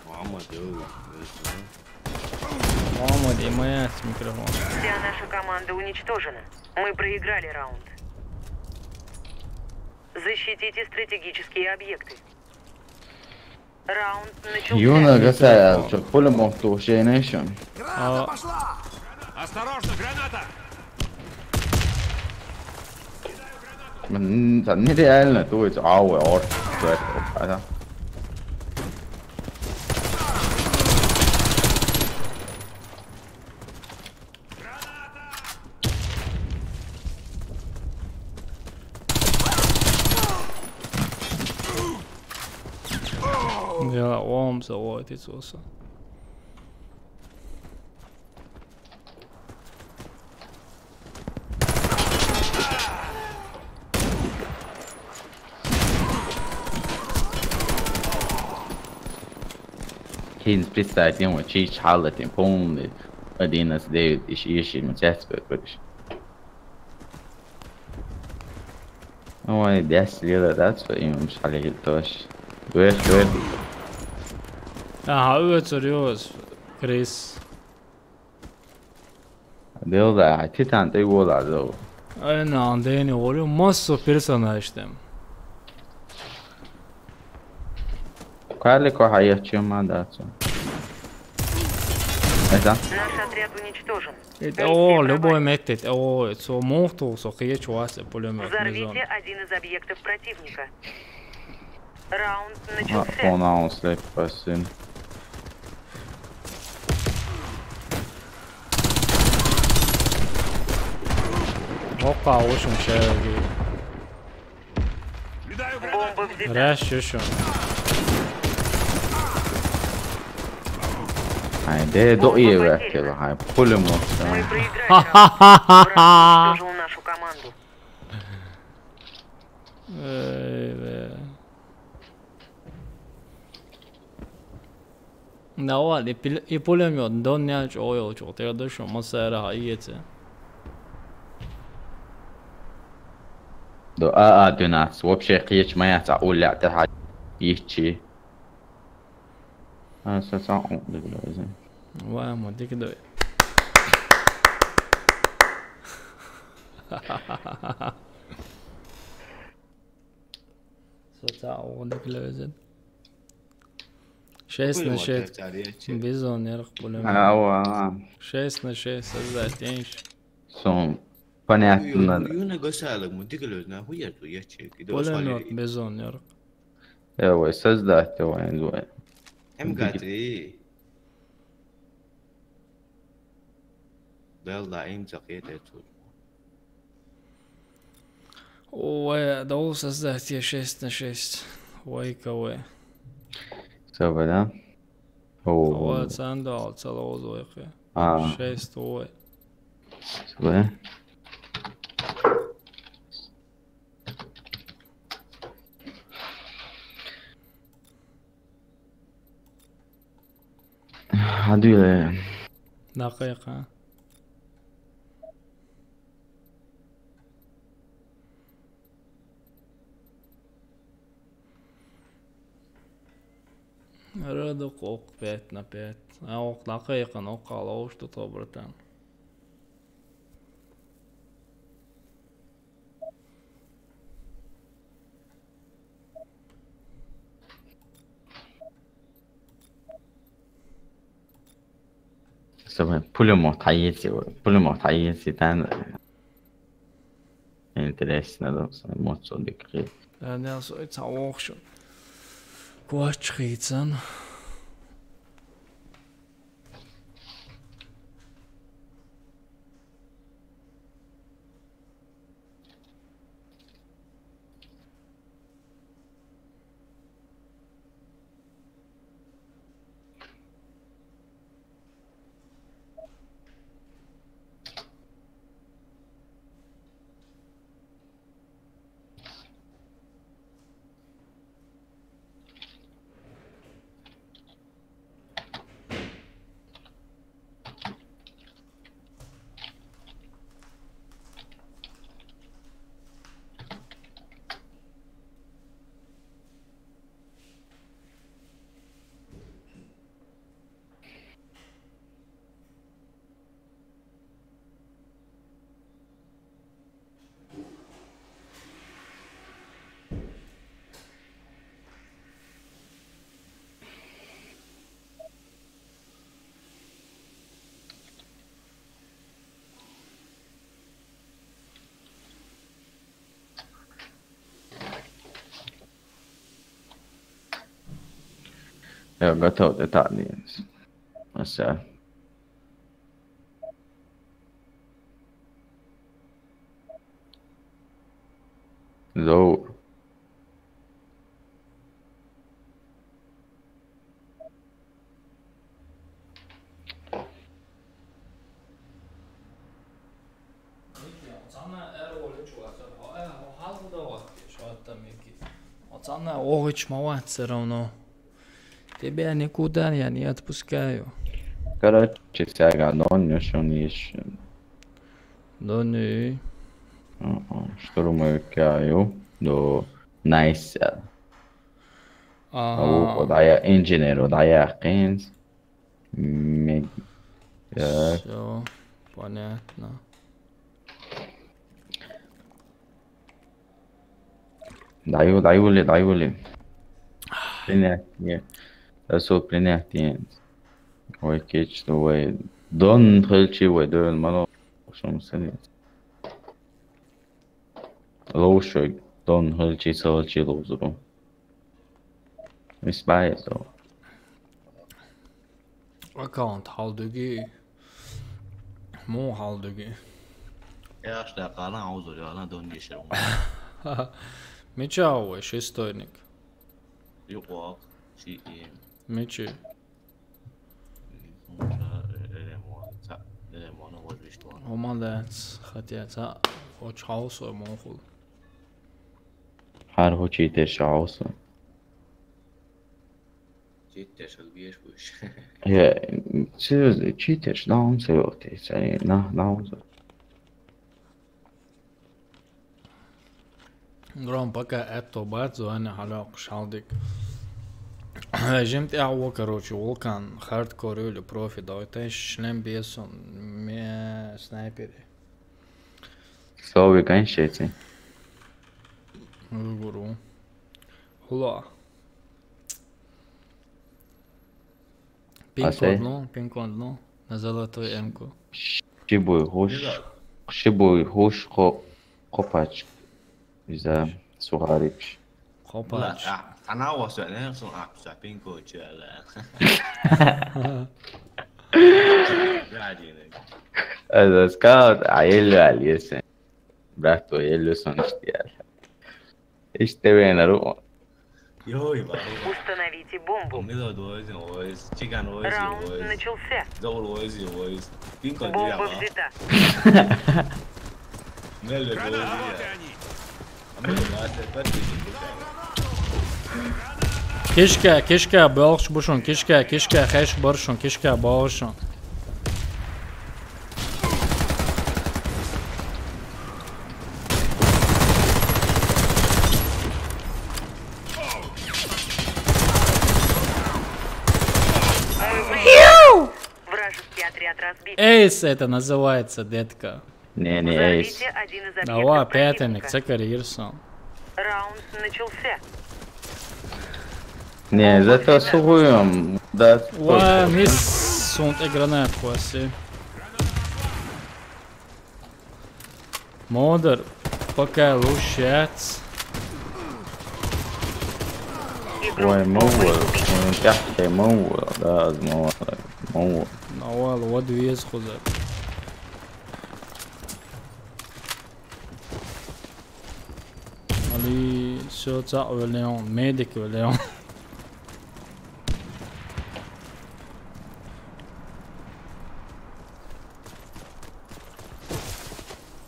Мама делала, это, да? Мама, где моя с микрофон? Вся наша команда уничтожена. Мы проиграли раунд. Защитите стратегические объекты. Раунд начался. Юна гасая, чё, поле мог то уже не шо? Граната пошла! Осторожно, граната! М, да нереально, то есть, ау, ор, то есть, а, да. Дела, ом, заводит, Иисуса. Кин представить ему, чи чалатин, полный, один из девять, ищи, ищи, мы часть, короче. Ой, дес лет, да, своим шале тоже. Дуэш, дуэш. Ага, ötürüyoruz. Chris. Дел да, титан, ты его да, зо. Ай, на, Дэнни, говорю, массу персонаж там. Кали ко хая, чем манда, цо. Это? Наш отряд уничтожен. Это, о, любой метод, о, со мохту, со хие чуасе пулемёт. Взорвите один из объектов противника. Раунд начался. А, он аунслейп пасин. Опа, очень чаги. Бомба взята. Раз, ещё что? Ай, да, до и вертела, ай, пулемёт. Мы проиграли раунд. Враг уничтожил нашу команду. Эй, бля. Да ладно, и пил-, и пулемёт, дон не чё, ой, чё, ты дышишь, массера, а иеце. Да, а, а, двенадцать, вообще, кьеч моя, ца, уля, ты ха-, ичи. Ай, са цӀа Ӏун дика лоьза. Ва, ма дика дой. Са цӀа Ӏун дика лоьза. Шесть на шесть. Пулемёт царь, я чё? Бизон ярх пулемёт. А, ва, а. Шесть на шесть, создать, тенш. Сон, понятно. Ю-, ю-, юна гасалаг, ма дика лоьза, нахуй я ту, я чё? Пулемёт, бизон ярх. Э, вай, создать, вай, вай. М гатри. Белла им цӀакъ етӀе цу. Ой, да у создать я шесть на шесть. Ой, кого. Всё, да? О. Ой, цандал, целого зойхи. А. Шесть, ой. Всё. Хьадуьйла. Дакъикъа. Рада кхокъ пять на пять. А окъ дакъикъа, окъ ала уж тут, братан. Самое пулемёт хьаэци, пулемёт хьаэци, тан интересно, да, самое мод содик хи. Да, не, со, это охшо. Квач хицан. Я готов, это один. Аса. Зо. Мики, оцана эр оле чугаса, хо, э, хо, хал худа ватки, шо атта Мики. Оцана огич ма ват всё равно. Тебя никуда я не отпускаю. Короче, сега донню шун ещё. Донню. Ага, штурмую кяю до Найса. Ага. А у, удая инженер, удая хинс. Мег-, э. Всё, понятно. Даю, даю ли, даю ли. Принять, нет. Засу принять, нет. Ой, кеч, ой. Дон хелчи, ой, дон, мало. Шум сенец. Лоушой, дон хелчи, солчи лоузру. Исбайсо. Аккаунт халдуги. Мо халдуги. Я аш да кана аузу, я на дон дешер. Мича ой, шестойник. Юкъуакъ, чи и. Мичи. Ремон, ца, ремон, вот виштуан. Молодец, хотя ца, оч хаус, ой, монхул. Хар хо читер шаус. Читер шал биеш буш. Е, серьёзно, читер шаус, на, на. Гром, пока это бат, звони, алло, шалдик. Жим тӀехь во, короче, вулкан, хардкор или профи, давай, тӀе шлем бе сона, ме снайпери. Со виган шеци. Гуру. Хула. Пин-код, ну, пин-код, ну, на золотую эмку. Шибуй хуш, шибуй хуш, копач. Иза сухарич. Копач. Ана васу, не, сон апса, пин-код, чуяла. Радио. Аза скаут, а еле алиесе. Брат, то еле сон штиал. Иште вена ру. Йой, ба. Установите бомбу. Мило дози, ойз, чиган ойз, Раунд ойз. Начался. Зовул ойз, ойз. Пин-код. Бомба взята. Меле дози. Кишка, кишка, балгъаш бушун, кишка, кишка, хеш баршун, кишка, балгъашун. Вражеский отряд разбит. Эйс это называется, детка. Не, не, эйс. Взорвите один из объектов противника. Ава, пятенник, цекер ирсон. Раунд начался. Не, зато сухуем, да. Ва, мис, сунт гранат кваси. Модар, пока лучше. Ой, мовал, ой, тяхте мовал, да, мовал, мовал. Навал, вот вес хуза. Али, всё, цаъ велеон, медик велеон.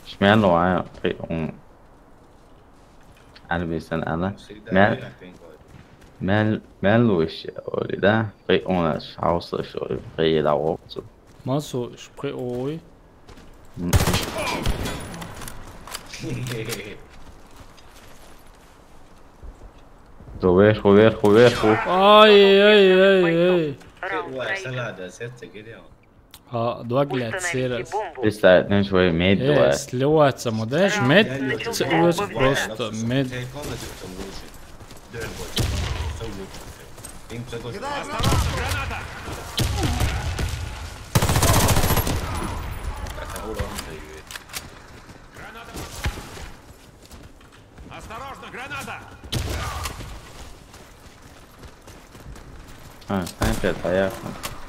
Шмян вая, при, м. Альбисан ала. Всегда. Мел, верно, пин-код. Мел, мел виш, оли, да? При, у нас хаос, что ли? При, да, вот. Масу, шпри, ой. М. Вверху, вверху, вверху. Ай, ай, ай, ай. Раунд проигран. Ха, два, блядь, сервис. Установите бомбу. Представь, ну, что имеет. Э, два. Сливаться, мы, знаешь, мед, просто мед. Осторожно, граната! Осторожно, граната! А, снайпер, поехал.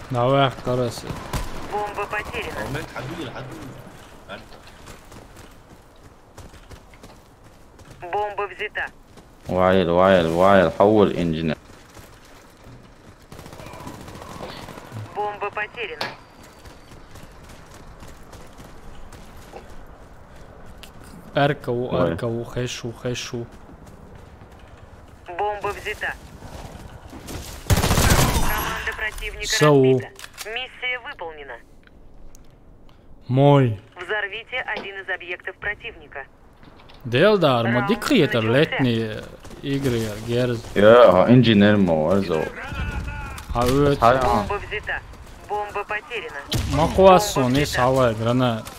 Давай, короче. Бомба потеряна. Бомба взята. Вайл, вайл, вайл, حول انجن. Бомба потеряна. Аркау, ой. Аркау, хэшу, хэшу. Бомба взята. Команда противника разбита. Миссия выполнена. Мой. Взорвите один из объектов противника. Делдар, ма дикриетар летни игры герз. Я, инженер мо, азо. Ха, ой. Бомба взята. Бомба потеряна. Ма квас он, и сала гранат.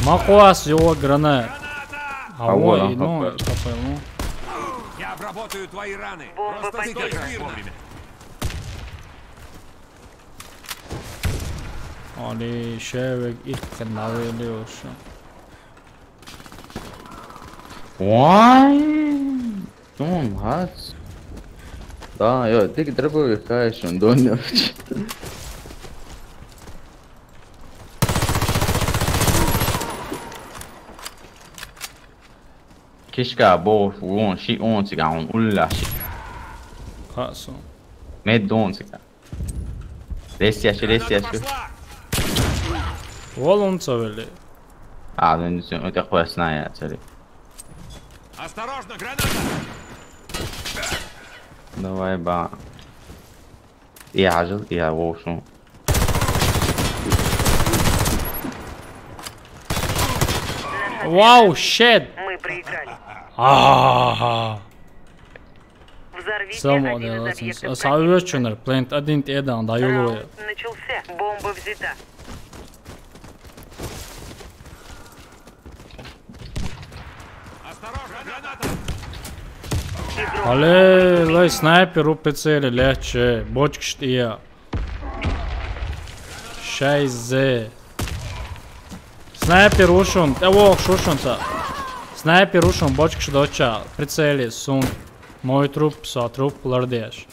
Ма квас, ё, гранат. А, ой, ну, капел, ну. Я обработаю твои раны. Бомба потеряна. Али шевек иккен навели ошу. Ой! Тон хац. Да, ё, ты дробовик хаешь, он донёвич. Кишка бо вон ши он циган улла ши. Хасо. Мед дон циган. Ресияш, ресияш. Волон цавели. А, ну, ну, это классная цель. Осторожно, граната! Давай, ба. Я жил, я вошел. Вау, щет! Мы проиграли. Ага. Взорвите один из объектов противника. Савёчунар, плент один тӀедан да юлуя. Раунд начался. Бомба взята. Осторожно, граната! Алло, лай снайпер у прицеле лече, бочкаш тӀея. Шайзе. Снайпер ушун, тӀавох шушунца. Снайпер ушун, бочкаш доча, прицеле сун. Мой труп, со труп, лардеш.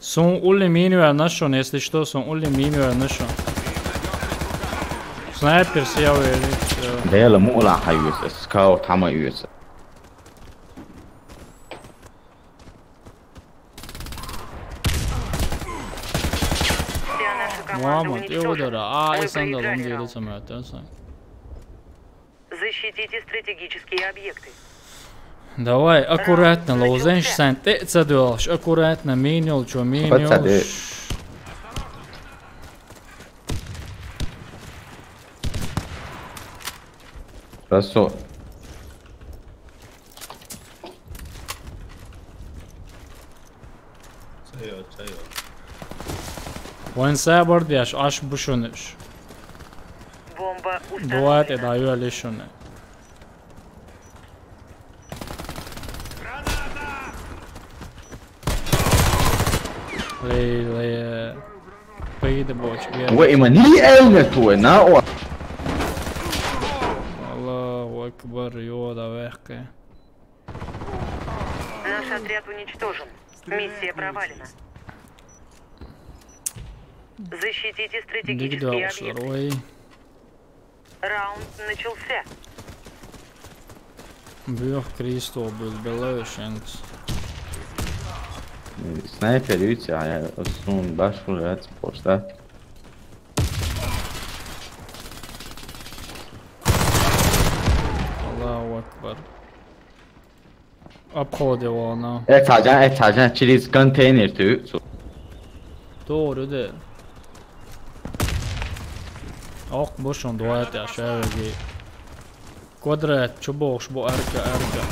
Сун улли минвер нашун, если что, сун улли минвер нашун. Снайпер сиявели. Дела мула хаюс, скаут хама юс. Вся наша команда уничтожена. Мы проиграли раунд. Мамонт, а, эсанда лондири самоятасан. Защитите стратегические объекты. Давай, аккуратно, лоузенш сан тӀеца дуалш, аккуратно, минил, чё минил. Расо. Сайо, сайо. Вайн сабар деш, аш бушунеш. Бомба установлена. Дуат и даю алишуне. Лей, лей. Пейде боч, я. Ва има ни элне туе, на о. Аллаху акбар, йода вехке. Наш отряд уничтожен. Миссия провалена. Защитите стратегические объекты. Дигдалшар, ой. Раунд начался. Бюх Кристо был белая шенкс. Снайпер юйца, а я сун башку жать почта. Аллаху акбар. Обходе вона. Этажан, этажан через контейнер ту. Doğru de. Ох, бошон дуайт я шаги. Квадрат, чубош, бо арка, арка.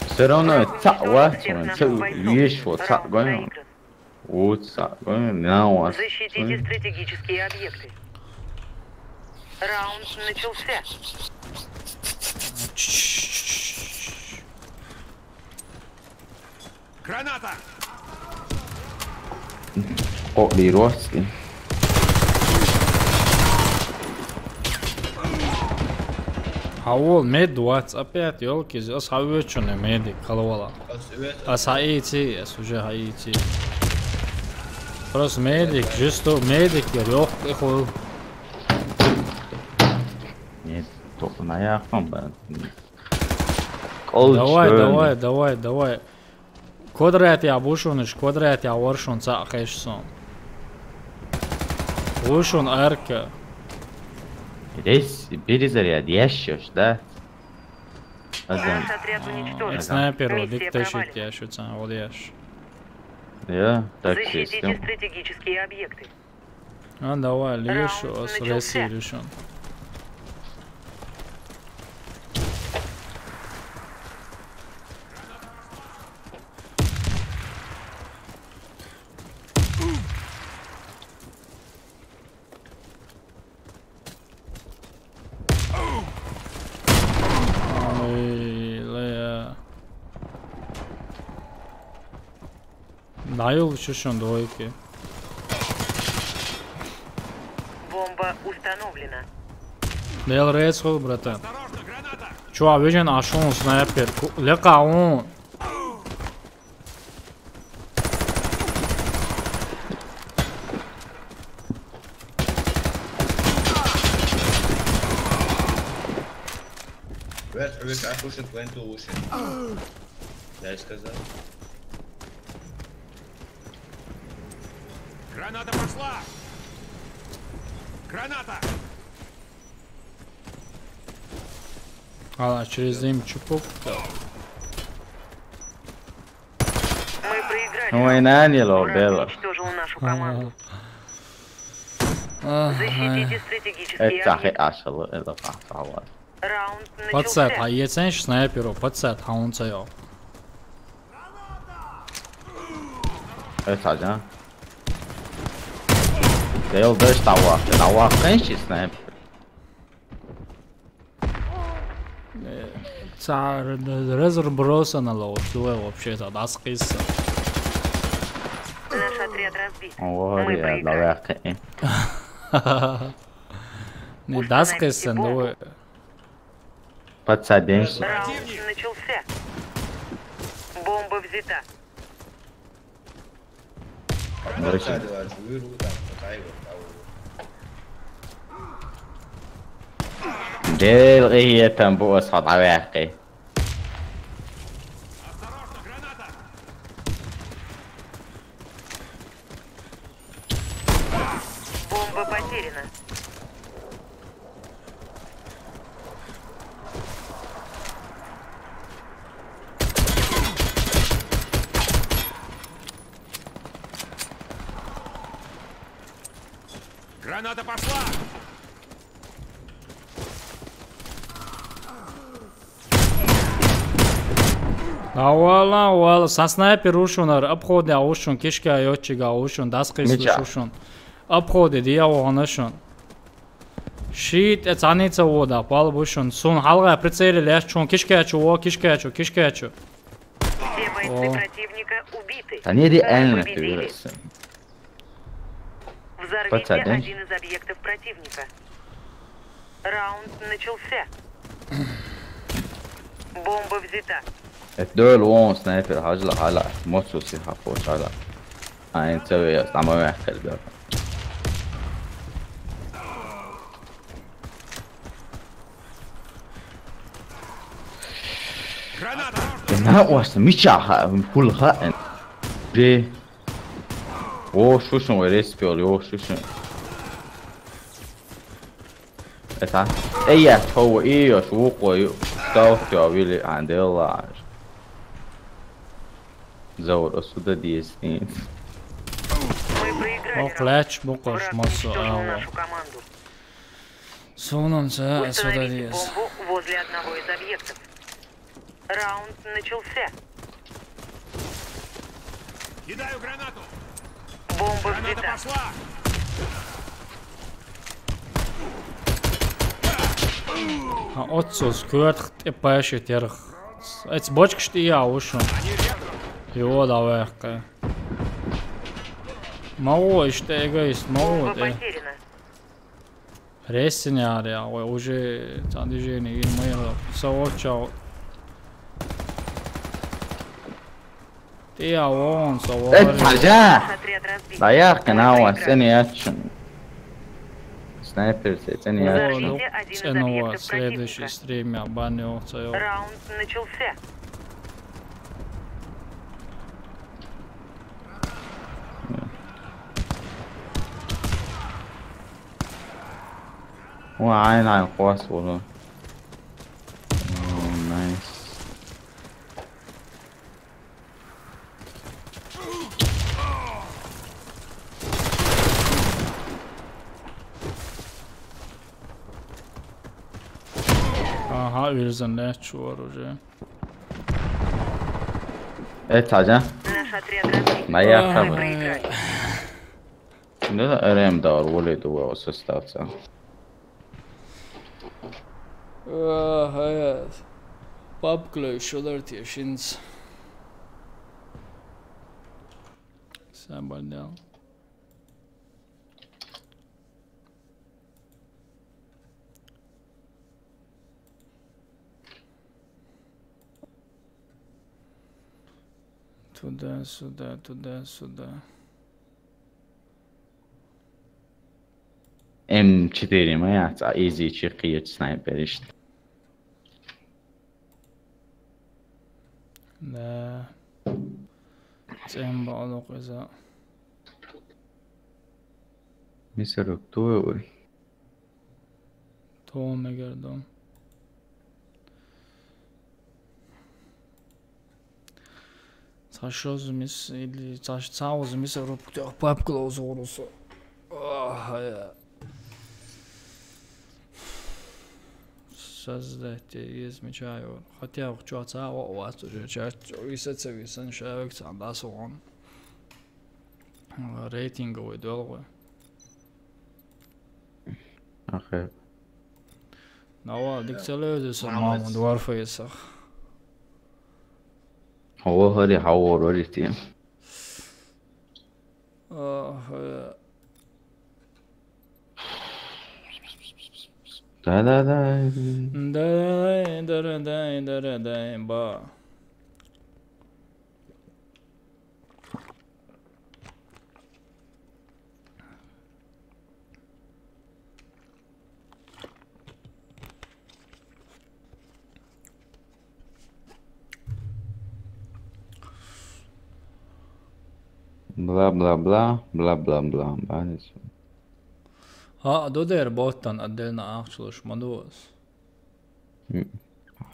Все равно ца ва, ца веш во ца гоним. Уца, э, на вас. Защитите стратегические объекты. Раунд начался. Граната! О, лирос. Хавол, мед двадцать опять, ёлки, ас хавечуне медик, халвала. Ас хаити, ас уже хаити. Просто медик, жесто, медик, я лёг, эхол. Нет, только на яхом, ба. Давай, давай, давай, давай. Квадрат я бушуниш, квадрат я варшун ца хешсон. Вушун арка. Здесь перезаряд, ящешь, да? Наш отряд уничтожен. Снайпер, вот, миссия провалена. Дикташит ящу ца, вот яш. Я, так. Защитите стратегические объекты. А, давай, лешу, ас реси решен. Ой, лея. Найыл шишон двойки. Бомба установлена. Дел рейс хол, братан. Чё, а вижен ашун снайпер? Лекаун. Вес, вес, ашушек, венту ушек. Я сказал. Граната пошла! Граната! А, через им чупук. Мы проиграли. Ну, и на не ло, Враг бело. Уничтожил нашу команду. Ага. Защитите стратегические объекты. Это хе ашало, это пахало. Раунд начался. Пацат, а ецен снайперу, пацат, а он цаё. Э, цаджан. Дел даш давах, давах, конечно, снайпер. Э, ца-, р-, р-, разбросано ло, вот, вообще-то, дас киса. Наш отряд разбит. О, Мы я, проиграли. Давай, не дас киса, ну, подсадимся. Раунд начался. Бомба взята. Короче. Дел, и это было с отвязкой. Бомба потеряна. Граната пошла! Авала, авала, са снайпер ушунар, обходе ушун, кишка йочига ушун, дас кис ушун. Обходе диа вогнашун. Шит, э, цаница вода, пал бушун. Сун халга прицеле ляш чун, кишка чу, о, кишка чу, кишка чу. Все бойцы противника убиты. Они реально, ты вырос. Взорвите один из объектов противника. Раунд начался. Бомба взята. Эт дөл он снайпер хажла хала. Моцу си хафо чала. Айн цеве я, стама мехкел бер. Граната! На уаш мича ха, кул ха. Же. О, шушун, ой, респи ол, о, шушун. Это? Эй, я, хо, и, я, шуко, ю. Стал, всё, вили, андела. Заур, осуда десять. Мы проиграли. О, клач, букаш, массу, ава. Сунам, са, осуда десять. Установите бомбу возле одного из объектов. Раунд начался. Кидаю гранату. Бомба взята. Граната пошла. А отсус кварт тепаши терх. Эц бочкаш тия ушун. Его давай. Мало иште эгоист, мало. Бомба потеряна. Рессинь аря, ой, уже ца движение, и мы его совоча. Ты а вон, совор. Э, цаджа! Наш отряд разбит. Да я канал, сен ячун. Снайпер, сен ячун. Взорвите один из объектов противника. Следующий стрим, я баню, цаё. Раунд начался. Уа, айн, айн, хвас, ура. О, найс. Ага, вирзан, да, чувар уже. Э, цаджа? Наш отряд разбит. Моя. Ага. Мы проиграли. Да, РМ да, рулит у вас остаться. Ага, я. Пап клей, шо дар тия шинц. Сам бандял. Туда-сюда, туда-сюда. М четыре моя, а изи чекиет снайпер ишт. Да. Цем балук иза. Мисер Уктуевый. Тон мегердон. Цашозмис или цаш цаузмис руб папкалоз урусу. Ах, я. Создайте, измечаю. Хотя бы чё цао у вас уже чат, и сеца висан шавик цандас он. Рейтинговый долго. Окей. Навал, дикцелезис, Мамас. Маму дворфейсах. Хавари, хавари тим. Ах, э. Да-да-да. Да-да-да, да-да-да, да-да-да, ба. Бла-бла-бла, бла-бла-бла, ба, не знаю. А, додер боттан отдельно ахчулуш мадуас. М.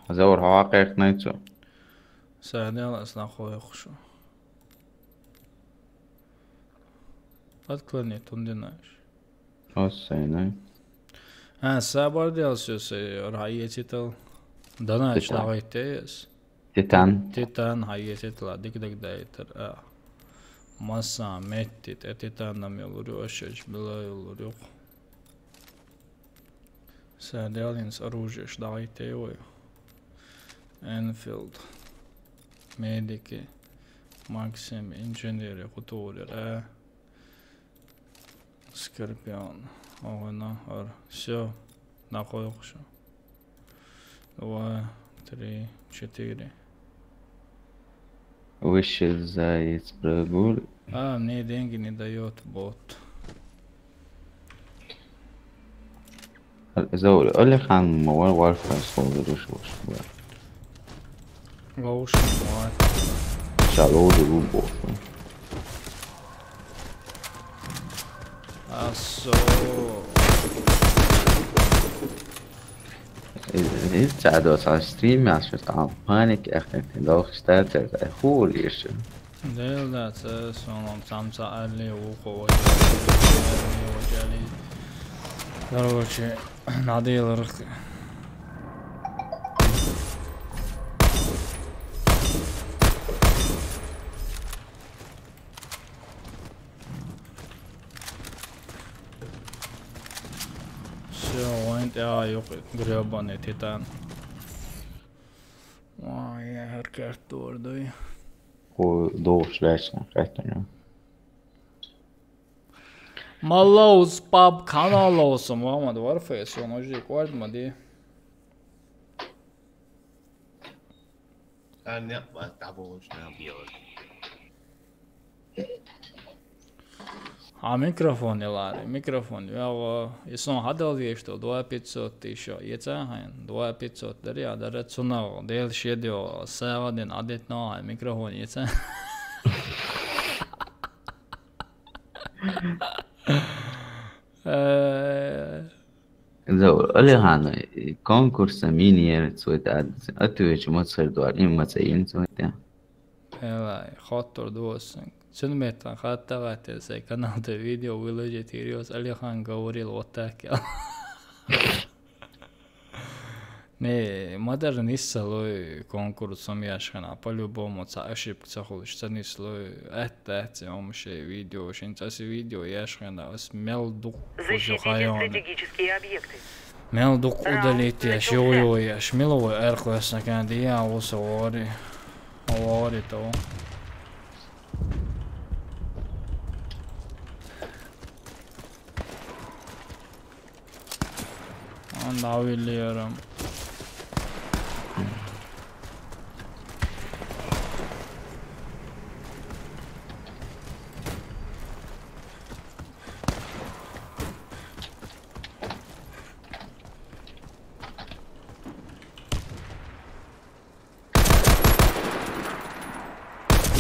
Заур хавакъекъ найцу. Саьдел ас нахойхушу. Отклонить, тундинаешь. Ос сайнай. А, сабар дел сюсе, раецитал. Данач Титан. Нагайтеес. Титан. Титан, раецитла, дик-дик дайтар, а. Масса, меттит, э, титан нам юлур, ошоч, била юлур, юк. Саьдел инс оружие, шдагайтеой. Энфилд. Медики. Максим, инженери, хутури, э. Скорпион. Огъуна, ар. Всё. Нахойхушу. Два, три, четыре. Вышел заяц, прогуль. А, мне деньги не даёт бот. Заур, Алихан, ма вар, вар, фас, вар, вар, вар. Лоушен, вар. Ша, лоушен, вар, вар. Асо. Ил цадо са стрим яс фестал. Паник, эх, эх, лох, стар, стар, эх, хули ещё. Дел да, це сон самца али ухо, вот, али, вот, али. Короче, надо рых. Всё, вон тя юк грёбаный титан. Ой, я херкер турдуй. О, дол шляшка, как-то, не? Малоус паб каналоусу, Мухаммад Варфейс, он уже рекорд, мади. А, нет, а, того уж не делать. А микрофон, Илари, микрофон. Я, и сон хадал вешто, два пятьсот тысяч. Ецахайн, два пятьсот, дари, а, дари, цунал, дел шедио, сагадин, адет но, а микрофон, еца. Э. Зо, Алихан, конкурса минер цойта аддис. Отвечу мацхар дуар, им маца ин цойта. Элай, хоттур дуосан. Цун меттан хаттагъатта сай каналда видео выложить ириос, Алихан говорил вот так. Не, мадар ниса лой конкурсом яшхана, по-любому ца ошибка ца хулуш, ца нис лой, атта, атта, ом ше видео, шин ца си видео яшхана, ас мел дук. Защитите стратегические объекты. Мел дук удалить яш, йо, йо, яш, миловой эрхуэсна кэнди, я, уса вори. Вори то. Anda biliyorum.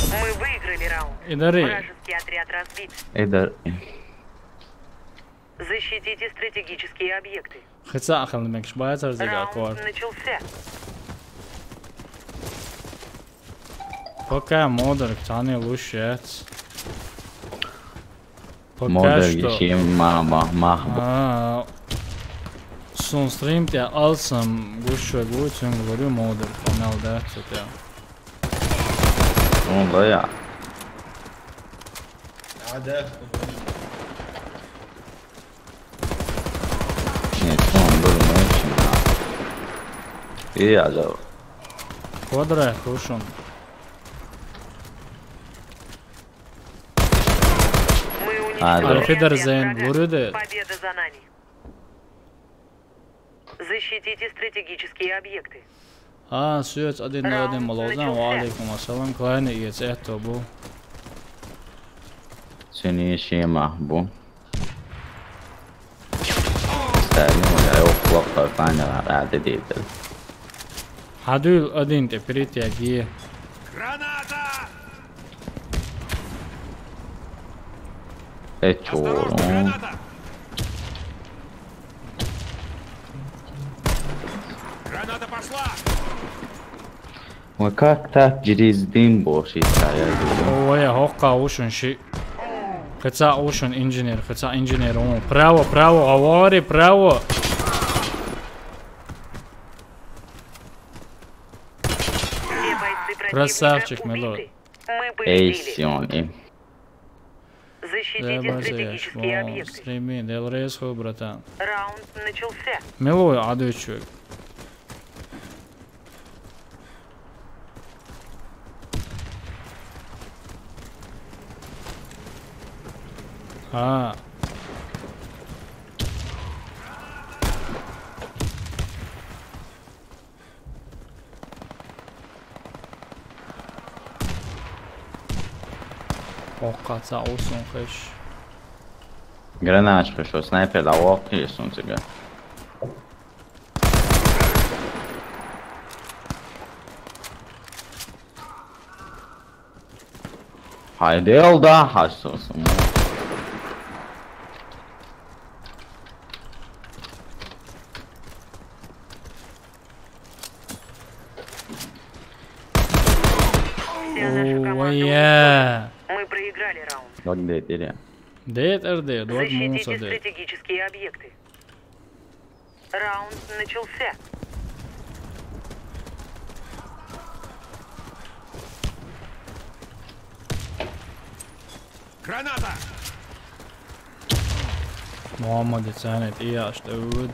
Мы выиграли раунд. Идари. Вражеский отряд разбит. Идар. Защитите стратегические объекты. Хица ахал мекш баазар зига. Раунд кор. Начался. Пока модер тани лушец. Пока модер что. Гиши ма, ма, ма. А, сун стрим тя алсам гушва гу, цун говорю модер, помял, да, цо тя. Он да я. Нет, он был меньше. И я за. Квадра, кушун. Мы уничтожили. Алло. Auf Wiedersehen, Лурюде. Победа за нами. Защитите стратегические объекты. А, сюец один на один малозан, ва алейкум ассалам, клайны иец это бу. Сени шема бу. Стали, я охлоп, клайны, а, а, дедейдер. Хадуил один те перетягие. Граната! Э, чё? Осторожно, граната! Граната пошла! Ой, как так гриздим больше стоять? Ой, я хокка ушун ши. Кыца ушун инженер, кыца инженер, он. Право, право, говори, право. Все бойцы противника убиты. Красавчик, милорд. Мы победили. Эй, Сион, эй. Защитите стратегические объекты. Стрими, Делрейс, хо, братан. Раунд начался. Милой, адучук. А. Ох, каца, усун хеш. Гранач хешо, снайпер да ох, хешун цига. Хайде алда, хашсусун. Вся наша команда уничтожена. Ой, э. Мы проиграли раунд. Док дед, или? Дед, эр дед, док муса дед. Защитите стратегические объекты. Раунд начался. Граната! Муаммад, цанет, и аш, дуд.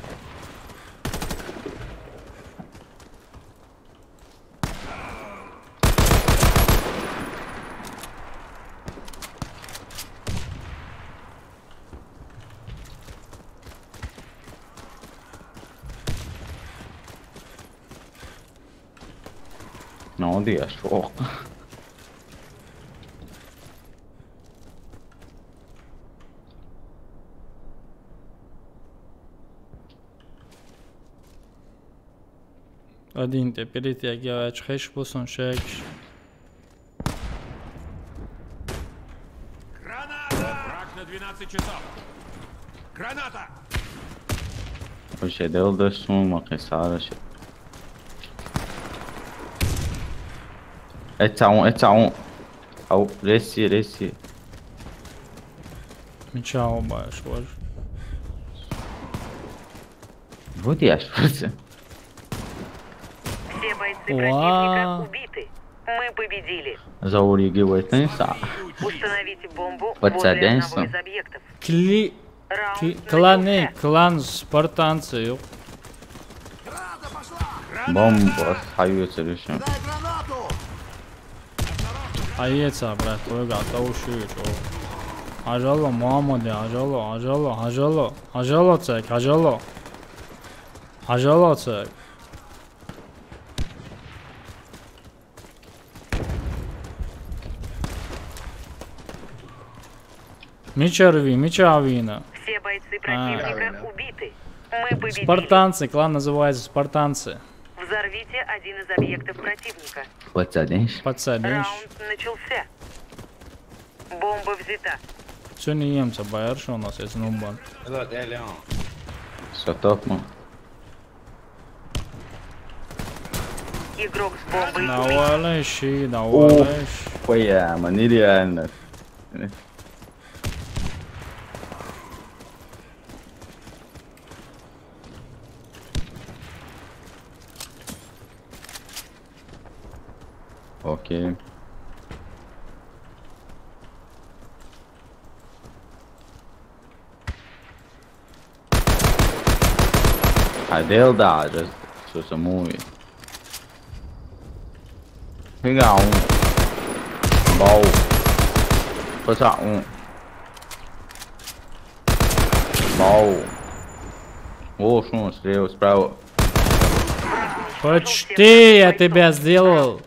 Ну, вот я шёл. Один те перед я гяч хеш бусун шекш. Граната! Враг на двенадцать часов. Граната! Вообще, дел дошум, макесара ши. Это он, это он. Ау, реси, реси. Меча убаешь, боже. Вот я ж. Все бойцы противника убиты. Мы победили. Заури ги вайтнеса. Установите бомбу возле одного из объектов. Кли... Раунд начался. Кланы, клан спартанцы, ёп. Бомба, хаюца решим. Кидай гранату! Аеца, брат, твой готов шует, о. Ажало, Муаммаде, ажало, ажало, ажало, ажало цек, ажало. Ажало цек. Мичарви, мичавина. Все бойцы противника убиты. Мы победили. Спартанцы, клан называется спартанцы. Взорвите один из объектов противника. Подсадишь? Подсадишь. Раунд начался. Бомба взята. Всё, не ем, байер, что у нас есть, ну, бан. Всё, топ, мы. Игрок с бомбой убит. Навалишь, навалишь. Ух, пояма, нереально. Окей. Ai, dēl dāžas, su samu. Figa un. Bau. Pasā un. Bau. О, что он слева, справа. Почти я тебя сделал.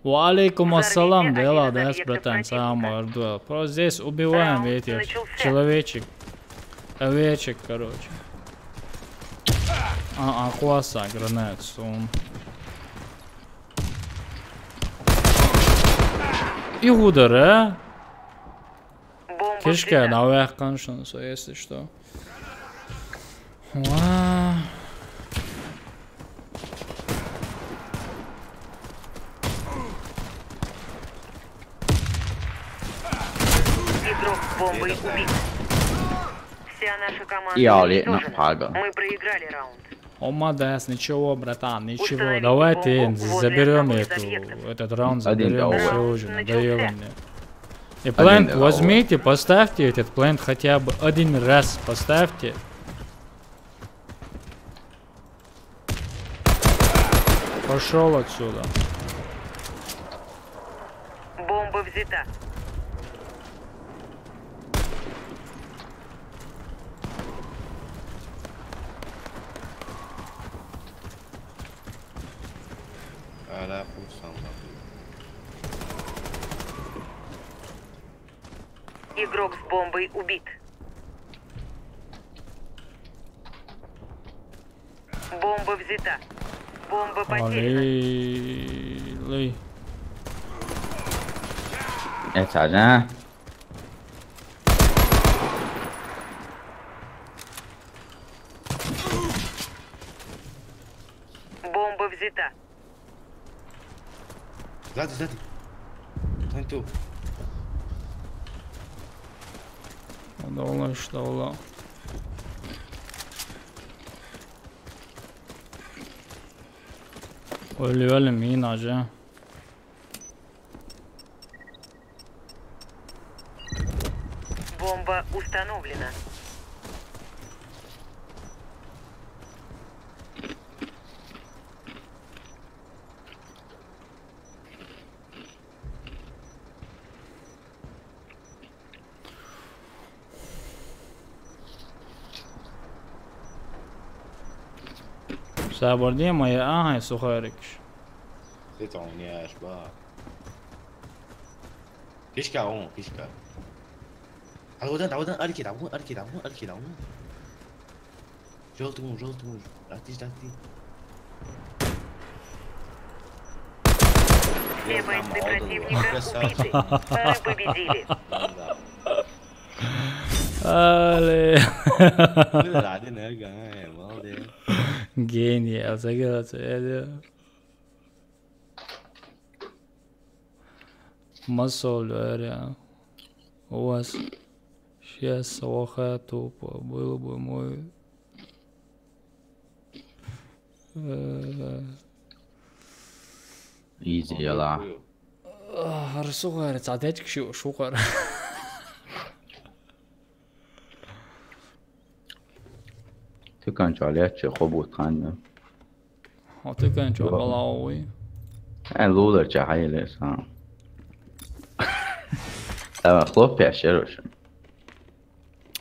Ва алейкум ассалам, да ладно, братан, сам ордуэл. Просто здесь убиваем этих человечек. Овечек, короче. А, а, класса, гранат, сум. И удар, а? Кишка, наверх, конечно, если что. Ва. Игрок с бомбой убит. Вся наша команда Я лет на уничтожена. Пага. Мы проиграли раунд. О, молодец, ничего, братан, ничего. Установите Давайте бомбу возле заберем одного из эту, объектов. Этот раунд Один заберем, для всё Раунд уже, надоело начался. Мне. И Один плент для возьмите, поставьте этот плент хотя бы один раз, поставьте. Пошёл отсюда. Бомба взята. Hala kursan bak. Игрок с бомбой убит. Бомба взята. Бомба потеряна. Алей. Э, цаджа. Бомба взята. Сзади, сзади. Вон ту. Давно что было. Öyle öyle minacı. Бомба установлена. Sabır diye mi ya? Aha, сухарик. Sit on ya, bak. Keşke oğlum, keşke. Al oradan, al oradan, hareket, al, hareket, al, hareket, al. Желтый муж, желтый муж. Отъезд, отъезд. Все бойцы противника убиты. Мы победили. Allez. Genial, ça, ça, ça. Масоль, Варя. У вас сейчас плохая тупо. Было бы мой... Э, Изи яла. Арсугар, цадечк шу, шугар. Тыкан чаляче хобут ханна. А тыкан чо балауи. Э, лулар ча хайле са. Давай, хлоп, я шерошин.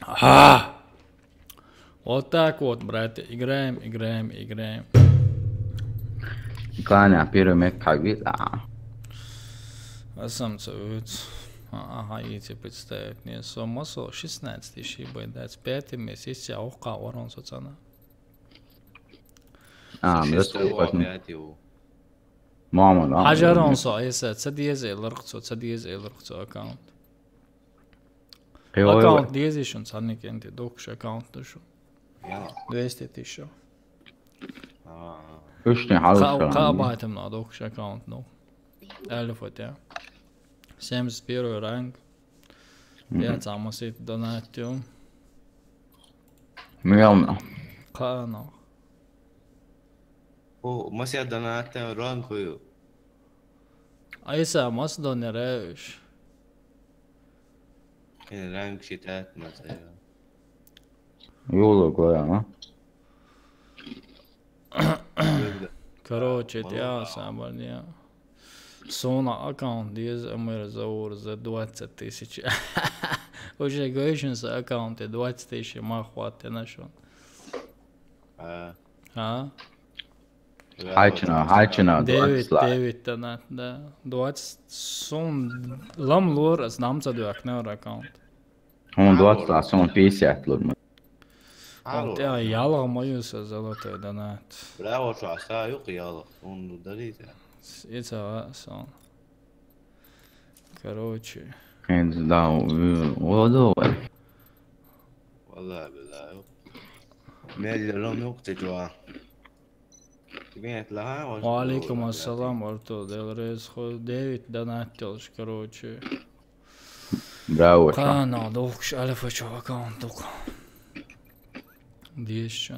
А! Вот так вот, братья, играем, играем, играем. Кланя, первый мег как вид, а. А сам целует. А, ага, я тебе представить. Не, со масо шестнадцать тысяч, ебать, двадцать пять месяц, а охка ворон соцана. А, мне Шестого целует. Опять его. Мама, да. Хажарон со, если цадиез элрхцо, цадиез элрхцо аккаунт. Аккаунт дезишун, царник энди докуш аккаунт душу. Двести тысяч. Ишни халуш. Ка байтам на докуш аккаунт, ну. Эльф вот я. Семьдесят первый ранг. Я цама сит донатил. Миллион. Кана. О, масия донатил ранг хую. Айса, мас донереш. Ранг считать, мас, я. Юла гоя, а? Короче, это я сам, не. Суна аккаунт деза, а мы разговор за двадцать тысяч. Уже гойшин са аккаунте двадцать тысяч ма хватит нашел. А? А? Хьайчина, хьайчина, девять, двадцать лай. Девять донат, да. Двадцать сум лам лор, а знам за две аккаунт. Хьун двадцать лай, сум пятьдесят лор. Хьун тя ялгъа ма юса золотой донат. Браво, чё, оставил ялгъа, он дарит. Ица сон. Короче. Хьун да, у-, удо. Валлахи, биллахи. Меллерон юкъ тетва. Ва алейкум ассалам, Артур, Дел Рейс, хо, девять донат делш, короче. Браво, чё. Канал, духш, Альфа, чё, аккаунт, дух. Десять.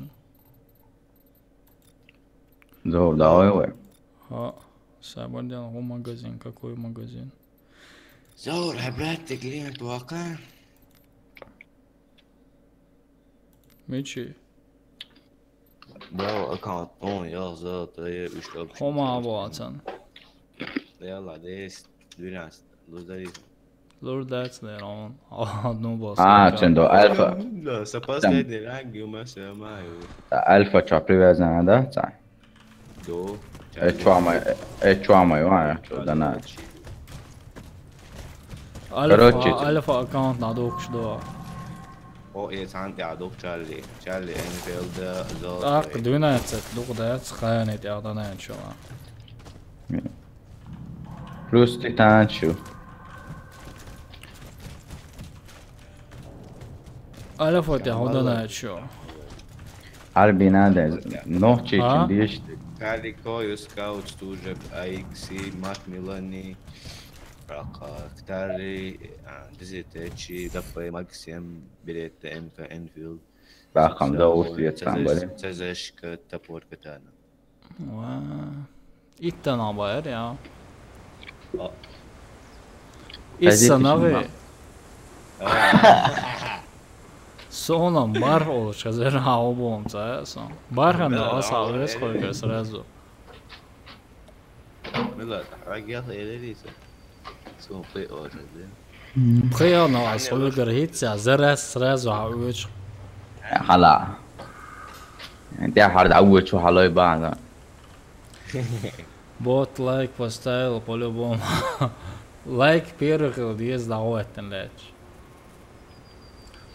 Зо, давай, давай. А, Сабардян, о, магазин, какой магазин? Зо, брат, ты клиент, вака. Мичи. Браво, аккаунт, он, я за, да, я уж как. Хома абуацан. Яла, десять, двенадцать, лузари. Лурдац, наверное, он. Одну босс. А, чендо, Альфа. Да, за последний ранг, ю, ма, всё, ма, ю. Альфа чё, привязана, да, ца? Ду. Э, чё, ма, э, чё, ма, ю, а, чё, да, на. Альфа, короче, Альфа аккаунт надо укш, да. О, э, сан, я, дух, Чарли. Чарли, Энфилд, Зо. Так, двенадцать, дух, да, цхайнет, я, да, на, чё. Плюс ты танчу. Альфа, ты, я, да, на, чё. Альбина, да, ночи, а? Чим дишь? Калико, Юскаут, Стужеб, Айкси, Мак Милани, Рака, Ктари, а, Дизитечи, Даппе, Максим, Беретта, Эмка, Энфилд. Бахам да, Урсият, Самбали. Цезешка, Топор, Катана. Ва. Иттан абар, я. А. Исса нави. Сона бар олуш, хазер ха обон, ца, сон. Бар хан да, аса, вес хойка сразу. Мила, рагьял элелиса. Сон пе ожеде. Пхиана, а, сойгар хитца, зарас сразу, а, уч. Хала. Дя хард, а, уч, халой бана. Бот лайк поставил по-любому. Лайк первый хил диез давай тенлеч.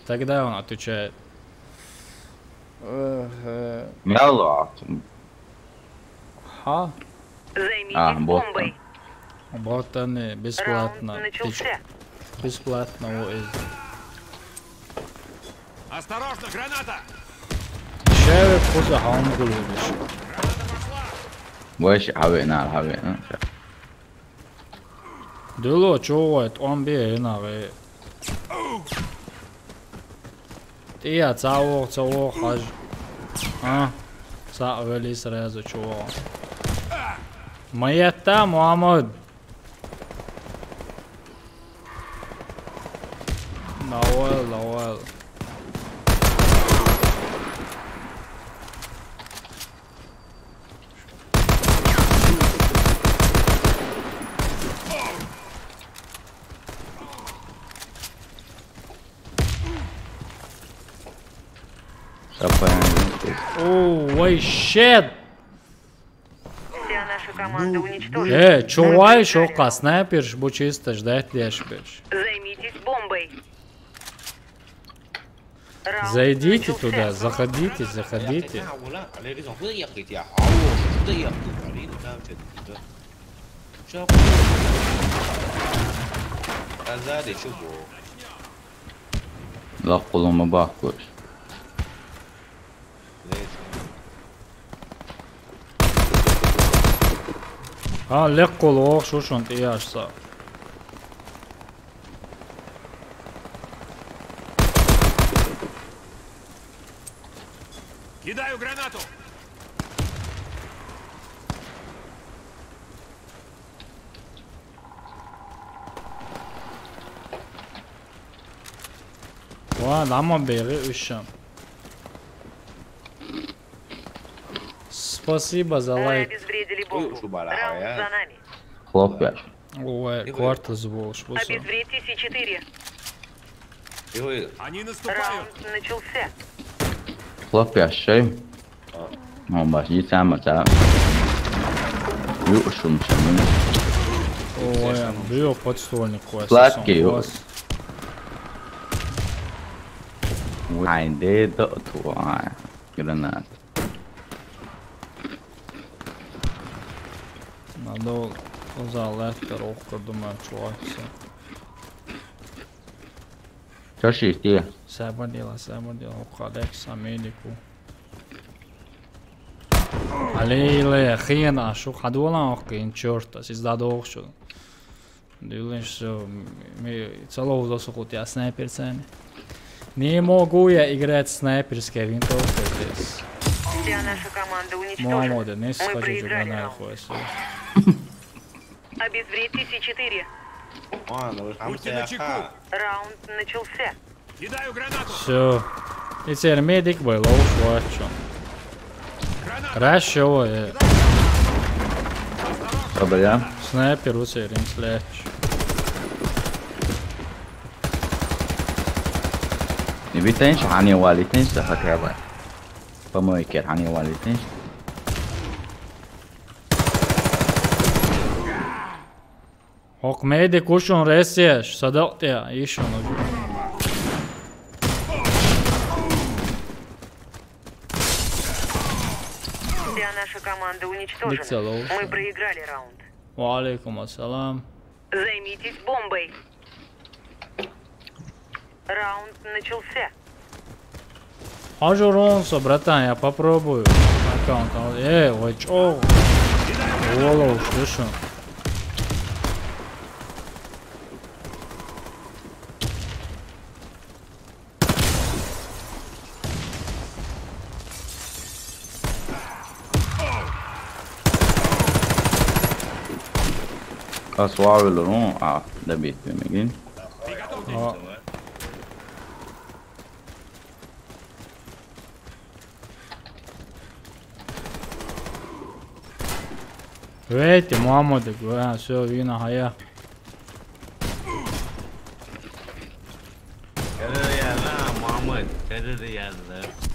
Тогда он отвечает. Э, э. Мяло. Ха? А, займитесь бот. Бомбой. Бот, они бесплатно. Раунд начался. Бесплатно, о, э. Осторожно, граната! Шеве куза хаун гулюдиш. Вайш, хаве на, хаве на. Дуло чугъует, он бе, хина ве. Тия, цавох, цавох, хаж. А? Ца вели сразу чугъует. Маятта, Мухаммад. Лавал, лавал. О, вай, щет! Вся наша команда уничтожена. Э, чувай, шо ка снайперш, бу чисто ждать лешпеш. Займитесь бомбой. Раунд начался. Зайдите туда, заходите, заходите. Лах къулума бахкуш. А, лек къулух, шушун тияшса. Кидаю гранату! Ва, лама бери ушам. Спасибо за лайк. Обезвредили бомбу. Раунд за нами. Хлопья. Ой, квартал сбылся. Обезвредьте С четыре. Они наступают. Раунд начался. Хлопья, шей. Он баш, не сам, а так. Ю, шум, шум. Ой, бил подствольник класс. Сладкий, ю. Ай, де, да, твой. Гранат. Надо за лектор охкор, думаю, чувак, всё. Чё шишти? Сабадила, сабадила, охкалек, самедику. Алейле, хиен, а шу хадуалан охкин, чёрт, а сиз дадохшу. Дюлин, что ми целого досухут я снайпер цены. Не могу я играть с снайперской винтовкой здесь. Вся наша команда уничтожена. Мамоде, не схожу, что она находится. Обезвредьте С четыре. Будьте начеку. Раунд начался. Кидаю гранату. Всё. Ицер медик был, лоу, флачу. Хорошо, э. Победа. Снайпер у церин слэч. Не битенш, а не валитенш, да хотя бы. Помойкер, а не валитенш. Хок меди кушун ресеш, садалтия, ишун. Вся наша команда уничтожена. Мы проиграли раунд. Ва алейкум ассалам. Займитесь бомбой. Раунд начался. Ажуронсо, братан, я попробую. Аккаунт, э, ой, чё? Волоу, слышу. Aswavil room, ah, the bit begin. Вейте, Муаммад, а, всё, вина хая.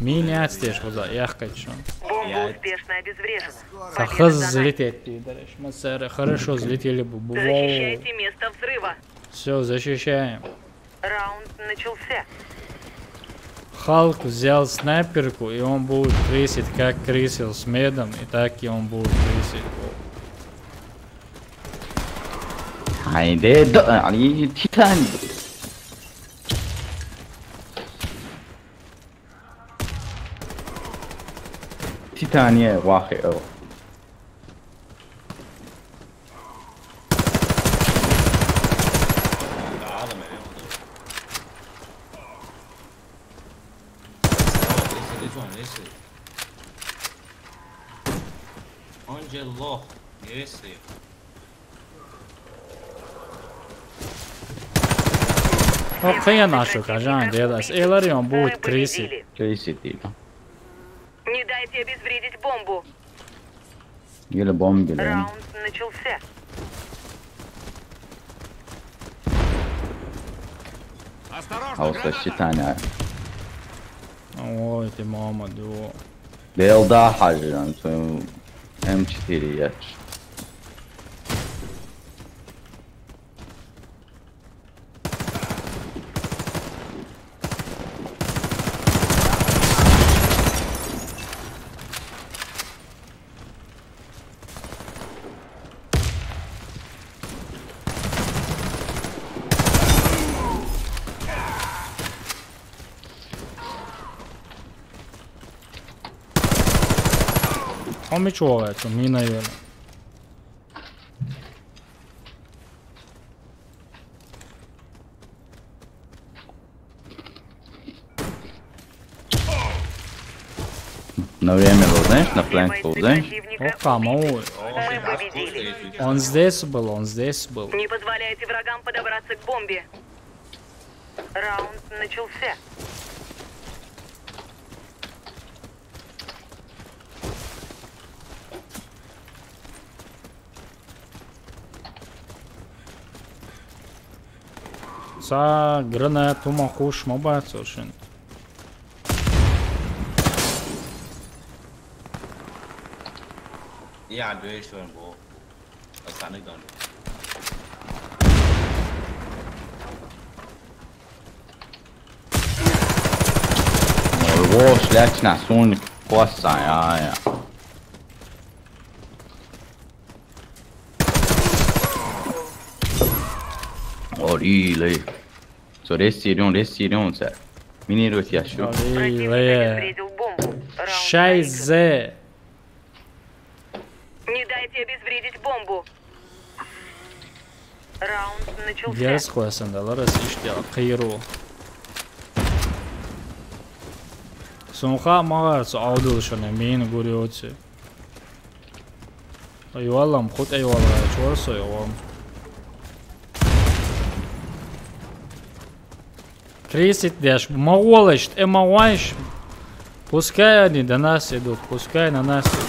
Мини ацтеш худа, я хочу. Бомба успешно обезврежена. Сахаз взлететь, ты даришь. Мы, сэр, хорошо взлетели бы. Защищайте место взрыва. Всё, защищаем. Раунд начался. Халк взял снайперку, и он будет крысить, как крысил с медом, и так и он будет крысить. Ай, де, да, они титан. Титания вахе, о. Onde é loh? Esse. Ох, я нашел, кажан, делас. Эларион будет крысить. Крысить, типа. Не дайте обезвредить бомбу. Или бомбили. Раунд начался. Осторожно, а вот граната! Считание. Ой, ты мама, дуо. Делда хажи, он своим М четыре яч. А мы чё, это, мина, наверное. На время был, знаешь, на фланг был, знаешь? О, come on. Он здесь был, он здесь был. Не позволяйте врагам подобраться к бомбе. Раунд начался. Цхьа гранат хӀума ховш ма бацар шуна. Я, дойш ван бо. Ас санаг дан. Вош лячна суник косан, я, я. Орилей. Со ресирюн, ресирюн, сэр. Минирует я шу. Орилей. Шайзе. Не дайте обезвредить бомбу. Раунд начался. Герз хвасан далар ас иштял кхийру. Сунха магар цу авдул шуна мин гурёци. Айвалам, хут айвалра чорсо йогом. Тридцать деш, ма гӀолаш, тӀе ма гӀойш. Пускай они до нас идут, пускай на нас идут.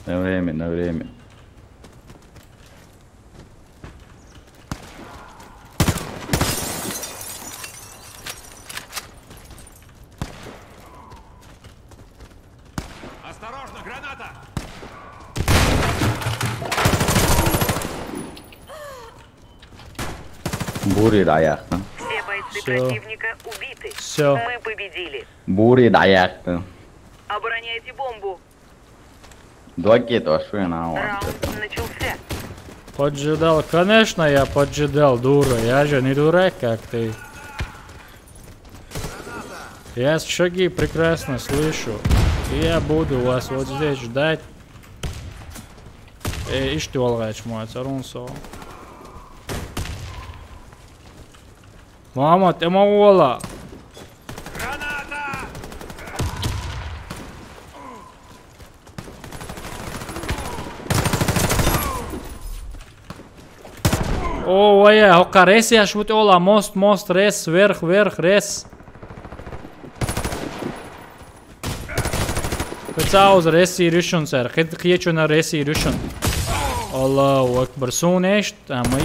На время, на время. Осторожно, граната! Бури даяхтан. Все бойцы Всё. Противника убиты. Всё. Мы победили. Бури даяхтан. Обороняйте бомбу. Два кита, а что я на вам? Раунд начался. Поджидал. Конечно, я поджидал, дура. Я же не дурак, как ты. Я шаги прекрасно слышу. И я буду вас вот здесь ждать. Э, ишти валгайч мой, царун со. Мама, ты мама вала. О, вая, хокка рес я шут ола, мост, мост, рес, вверх, вверх, рес. Пецауз реси ришун сэр, хид хиечуна реси ришун. Аллаху акбар, сун эшт, а мы.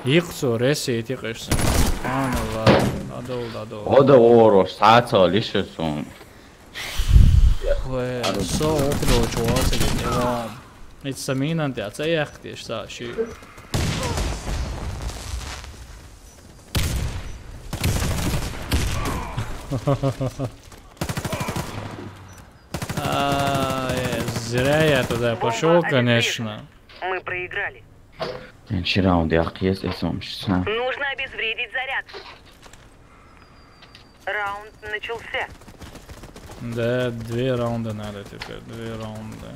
Ихсу реси тикъешсин. Субханаллах, адол, адол. Ода оро, саца лиши сун. Хве, со окдо чуаса гетевам. Ит саминан те аца яхтеш са ши. А, э, зря я туда пошёл, конечно. Мы проиграли. Ничего, раунд я кьес эсомш са. Нужно обезвредить заряд. Раунд начался. Да, две раунда надо теперь, две раунда.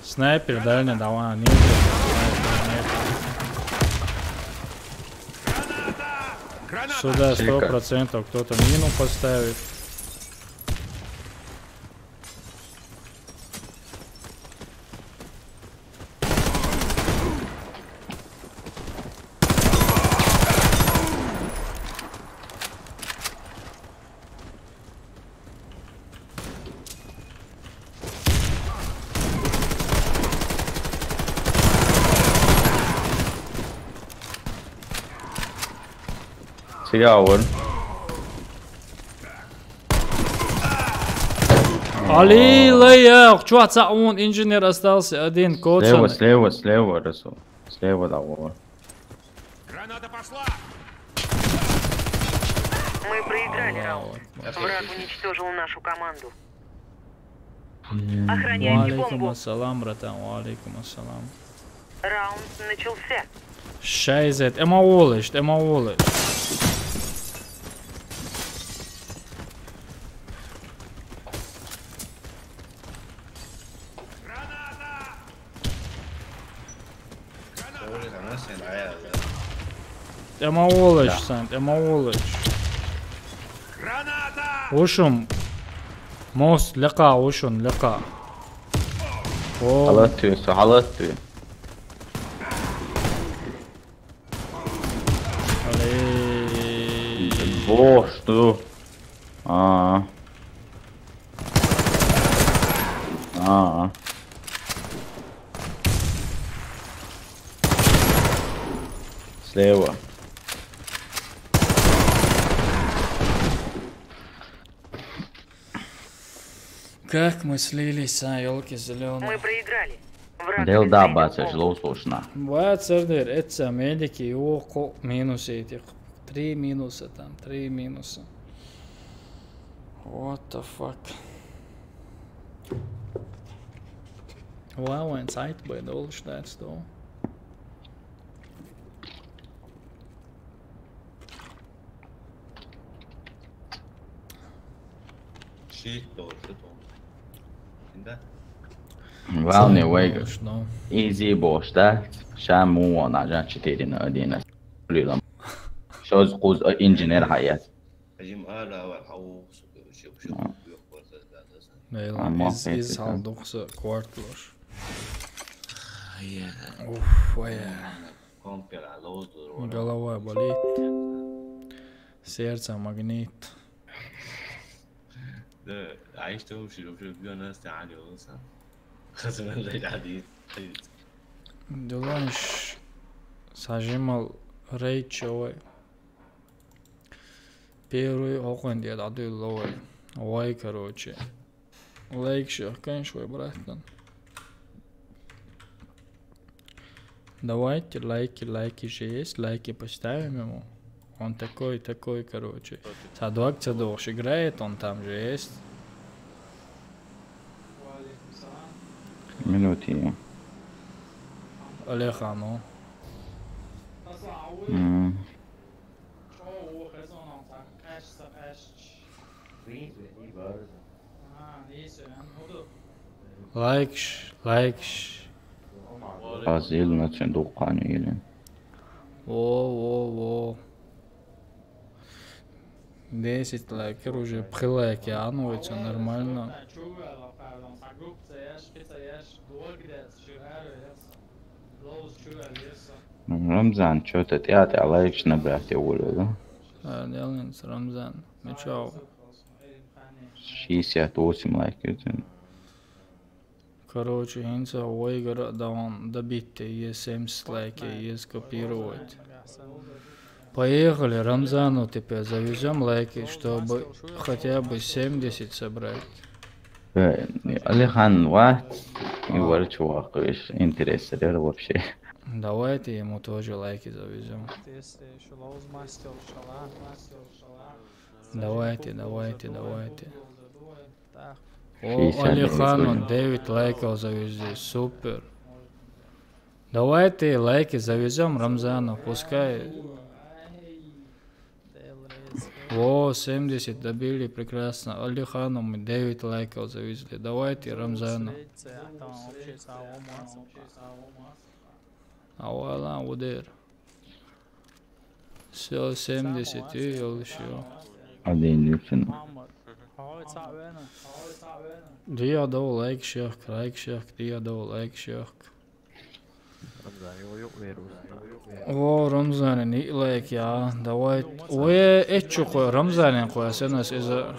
Снайпер дальний, давай, нет, снайпер, нет. Сюда сто процентов кто-то мину поставит. Сигаур. Али, лая, чё, ца он инженер остался один, коцан. Слева, слева, слева, Расул. Слева, да, Вова. Граната пошла! Мы проиграли раунд. Враг уничтожил нашу команду. Охраняйте бомбу. Ва алейкум ассалам, братан, ва алейкум ассалам. Раунд начался. Шайзет, эма улыш, эма улыш. Эма улыш, Сант, эма улыш. Граната! Ушум. Мост лека, ушун лека. О. Халатту, со халатту. Алей. Лош, ну. А. А. Слева. Как мы слились, а, ёлки зеленые. Мы проиграли. Враг Del da, bāciet, лūdzu, lūšanā. Bāc, ar der, etsa mēdiki, joko mīnusēti. Trī mīnusa tam, trī mīnusa. What the fuck? Wow, and sight by the old stats, though. Shit, though, shit, though. Inda? Valni Vega. Easy boş da. Şam mu ona can четыре на один. Lülam. Şoz kuz inžener hayat. Hajim ala wa hawu. Neyle? Ama iz, iz hal doksa kuartloş. Uf, vaya. Голова болит. Сердце магнит. Да, а что вообще, вообще, у нас там, а, дело, сам. Хасман, да, да, да. Дуланш сажимал рейчевой. Первый окон дед адуй ловой. Вай, короче. Лайк шо, конечно, вай, братан. Давайте лайки, лайки же есть, лайки поставим ему. Он такой, такой, короче. Садвак Цадош играет, он там же есть. Минути. Алехану. М. Лайкш, лайкш. Азил начин духани или. Во, во, во. Десять лайкер уже, пхи лайки, а, ну, это нормально. Рамзан, чё-то ты, а, ты лайкш набрать, я говорю, да? А, делаем с Рамзан. Ну чё? Шестьдесят восемь лайков. Короче, хинца вайгара даван добить, е семьдесят лайки, е скопировать. Поехали, Рамзану теперь завезем лайки, чтобы хотя бы семьдесят собрать. Э, Алихан, ва, и вар чувак, видишь, интересно, да, вообще. Давайте ему тоже лайки завезем. Давайте, давайте, давайте. О, Алихану девять лайков завезли, супер. Давайте лайки завезем Рамзану, пускай. О, семьдесят добили, прекрасно. Алихану мы девять лайков завезли. Давайте Рамзану. А вала удер. Всё, семьдесят и ещё. Один лишний. Диадо лайк шех, лайк шех, диадо лайк шех. О, Рамзанин и лайк, я, давай. Ой, эчу кой, Рамзанин кой, сенас иза.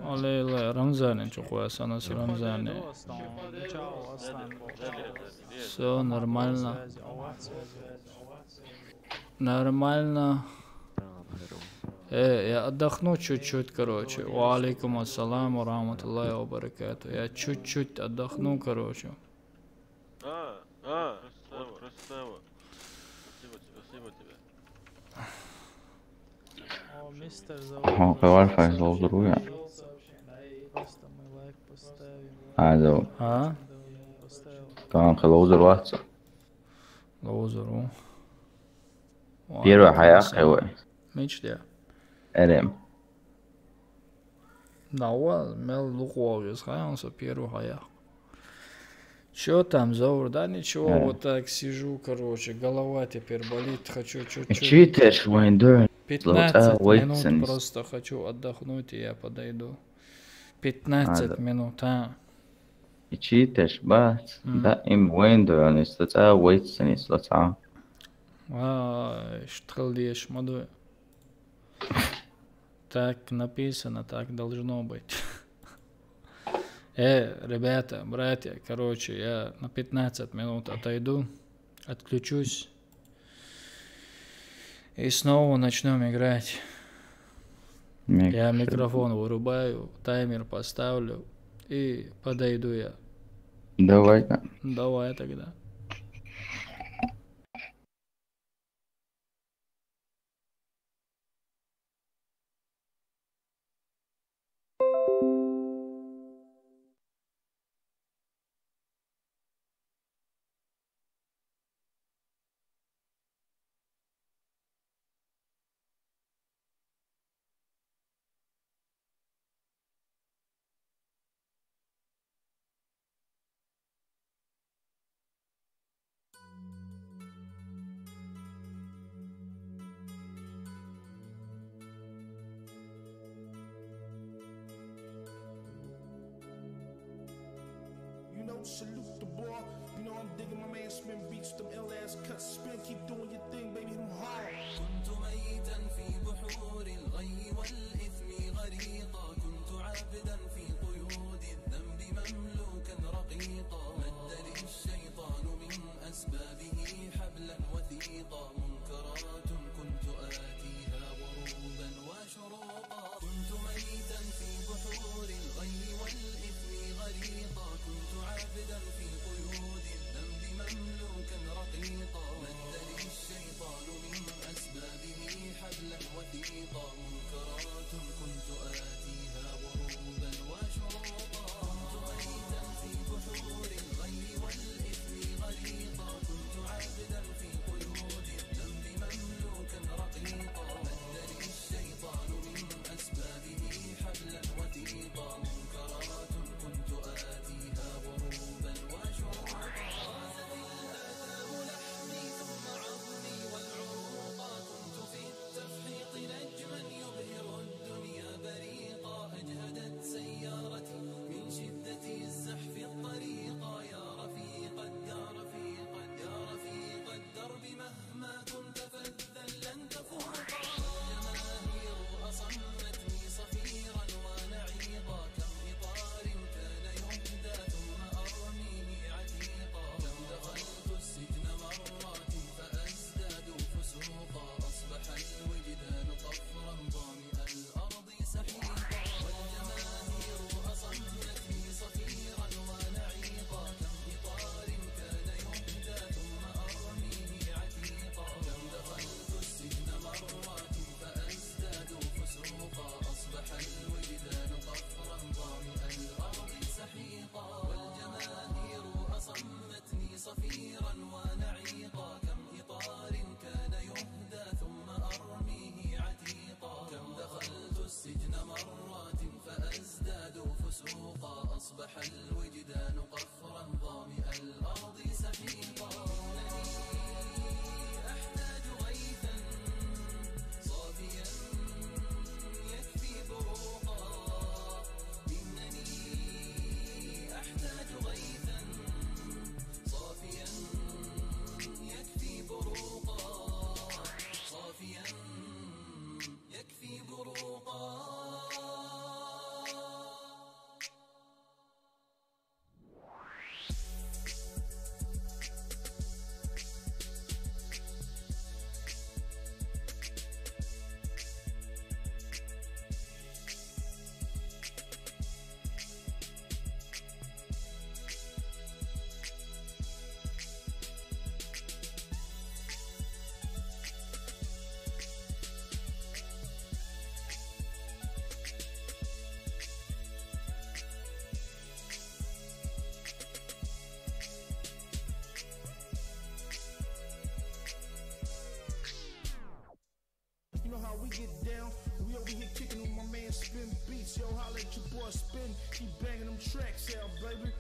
Алейла, Рамзанин чу кой, сенас Рамзанин. Всё нормально. Нормально. Э, я отдохну чуть-чуть, короче. Ва алейкум ассалам ва рахматуллахи ва баракату. Я чуть-чуть отдохну, короче. А, а, вот красава. Спасибо тебе, спасибо тебе. О, мистер, Ха, кавар файз лоузур уя. Просто мы лайк поставим. А, да. А? Поставил. Тамам, лоузур ватса. Лоузур у. Первый хаяк кавай. Мечте. Эрем. Науа, мел лукъ валгъиз хай, анса первый хаяк. Чё там, Заур? Да ничего, вот так сижу, короче, голова теперь болит, хочу чуть-чуть. Читерш, вайндер. Пятнадцать минут просто хочу отдохнуть, и я подойду. Пятнадцать минут, а? Читерш, бац. Да, им вайндер, не слыца, вайт, не слыца. А, что ты делаешь, молодой? Так написано, так должно быть. Э, ребята, братья, короче, я на пятнадцать минут отойду, отключусь. И снова начнем играть. Мик-, я микрофон вырубаю, таймер поставлю и подойду я. Давай. Давай тогда. You know, salute the boy. You know I'm digging my man spin beats, them ill ass cuts. Spin, keep doing your thing, baby, them hard. كنت ميتا في بحور الغي والإثم غريقا، كنت عبدا في قيود الذنب مملوكا رقيقا، مد لي الشيطان من أسبابه حبلا وثيقا، منكرات كنت آتيها غروبا وشروقا، كنت ميتا في بحور الغي والإثم غريقا، كنت عبدا في قيود الذنب مملوكا رقيقا، مد لي الشيطان من أسبابه حبلا وثيقا، منكرات كنت آتيها غروبا وشروقا، كنت ميتا في بحور الغي والإثم غريقا، كنت عبدا في قيود الذنب مملوكا رقيقا، مد لي الشيطان من أسبابه حبلا وثيقا، منكرات كنت آتيها غروبا وشروقا، غازت الآثام لحمي ثم عظمي والعروقا، كنت في التفحيط نجما يبهر الدنيا بريقا، أجهدت سيارتي من شدة الزحف الطريقا، يا رفيق الد-، يا رفيق الد-، يا رفيق الدرب مهما كنت فاذل لن تفوقا، والجماهير أصمتني صفيرا ونعيقا، كم إطار كان يهدى ثم أرميه عتيقا، كم دخلت السجن مرات فأزداد فسوقا، أصبح الوجدان قفرا ظامئ الأرض سحيقا، والجماهير أصمتني صفيرا ونعيقا، كم إطار كان يهدى ثم أرميه عتيقا، كم دخلت السجن مرات فأزداد فسوقا، أصبح الوجدان قفرا ظامئ الأرض سحيقا، والجماهير أصمتني صفيرا ونعيقا، كم إطار كان يهدى ثم أرميه عتيقا، كم دخلت السجن مرات فأزداد فسوقا، أصبح الوجدان قفرا ظامئ الأرض سحيقا، إنني أحتاج غيثا صافيا يكفي بروقا، إنني أحتاج غيثا صافيا يكفي بروقا، صافيا يكفي بروقا. You know how we get down. We over here kicking with my man Spin Beats. Yo, holla at your boy Spin. Keep banging them tracks out, baby.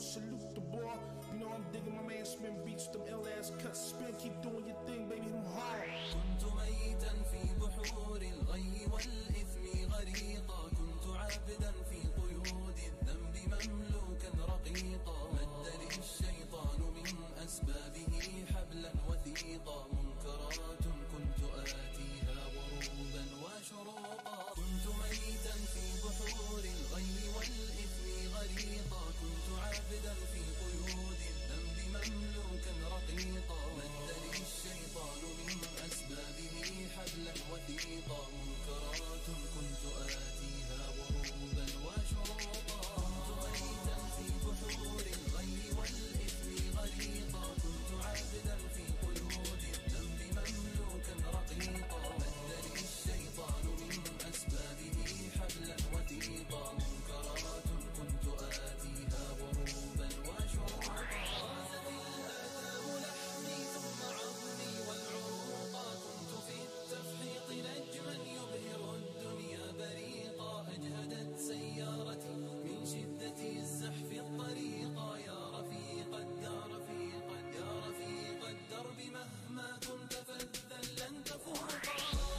Salute the boy. You know I'm digging my man spin beats with them ill ass cuts. Spin, keep doing your thing, baby, hit 'em hard. كنت ميتا في بحور الغي والإثم غريقا، كنت عابدا في قيود الذنب مملوكا رقيقا، مد لي الشيطان من أسبابه حبلا وثيقا، منكرات كنت آتيها غروبا وشروقا، كنت ميتا في بحور الغي والإثم غريقا، كنت عابدا في قيود الذنب مملوكا رقيقا، مد لي الشيطان من أسبابه حبلا وثيقا، منكرات كنت آتيها غروبا وشروقا، كنت ميتا في بحور الغي والإثم غريقا، كنت عابدا في قيود الذنب مملوكا رقيقا، مد لي الشيطان من أسبابه حبلا وثيقا، منكرات كنت آتيها غروبا وشروقا، غازت الآثام لحمي ثم عظمي والعروقا، كنت في التفحيط نجما يبهر الدنيا بريقا، أجهدت سيارتي من شدة الزحف الطريقا، يا رفيق الدار، رفيق الدار، رفيق الدرب، مهما كنت فاذا لن تفوقا،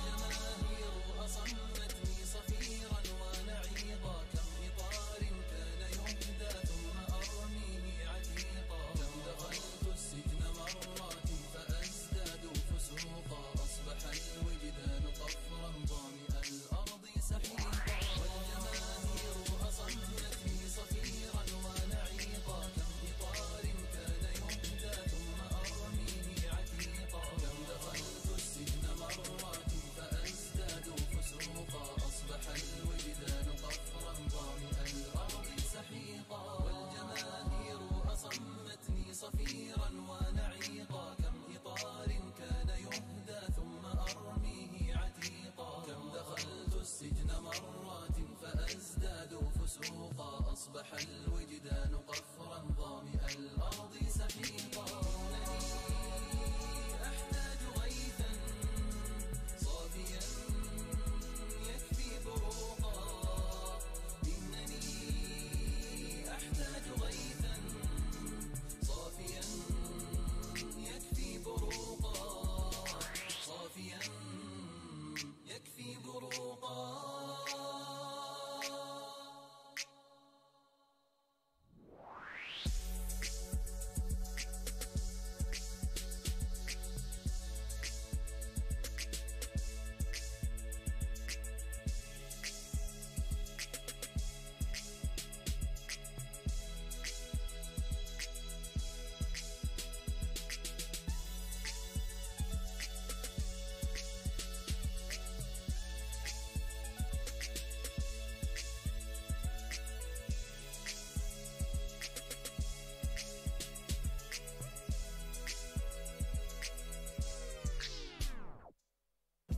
جماهير أصمتني صفيرا ونعيقا، كم إطار كان يهدى ثم أرميه عتيقا، كم دخلت السجن مرات فأزداد فسوقا، أصبح الوجدان قفرا ظامئ الأرض سحيقا، والجماهير أصمتني صفيرا ونعيقا، كم إطار كان يهدى ثم أرميه عتيقا، كم دخلت السجن مرات فأزداد فسوقا، أصبح الوجدان قفرا ظامئ الأرض سحيقا، والجماهير أصمتني صفيرا ونعيقا، كم إطار كان يهدى ثم أرميه عتيقا، كم دخلت السجن مرات فأزداد فسوقا، أصبح الوجدان قفرا ظامئ الأرض سحيقا، إنني أحتاج غيثا صافيا يكفي بروقا، إنني أحتاج غيثا صافيا يكفي بروقا، صافيا يكفي بروقا.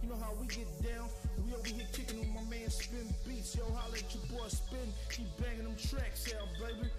You know how we get down. We over here kicking with my man Spin Beats. Yo, holla at your boy Spin. Keep banging them tracks out, baby.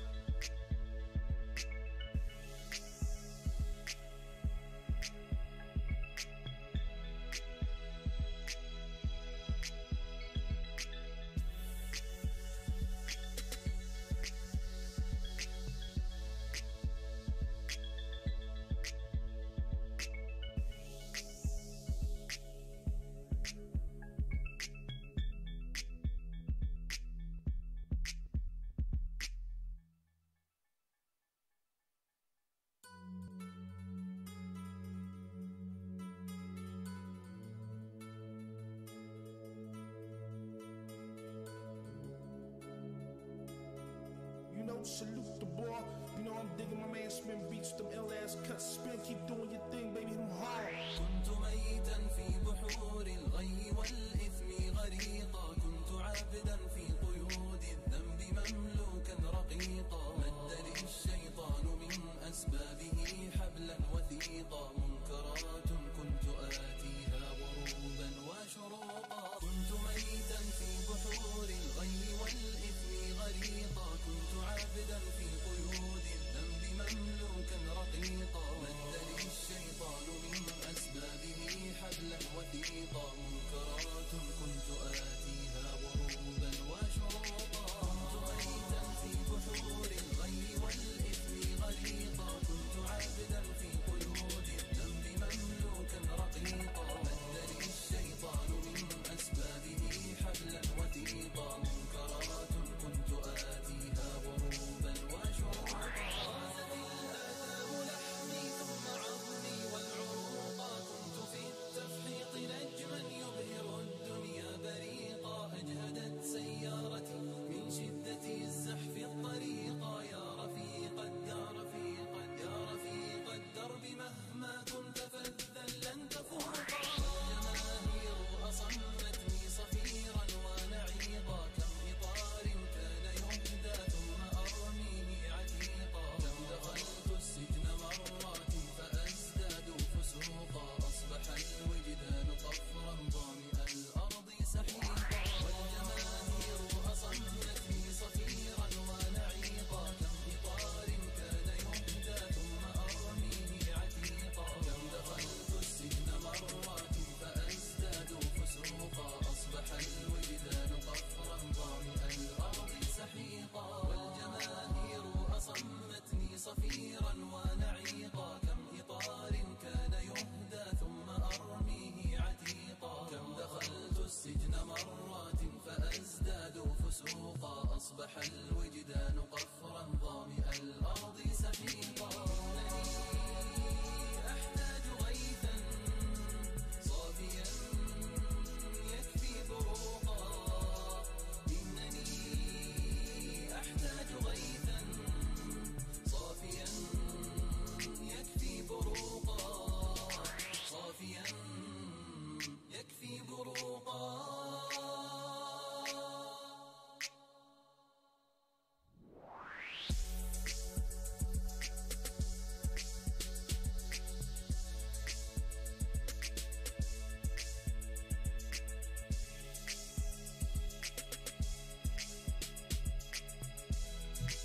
You know, salute the boy. You know I'm digging my man spin beats with them ill ass cuts. Spin, keep doing your thing, baby, hit 'em hard. كنت ميتا في بحور الغي والإثم غريقا، كنت عابدا في قيود الذنب مملوكا رقيقا، مد لي الشيطان من أسبابه حبلا وثيقا، منكرات كنت آتيها غروبا وشروقا، كنت ميتا في بحور الغي والإثم غريقا، كنت عابدا في قيود الذنب مملوكا رقيقا، مد لي الشيطان من أسبابه حبلا وثيقا، منكرات كنت آتيها غروبا وشروقا، كنت ميتا في بحور الغي والإثم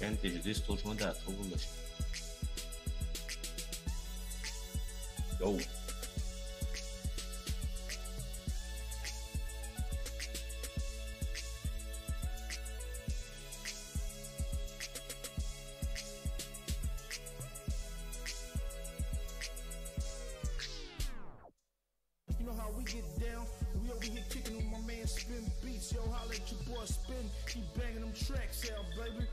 Кентиш дис тулчмада тулгулаш. Йоу. You know how we get down. We over here kicking with my man Spin Beats. Yo, holla at your boy Spin. Keep banging them tracks out, baby.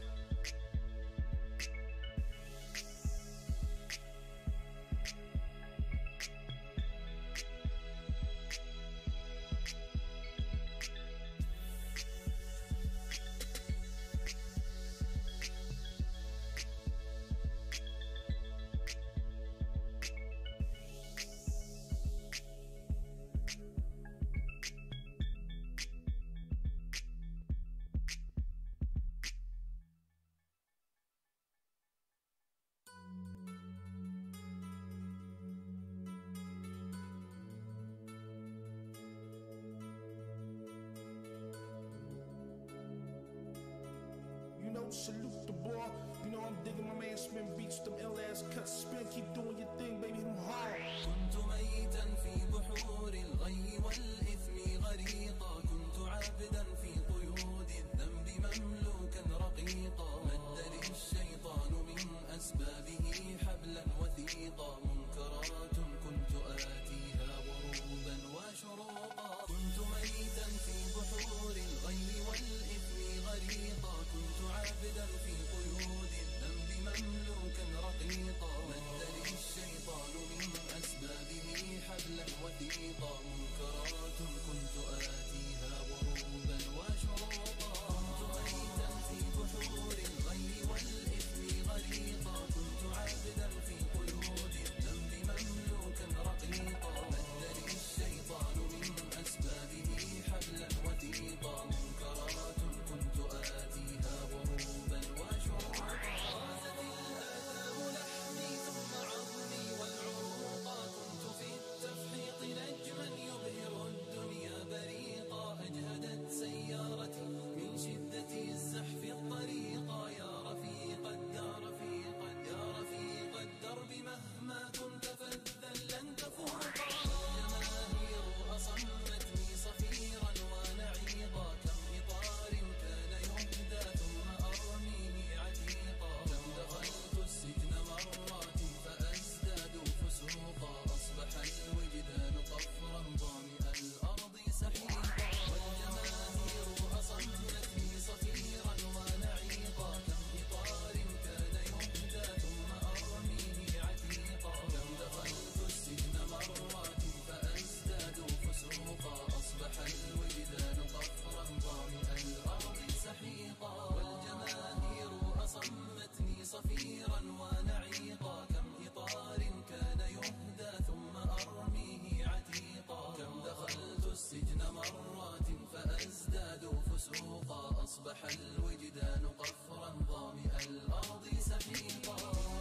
You know, salute the boy. You know, I'm digging my man Spin Beats, them ill ass cuts. Spin, keep doing your thing, baby, them hard. كنت ميتا في بحور الغي والإثم غريقا، كنت عابدا في قيود الذنب مملوكا رقيقا، مد لي الشيطان من أسبابه حبلا وثيقا، منكرات كنت آتيها غروبا وشروقا، كنت ميتا في بحور الغي والإثم غريقا، كنت عابدا في قيود الذنب مملوكا رقيقا، مد لي الشيطان من أسبابه حبلا وثيقا، منكرات كنت آتيها غروبا وشروقا، كنت ميتا في بحور الغي والإثم غريقا، كنت عابدا في قيود الذنب مملوكا رقيقا، مد لي الشيطان من أسبابه حبلا وثيقا، منكرات كنت آتيها غروبا وشروقا، غازت الآثام لحمي ثم عظمي والعروقا، كنت في التفحيط نجما يبهر الدنيا بريقا، أجهدت سيارتي من شدة الزحف الطريقا، يا رفيق الدار، رفيق الدار، رفيق الدرب مهما كنت فذا لن تفوقا، والجماهير أصمتني صفيرا ونعيقا، كم إطار كان يهدى ثم أرميه عتيقا، كم دخلت السجن مرات فأزداد فسوقا، أصبح الوجدان قفرا ظامئ الأرض سحيقا، والجماهير أصمتني صفيرا ونعيقا، كم إطار كان يهدى ثم أرميه عتيقا، كم دخلت السجن مرات فأزداد فسوقا، أصبح الوجدان قفرا ظامئ الأرض سحيقا، والجماهير أصمتني صفيرا ونعيقا، كم إطار كان يهدى ثم أرميه عتيقا، كم دخلت السجن مرات فأزداد فسوقا، أصبح الوجدان قفرا ظامئ الأرض سحيقا،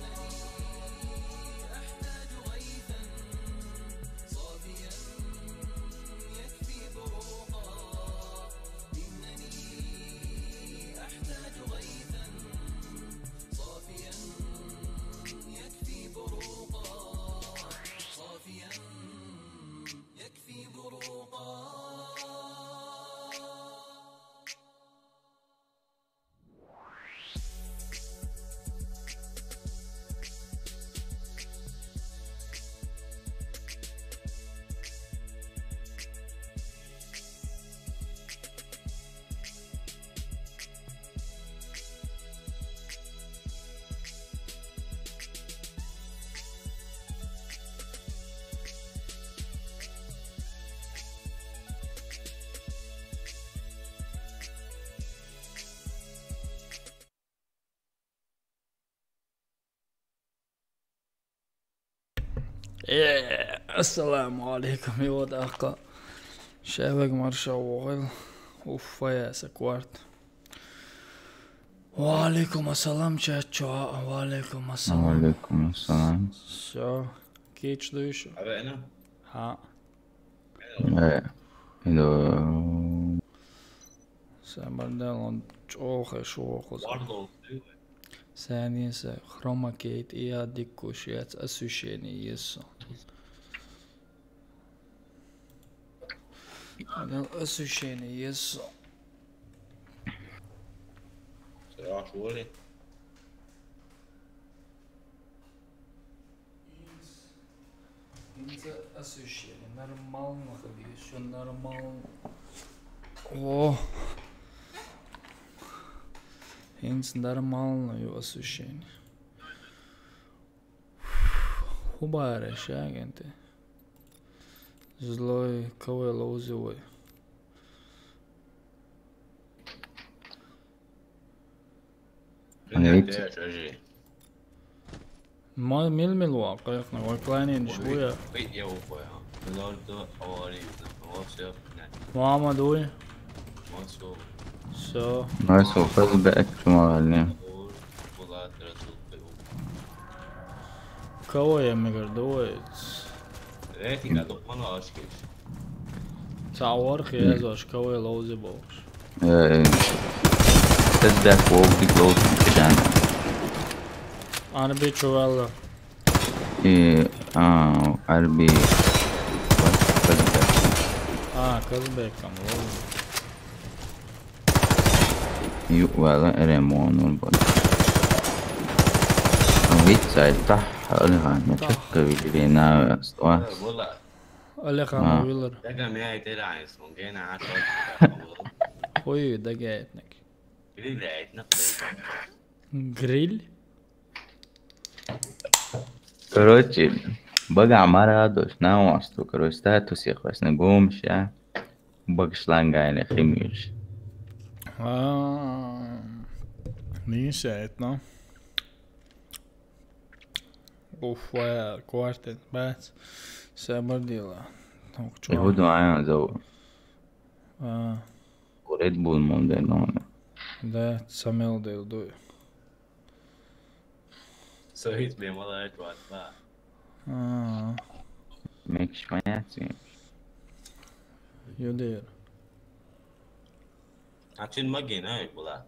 إنني أحتاج غيثا صافيا يكفي بروقا، إنني أحتاج غيثا صافيا يكفي بروقا، صافيا يكفي بروقا. Э, ассаламу алейкум, вот аха. Шевек марша угыл. Уф, я сакварт. Ва алейкум ассалам, чачо. Ва алейкум ассалам. Ва алейкум ассалам. Всё. Кеч душ. Абе, ана? Ха. Э, индо. Самбардалон чохе шо хоза. Вардол. Сани са хромакейт и я диккуш яц освещение есо. Адал освещение есо. Сраш воли? Инца освещение. Нормально, хабир, всё нормально. О. Инца нормально, ё освещение. Хубаре шагенте. Злой, кого я лоузивай? Ма мил-мил ва къайхна, вай кланин шуя. Муаммад уй. Со. Найс, ол хазбек чумагъални. Кого я мегар дуэц? Рейтинг а духман ашкиш. Цавар хезаш, кого я лоузи болш. Э, хазбек вовдик лоузи чан. Ана бичу валла. И, а, арби. Хазбек. А, Казбек там лоузи. Ю вала ремонт бол. Вид сайта алган, чакка вилина ва. Алехан А. Вилер. Дага ме ай тера айс, он гена аш. Ой, дага этник. Гриль этник. Гриль? Короче, бага мара дош, на васту, короче, статус я хвас, на гомша. Багшлангайна химиш. А, нишет, но. Уф, вая, квартет, бац. Сабар дела. Тонк чуа. Иуду айна зау. А. Red Bull мон дер, но. Да, самел дел дуй. Соит ме мала эт ватла. А. Мекш маняци. Юдер. Ачин магин, ай, була.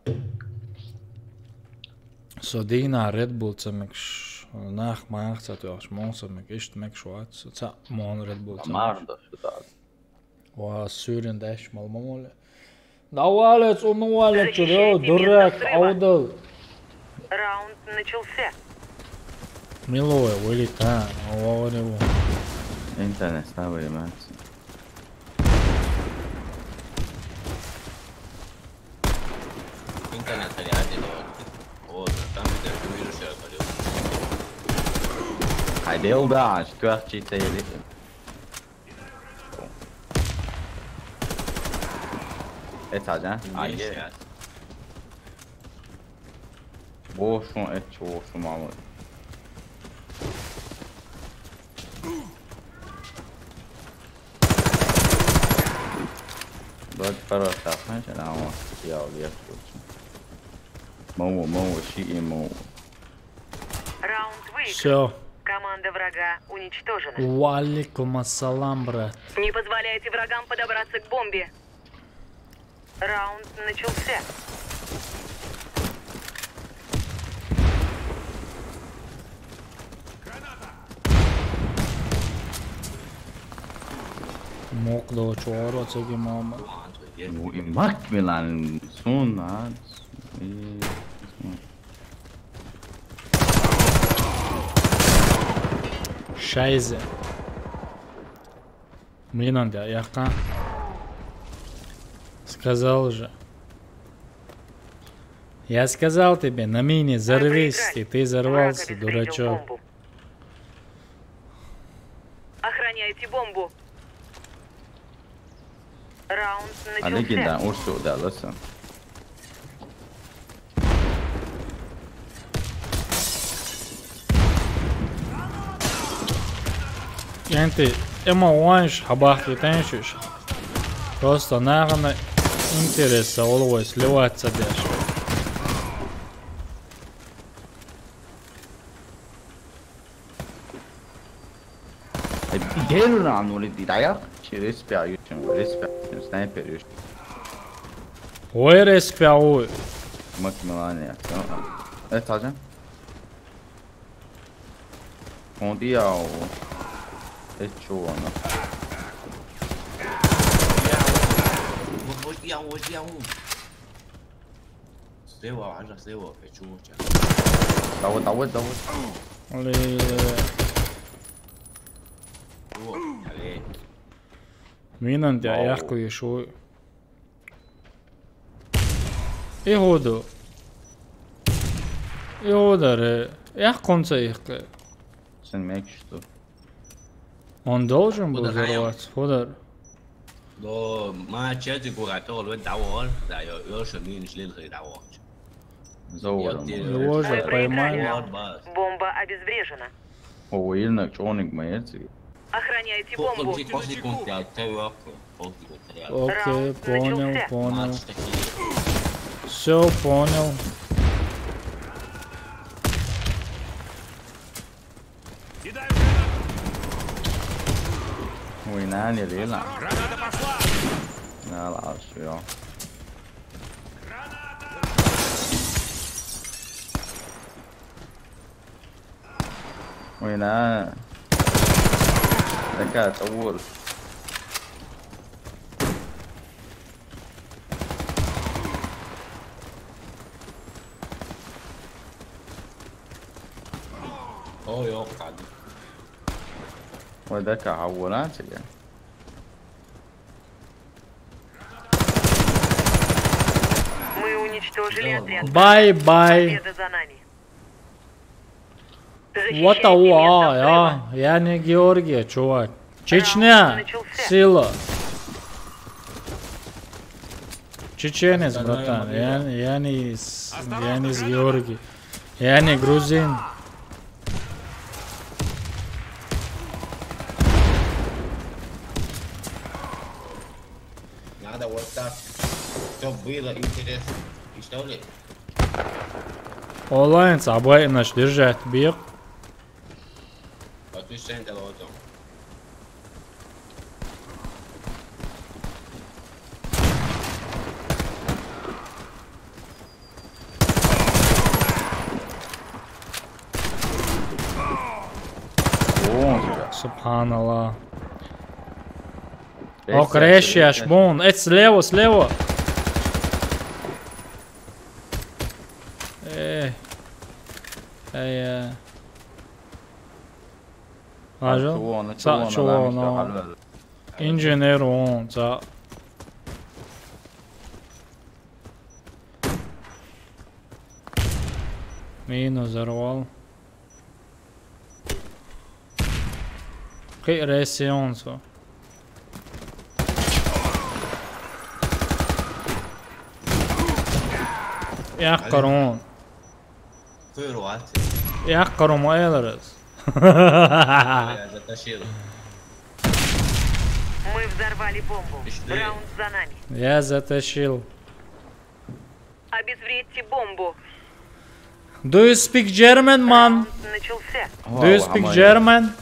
Со дина Red Bull ца мекш, нах мах ца тёш, мон ца мек, ишт мекш ват, ца мон Red Bull ца мекш. Амар да, что так. Ва, сюрин даш, мал мамоле. Давалец, умывалец, Защищайте чё, место дурак, взрыва. Аудал. Раунд начался. Милое, вылет, а, говорю. Интернет слабый, мать. Интернет реально. Вот, там где-то вижу, что я говорю. Ходил, да, четвёртый целый. Эт ача. Ай, е. Бошун эт, бошун мамы. Давайте хорошо, знаете, на вот, я вот, я вот. Моу, моу, ши и моу. Раунд выигран. Всё. Команда врага уничтожена. Ва алейкум ассалам, брат. Не позволяйте врагам подобраться к бомбе. Раунд начался. Мок да чуара цеги мама. Ну и мак милан сунат. И Шайзе. Минан да яка. Сказал же. Я сказал тебе, на мине взорвись, и ты взорвался, дурачок. Охраняйте бомбу. Раунд начался. Алиги да, урсу да, лоса. Энти, эма уанш, хабахти теншиш. Просто нахана интереса, always сливаться дальше. Геру на нули ди даяк, чи респи аю, чи респи аю, снайпер ю. Ой, респи аю. Мак милане, а? Э, таза. Он диао. Э, чё она? Вот, вот я, вот я, вот. Слева, Аня, слева. Э, чё у тебя? Давай, давай, давай. Али. О, али. Минан диа Вау. Яхку ешо. Иһуду. Иһударе. Яхкунца ихке. Сен мекшто. Он должен был Куда взорваться, Худар. До мача ти гугато ло давор, да, ё, ё, шо мин шлин хи давор. Зоором. Его же поймали. Бомба обезврежена. О, уилнак чоник маерци. Охраняйте бомбу. Окей, понял, понял. Все, понял. Ой, на, не лила. На, ла, все. Ой, на. Такая, это вот. Ой, ёпта. Ой, да как, а вон она тебе. Мы уничтожили отряд. Bye bye. Победа за нами. What the, я, я не Георгий, чувак. Чечня, сила. Чеченец, братан. Я, я не из, я не из Георгий. Я не грузин. Надо вот так, чтоб было интересно. И что ли? Онлайн собой наш держать бег. А ты сен делал там? О, субханаллах. О, крещи, аж бон. Это слева, слева. Э. Э, э. Ажа? Чувона, са, чувона, чувона. Инженер он, са. Мину взорвал. Кы ресионсо. Яхкарон. Яхкарон, элрес. Я затащил. Мы взорвали бомбу. Раунд за нами. Я затащил. Обезвредьте бомбу. Do you speak German, man? Раунд начался. Do you speak German?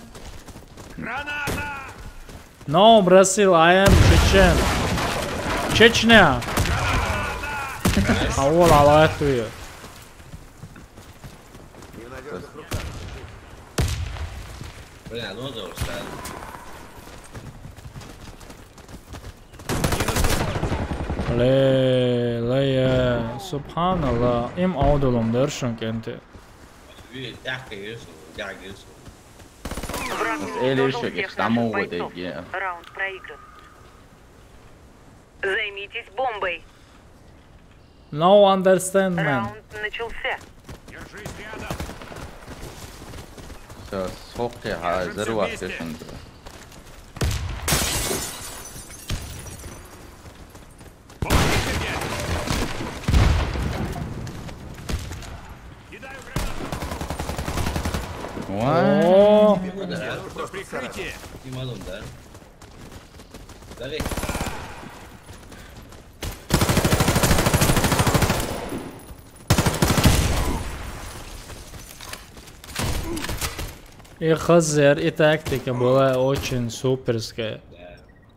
No, Brazil, I am Chechen. Чечня. А вот, а вот ты. Блин, ну да, устал. Ле, ле, э, субханаллах, им аудулум дершун кенте. Враг уничтожил всех наших бойцов. Раунд проигран. Займитесь бомбой. No understand, man. Раунд начался. Всё, сохти, ха, взрыв открышен. О. Прикрытие. Не могу, да? Давай. И хазер, и тактика была очень суперская.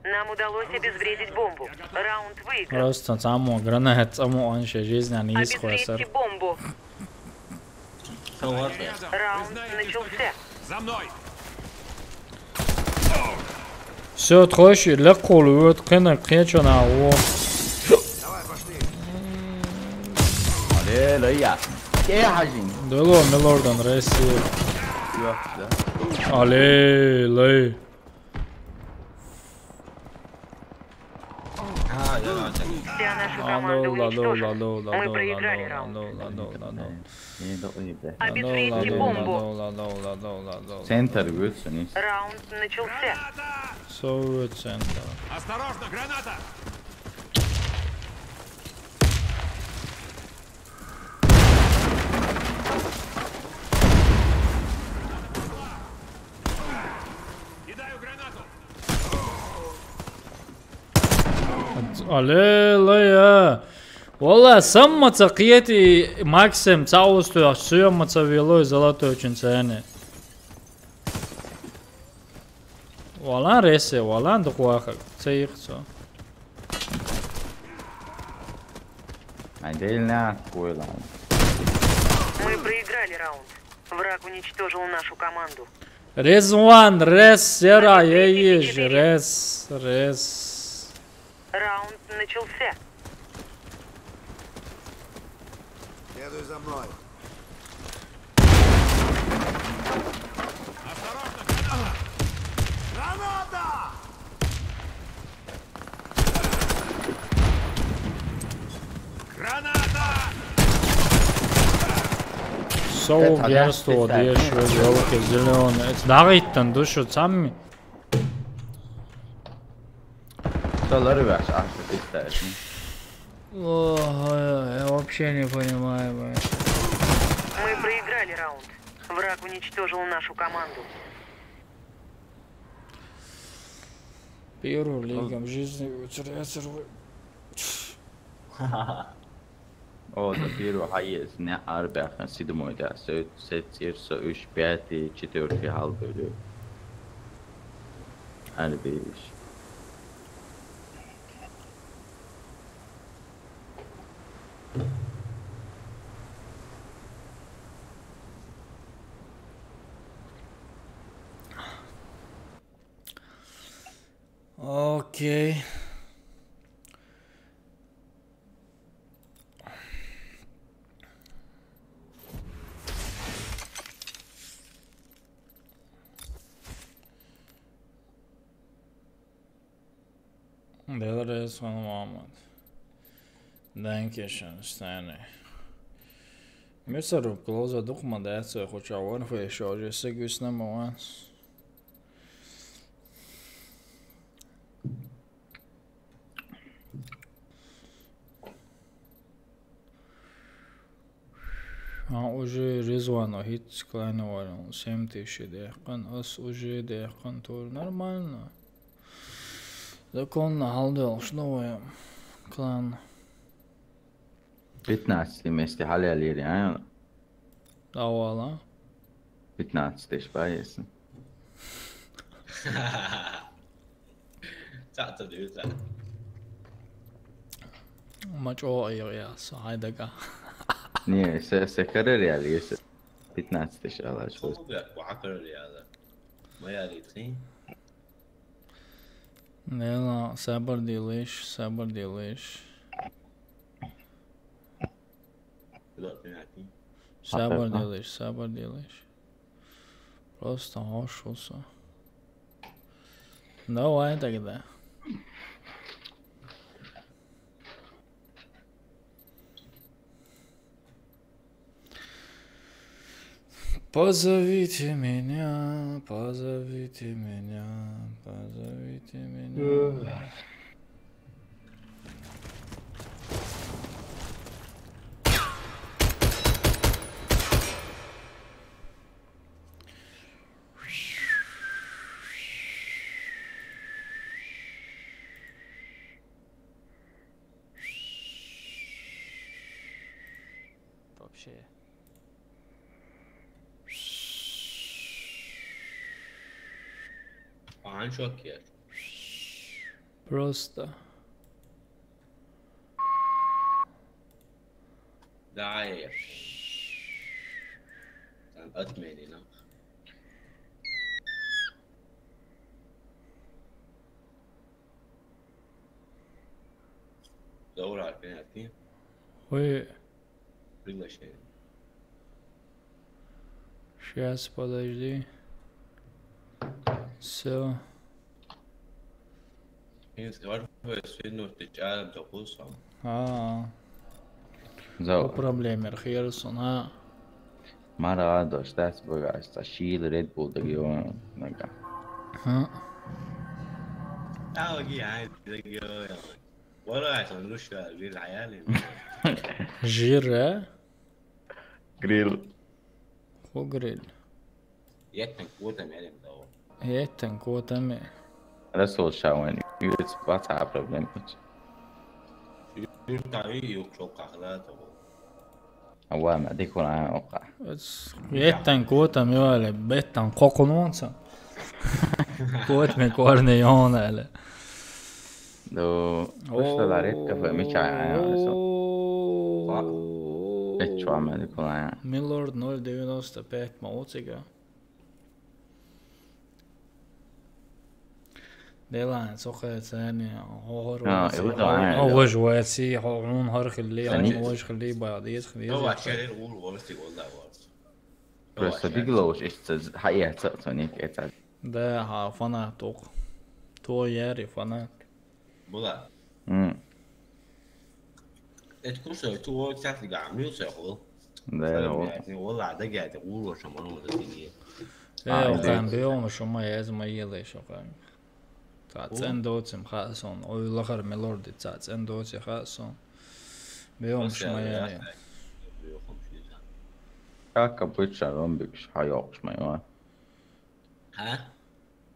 Нам удалось обезвредить бомбу. Раунд выигран. Просто само гранат, само он же жизнь, а не исхуя. Обезвредьте бомбу. Раунд начался. За мной! Всё, тхойши, лекхул, вот, кхена, кхечана, о. Давай, пошли. Аллилуйя. Кехажин. Дело, милордан, Россия. Аллилуйя. А, я начал. Вся наша команда уничтожена. Мы проиграли раунд. Обезвредьте бомбу. Центр вылетел. Раунд начался. Сорок центр. Осторожно, граната! Кидаю гранату! Аллилуйя! Валла, саммаца кхети Максим, цаустуях, суямаца велой золотой чин цене. Валан ресе, валан духваха, цейх цо. Отдельно, хуйлан. Мы проиграли раунд. Враг уничтожил нашу команду. Резван, рес, сера, еш, рес, рес. Раунд начался. Следуй за мной. Осторожно, граната! Граната! Граната! Сау герсто деш, великий зеленый. Дагыттан душу цамми. Что ларываешь, а, что ты ставишь? Ой, я вообще не понимаю, блин. Мы проиграли раунд. Враг уничтожил нашу команду. Первую лигу в жизни утеряется. О, да, первый хайес, не арбяха, седьмой, да, сет, сет, сет, сет, уж пятый, четвёртый, хал бөлү. Арбиш. Окей. Делрес Мухаммад. Danke schön, Stanley. Мисару клоза духма дацо, хоча ван фэ шо же сегюс на маванс. А, уже Резван, а, хит склайна варен, семь тысяч дехкан, ас уже дехкан тур. Нормально. Законно халдел, что вы, клан. Пятнадцатый месте халяли, реально. Давала. Пятнадцатый шпаесын. Цаъта дүүл цаъ. Ма чоохъяр яса, хайдага. Не, се, се карар яли, се пятнадцатый шалаш. Сол бя, куа карар яла. Ма яли тхи. Нела, сабар дилиш, сабар дилиш. Сабар дилиш, сабар дилиш. Просто ошуса. Давай тогда. Позовите меня, позовите меня, позовите меня. Вообще. Панчо кер. Просто. Да, я. أتمنى، نعم. دور على البنالتي. Oui. Приглашение. Сейчас, подожди. Все. Ин сгвар фу эсвин нур тичалам токус фам. А. Зау. О проблемер хиерсон, а. Мара дош дас багаш та шил Red Bull да гио нага. Ха. Ау ги ай да гио. Вара ай сон руш да гил хаяли. Жира. Грил. Ху грил. Еттен куотам элем доо. Еттен куотам э. Расул шауэн. Юц баца проблем. Юц тави юк шо кахла то. Ава ма дикуна ока. Еттен куотам ёле беттан кокунонца. Куот ме корне ёна эле. До просто la red cafe mi чай ана со. Печо ама дикуна. Милорд ноль девяносто пять ма оцига. Делан сохе цени хор. А, его да. О вож ваци хо ун хор хилли, ун вож хилли, ба дис хилли. Yo va a ser un worst igual da worst. Просто биглош ишца хаяца соник эца. Да, ха фанаток. То яри фанат. Була. М. Эт курса ту о цяхли гамил сехол. Да, о. Вала да гяти гуло шаман да тини. Э, о кан беом шома яз ма еле шока. Та цен доцем хасон. Ой лахар мелорди та цен доце хасон. Беом шома яз. Как обычно ромбик шайок шмайва. Ха?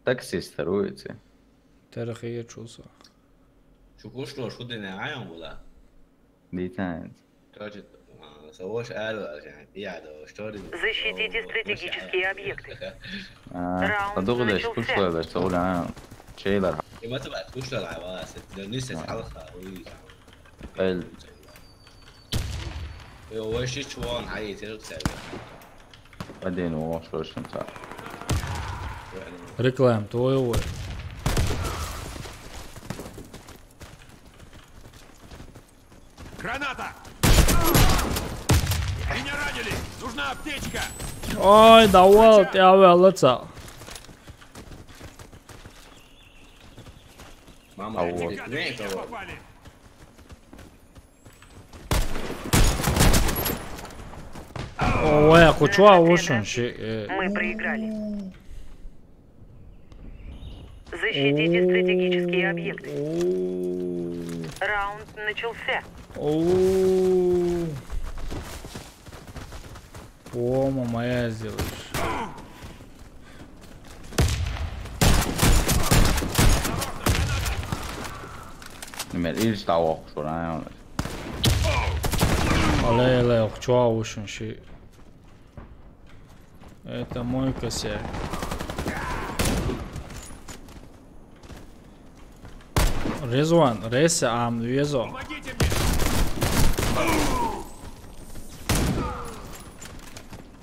Таксист руице. Тарахия чуса. Чукушло шудене айон була. Дитанец. Короче, а, савош айлар, я да, что ли? Защитите стратегические объекты. А, раунд подумали, начался. Кушло да, что ли, а? Чейлар. И мата бат кушло да, ва, се, да, не се, а, халха, уй. Эл. Yo, where she chuan, how you tell that? Один о, что ж там так? Реклам, твой ой. Граната! Меня ранили! Нужна аптечка! Ой, да вот, я вылетел. Мама, а вот. Попали. Ой, а кучу аушен ши, э. Мы проиграли. Защитите стратегические объекты. Раунд начался. О, мама, я сделаешь. Nimel ilç tavuk şuna. Alay alay, okçu avuşun şey. Это мой косяк. Резван, Реса, ам, Везо.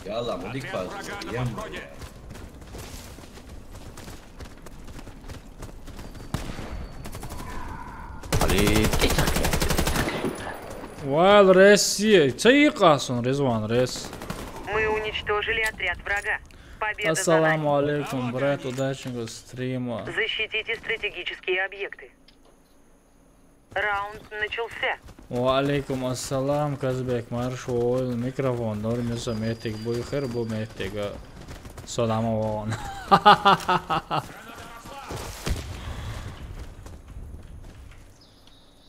Yalla, bu dik fazla. Yem. Вал Россия. Цаикъасон, Резван, Рес. Мы уничтожили отряд врага. Победа за нами. Ассаламу алейкум, брат, удачного стрима. Защитите стратегические объекты. Раунд начался. Ва алейкум ассалам, Казбек, марш ойл, микрофон, нормиса метик, буй хер бу метига. Салама вон.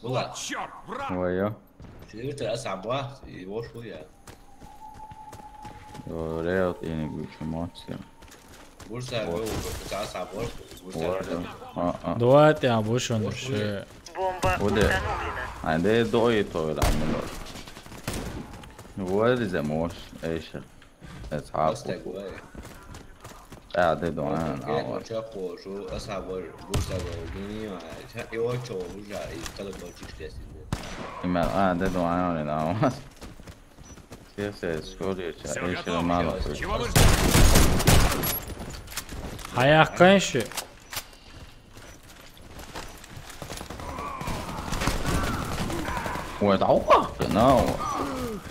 Була. Чёрт, враг! Ой, ё. Сири ты асаба, и вош хуя. Ё, реал, я не говорю, что эмоция. Бурса, вот. Вы, вы, ты асаба, бурса. Вот, а, а. Давайте я вышел, вош вообще. Бомба установлена. А, да, да, и то, да, ну. Вот из-за мощь, эйша. Эцхьаб. Астагвай. Ӏа де дуьнен. Окей, ава. Чакхо, шу асхьабар, бурсагал, дуьнен, ча, и очо, уже, и калабочиш тесин. Имел, Ӏа де дуьнен, ава. Все, все, скорее, сейчас, я ещё мало. Hayaq qanshi? Ой, это охуенно.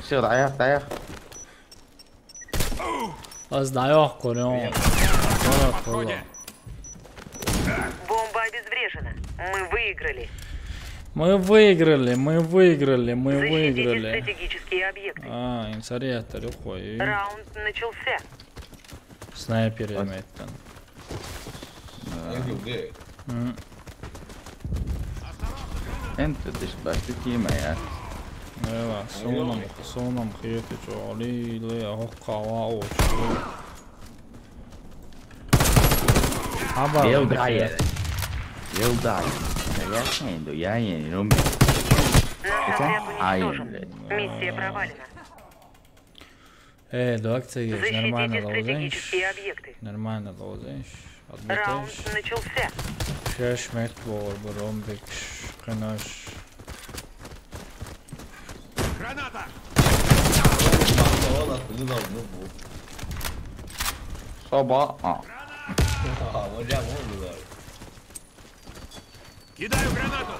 Все, да, я, да, я. Аз даёқ көрем. Бомба обезврежена. Мы выиграли. Мы выиграли, мы выиграли, мы выиграли. Стратегические объекты. А, инсариятор, уходи. Раунд начался. Снайпер. Снайпер. Эн тэ дэш башты кимэ я. Эва, сонам, сонам хиеты чоли, лэ, охкава, очу. Аба, Елдай. Елдай. Я не иду, я не иду. Наш отряд уничтожен. Миссия провалена. Э, да, акция есть. Нормально ловишь. Нормально ловишь. Раунд начался. Шеш мет бор, бор, ромбик, кынаш. Граната! Соба. А. А, вот я вон, да. Кидаю гранату!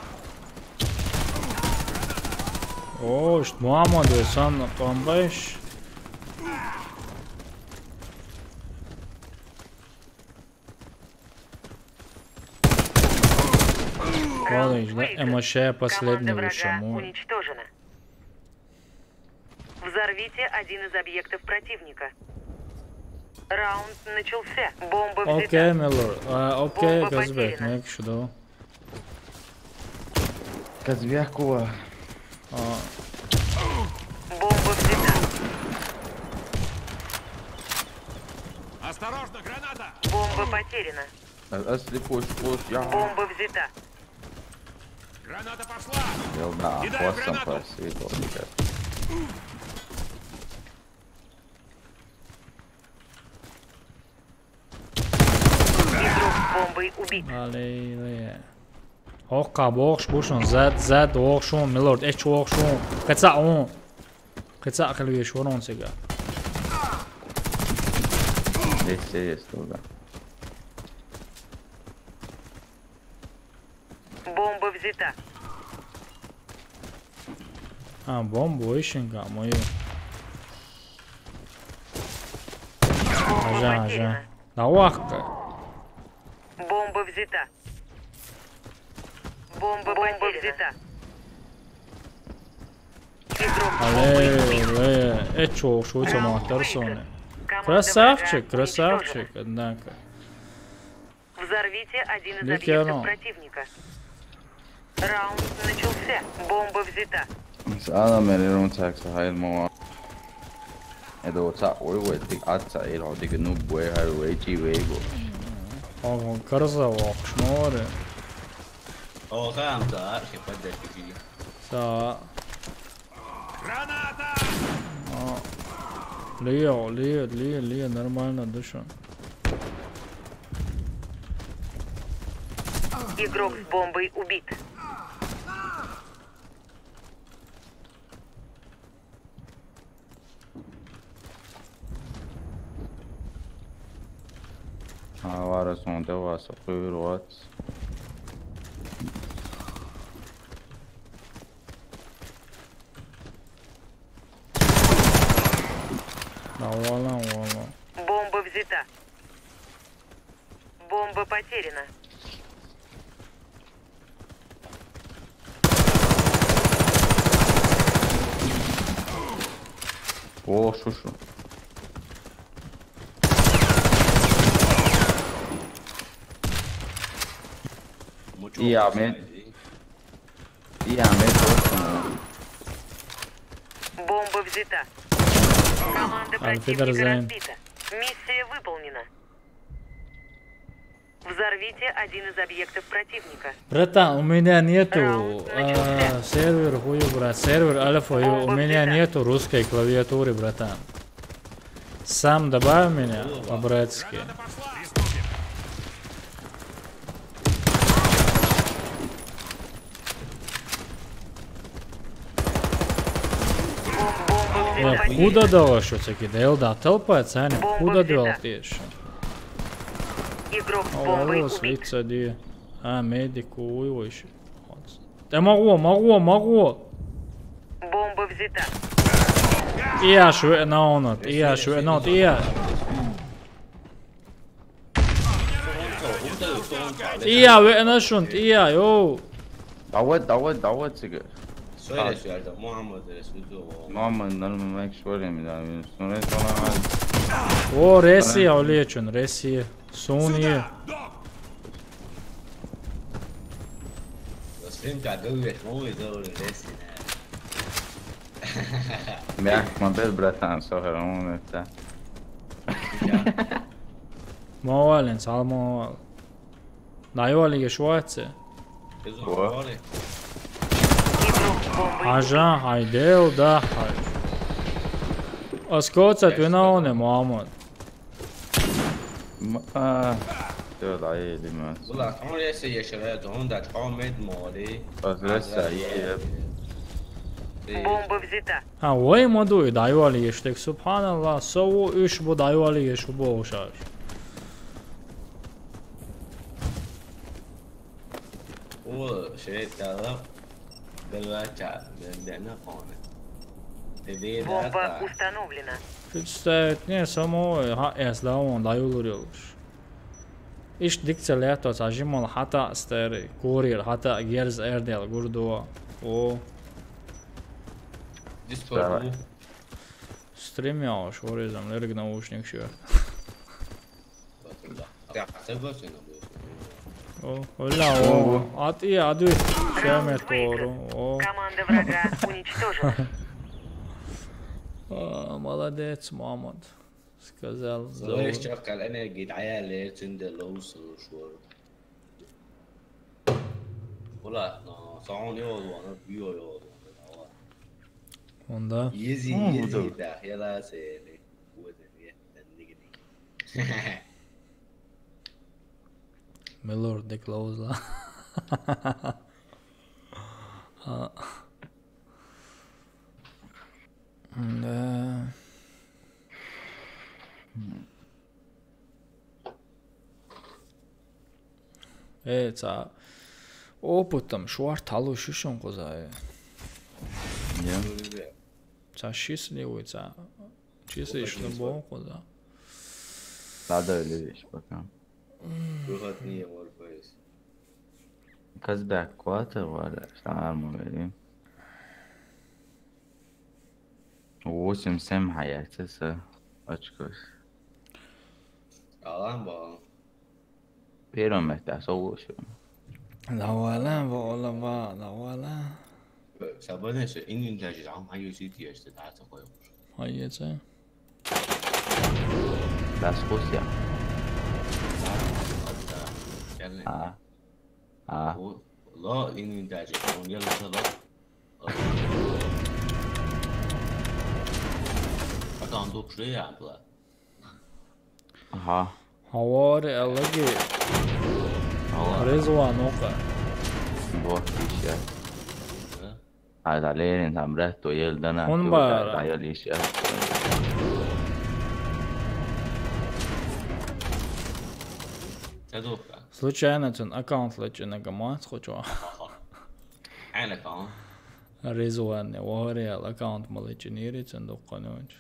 О, что, мама, да, сан, там, бэш. Ладно, да, эмоция последний вышел. Взорвите один из объектов противника. Раунд начался. Бомба взята. Окей, Милор. А, окей, Казбек, не кшудо. Казбекова. А. Бомба взята. Осторожно, граната! Бомба потеряна. А, а, слепой, слепой, я. Бомба взята. Граната пошла! Кидаю гранату! Елда, ахуасам, спасибо, ребят. Игрок с бомбой убит. Аллилуйя. Охка бохш бушун, зад, зад охшун, милорд эч охшун. Кыца он. Кыца кылвеш ворон сега. Здесь все есть, туда. Бомба взята. А, бомба ищенка мою. Бомба потеряна. Ажа, ажа. На вахка. Бомба взята. Бомба, бомба взята. Игрок с бомбой убит. Аллилуйя. Э, чё, что это, раунд выигран. Команда врага уничтожена. Красавчик, красавчик, однако. Взорвите один из объектов противника. Раунд начался. Бомба взята. Сана мерерон цакса хайр мова. Эдо ца ой ой дик атца эр ходик ну буэ хай уэчи уэго. Ого, карза вахш море. О, хам да, архи поддержки. Са. Граната! А, Лео, Лео, Лео, Лео, нормально дышим. Игрок с бомбой убит. А, вара сонде васа куйруат. Да, вала, вала. Бомба взята. Бомба потеряна. О, шушу. И я, мен. И я, мен, просто. Бомба взята. Команда противника разбита. Миссия выполнена. Взорвите один из объектов противника. Братан, у меня нету, а, сервер хую, брат, сервер альфа, у меня нету русской клавиатуры, братан. Сам добавь меня по-братски. Бомба Э, куда дала шо цаки? Дел да толпа, цани. Куда дала тиеш? Игрок с бомбой убит. Алло, свица ди. А, медику, уй, уй, шо. Тэ маго, маго, маго. Бомба взята. Тия шо ве наунат, тия шо ве наунат, тия. Тия ве нашун, тия, йоу. Давай, давай, давай, цыгы. Söyle, söyle, Muhammed Resul. Muhammed, normal, make sure, да, sonra, sonra. О, Россия, олечун, Россия. Сони. Снимка говорит, мы идём Россия. Мягко, мобиль, братан, сохранён это. Мавалин, салмавал. Дайвалиге шваце. О. Ажа, хайдел, да, хай. Аскоца, ты на оне, Муаммад. М-, а, всё, да, едем. Ула, он если ещё это, он да, он мед мори. Возвращайся, е. Бомба взята. А, ой, мадуй, дайвалиге штек, субханаллах, сову уш бу дайвалиге шу бу ушаш. О, шейт дала. Белвача, бендена коне. Бомба установлена. Представить не само, ха, эс да он, да юлур юлуш. Иш дикця лето, са жимал хата стери, курир, хата герз эрдел, гурдуа. О. Дискорд. Давай. Стрим я, шорезам, лерг наушник шо. О, оля, о, ат и аду, шеме тору, о. Команда врага уничтожена. А, молодец, Мамонт. Сказал. Слышь, чё, кал энергии, да я ле, цинде лоусу, шор. Ула, но, сон ёл, но, био ёл, но, давай. Онда. Изи, изи, да, я да, се, не, вот, не, не, не, не. Милорд де Клоузла. А. Да. Э, ца опытом шварт алу шишон коза. Я. Ца шисливый, ца чисто ишно бон коза. Надо лезть пока. Выходные, может быть. Казбек Куатов, Валя, шарму вели. Восемь семь хаяцеса очкос. Алан балан. Первом месте, а со восемь. Лавалан, ва, лава, лавалан. Сабанеса, инин даже, ам, хайо сити, я что, да, такой. Хайеца. Дас хусья. А. А. Ло, инин даже, он я ло, ло. Аккаунт укши, я, бла. Ага. Хавари алаги. Ала. Резван ока. Бо, ища. Да? А, да, лерин там, брат, то ел дана. Он то бара. Да, да, ел ища. Случайно цун аккаунт лачина гамац хочо. Айн аккаунт. Резван, вари ал аккаунт малачини рицен доккануч.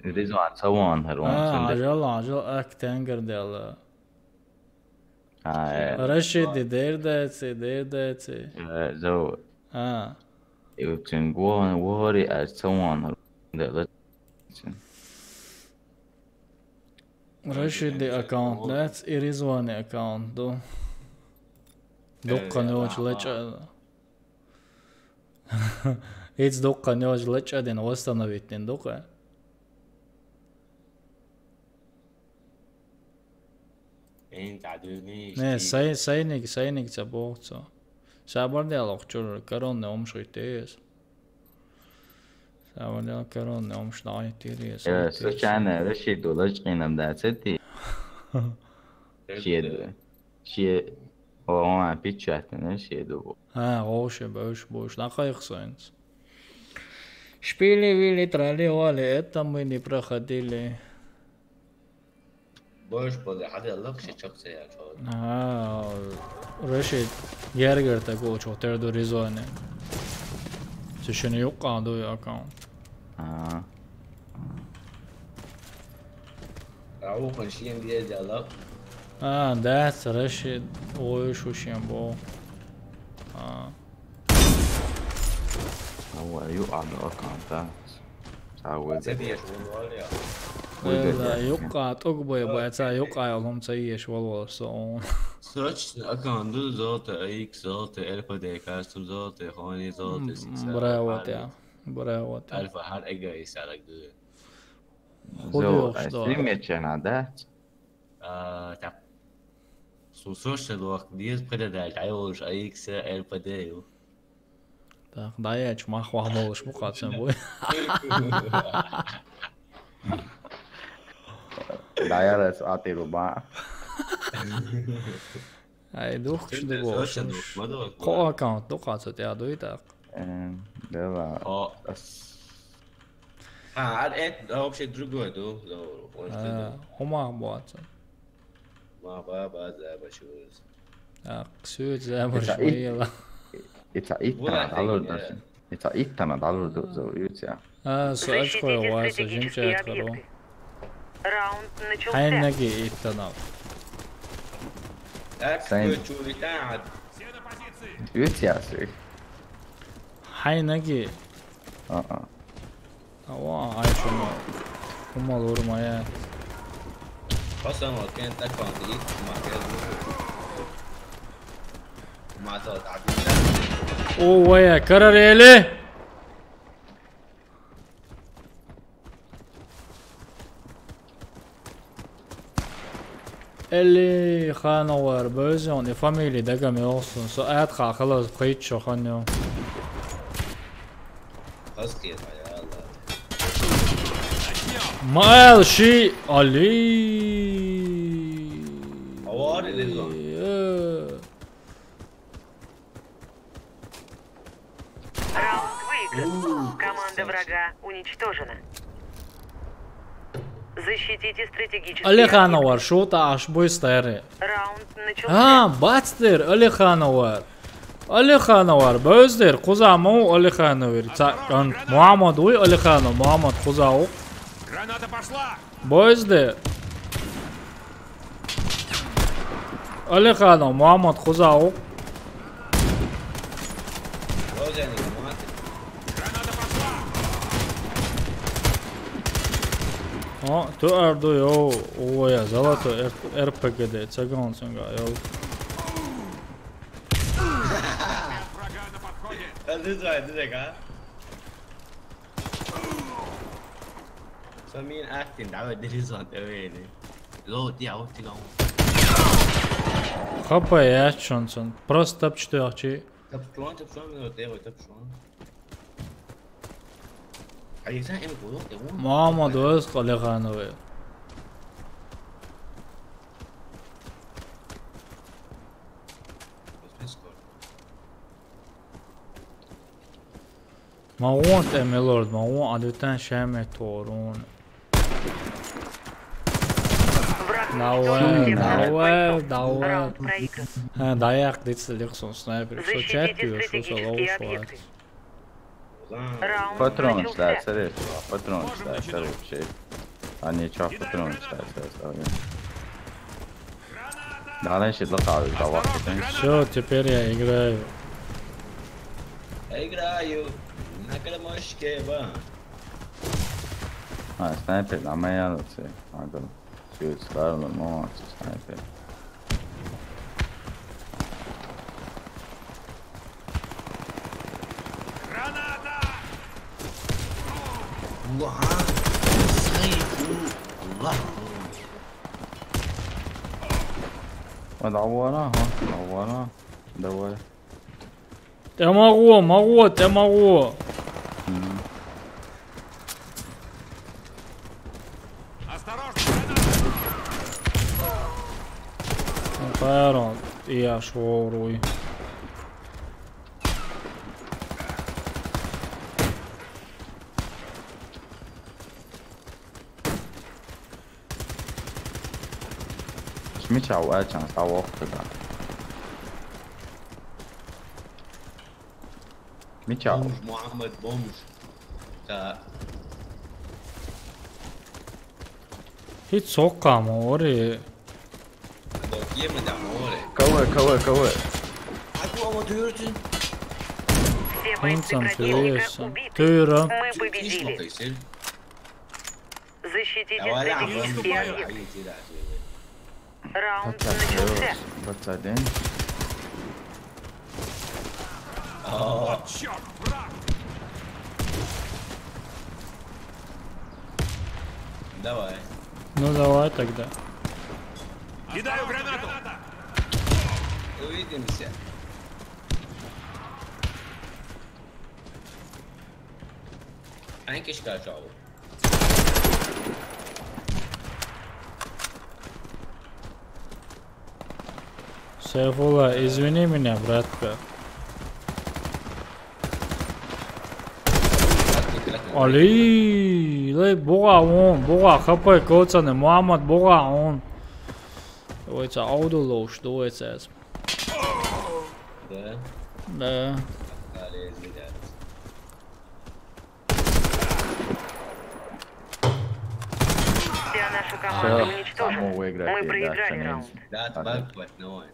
Риза ца ван хӀарон. А, сунда. Ажал, ажал, ак тенгер дела. А, э. Рашиди дердеци, дердеци. Э, зо. А. Ивчен гуан, вори, а ца ван хӀарон дела. Рашиди аккаунт лец, и Ризвани аккаунт ду. Э, дуккан да, уч леча. Эц дуккан ёж лачаден восстановитьтен дукъа. Эн тадуни. Не, сай, сайник, сайник ца бохцо. Сабар дел охчур, корон не омшуйтес. Сабар дел корон не омшуйтес. Э, случайно, реши дулаш инам да цети. Шеду. Ши-, о, о, печатный, не, шеду. А, о, ше, бош, бош, на кайх соинц. Шпили-вили, трали-вали, это мы не проходили. Больше поле, хьаделла, кхы чакх ца яьлча. Аа, Рашид, гергар тӀакхаччалца тера ду резоне. Цу шинна юккъехь ду и аккаунт. Аа. А вукхун шен деза делла. Аа, дац, Рашид, вуй шу шен боху. Аа. Ава, ю ада аккаунт, да? Ца вуй. Ца деш вон вале. Вуй, да, да, да. Юккъа тӀуг бай, бай, ца юккъа йолу хӀума ца еш валвала со. Срочно аккаунт ду, золото, икс, золото, эр пэ дэ, кастом, золото, хони, золото, м, сикса, браво, хьар тя. Браво, тя. Альфа, хьар эгоист, алаг ду. Худо, ай, что? Стримечен а, да? А, так. Су срочно лох, дез пэ дэ даьлча, ай, олуш, а икс, эр пэ дэ ю. Так, дӀаяьлча мах ваха болуш бу кхацам буй. ДӀаяра ас атиру ба. Ай, духкуш ду бохуш. Кхо аккаунт ду кхацо тӀехь дуй тӀаккха. Эм, дела. О. Ас. А, а это вообще другой ду, ду, вот это. ХӀумах боцу. Ма ба, ба, за, ба, чуз. А, ксуьйца замуж вайла. Ица ит-, ица иттана далур ду. Ица иттана далур ду, зо юца. А, со очко вай, со жимчаткаро. Раунд начался. Хьайнаги иттана. Так, сайн. Чури таад. Юца, су. Хьайнаги. А-а. Ава, ай, шуна. ХӀума лур ма яц. Хасан ва кен такон ди, ма кен. Ма зал да. О, вая, карарели! Элли Хановар, бевза, и фамилия дагам йохсун, со аткъа халас пхийтта шо хан йо. Хазкет, аяла. Майл ши Али. Авари лезо. Э. Раунд выигран. Команда врага уничтожена. Защитите стратегические объекты. Алихановар, шу тӀе Ӏаш буй стаьрри? Раунд начался. А, бац дер, Алихановар. Алихановар, бевза дер, кхуза ма ву Алихановер. Ца кӀант. Мухьаммад вуй Алиханов, Мухьаммад кхуза ву. Граната пошла! Бойзде. Алиханов, Мухьаммад кхуза ву. О, ту арду йо, о, я, золотой эр-, эр пэ гэ дэ, цагаун цунга, йо. This way, this way, а? Со мин ахтин, давай, деризон, давай, ло, ти, а вот ти, а вот. Хапа, я чон сон. Просто тапчу ту ахчи. Тапчуан, тапчуан, ну, давай, тапчуан. А я знаю, им было, я вон. Мама, давай, с Алихановой. Возьми скоро. Ма вон тӀе мелорд, ма вон а дутан шеме торун. Давай, давай, давай. Хьан, дӀаяккха дицлуш сон снайпер. Со чаттуьйш ву, со ловш вац. Патронаш дац, цареш, патронаш дац, цареш. А нечего патронаш дац, цареш. Далее ши лакъа ву, давай. Всё, теперь я играю. Я играю на гармошке, ба. А, снайпер, а моя лучше. Ага. Всё, это старый, но молодцы, снайпер. Граната! Ва, давай, ага, давай, давай. ТӀе ма гӀо, ма гӀо, тӀе ма гӀо. Мгм. Осторожно, граната! Ну, хайран, я шворуй. Мича вачан, савохтага. Мича. Бомж, Мухаммад, бомж. Та. Хит сокка мори. Докима да мори. Каве, каве, каве. Аку ама дюртин. Все бойцы противника убиты. Тюра. Мы победили. Защитите стратегические объекты. Раунд начался. Батаден. Давай. Ну давай тогда. Кидаю гранату. Увидимся. Анкишка жау. Сайфулла, извини меня, братка. Али, лай буга он, буга хапай коцане, Мухаммад буга он. Ой, ца ауду лоуш, дуэцэс. Да? Да. Али, извиняюсь. Вся нашу команду уничтожили. Мы проиграли раунд. Да, отбавь, давай.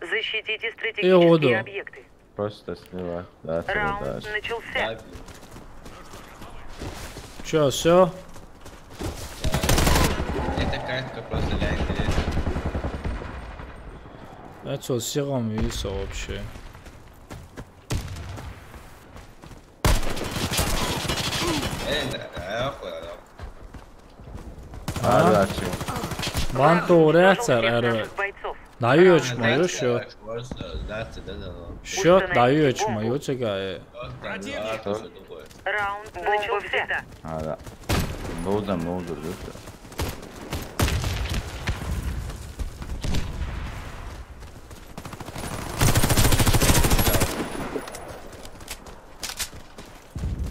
Защитите стратегические объекты. Просто слева. Да, раунд начался. Чё, всё? Это картка просто для интереса. Это всё, сером висо вообще. Эй, да, да, охуенно. А? Банту ряцар, эрэ. Даёч моё счёт. Счёт даёч моё цега. Раунд начался. А, да. Лоуза, лоуза, лоуза.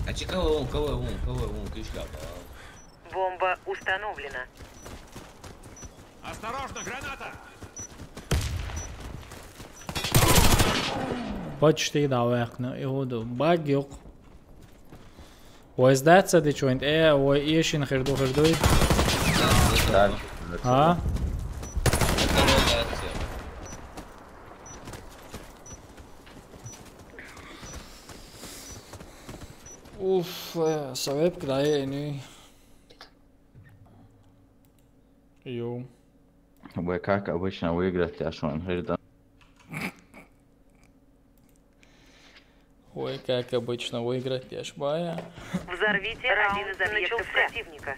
А че кого он, кого он, кого он, ты шляпа? Бомба установлена. Осторожно, граната! Почти да векна, и ходу. Баг ёк. Вай сдаться ди чоинт, э, вай ешин херду хердуй. Да. А? Уф, э, совет кдае ини. Йо. Вы, как обычно, выиграть, я шо, он говорит, да? Вы, как обычно, выиграть, я ж бая. Взорвите один из объектов противника.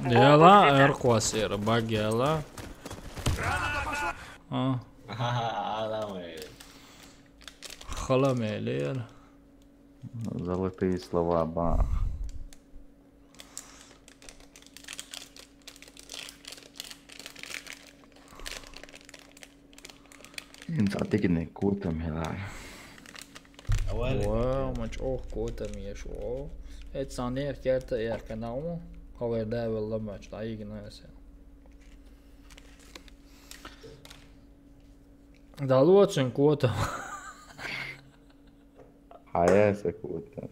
Яла, эрквасер, баг яла. А. Аламэ. Халамэ лер. Золотые слова, ба. Инца тикине кутам хела. Вау, мач ох кутам ешо. Эт санер керта эр канал. Хавер да вела мач, да игнайся. Да лоцин кутам. Хаяса кутам.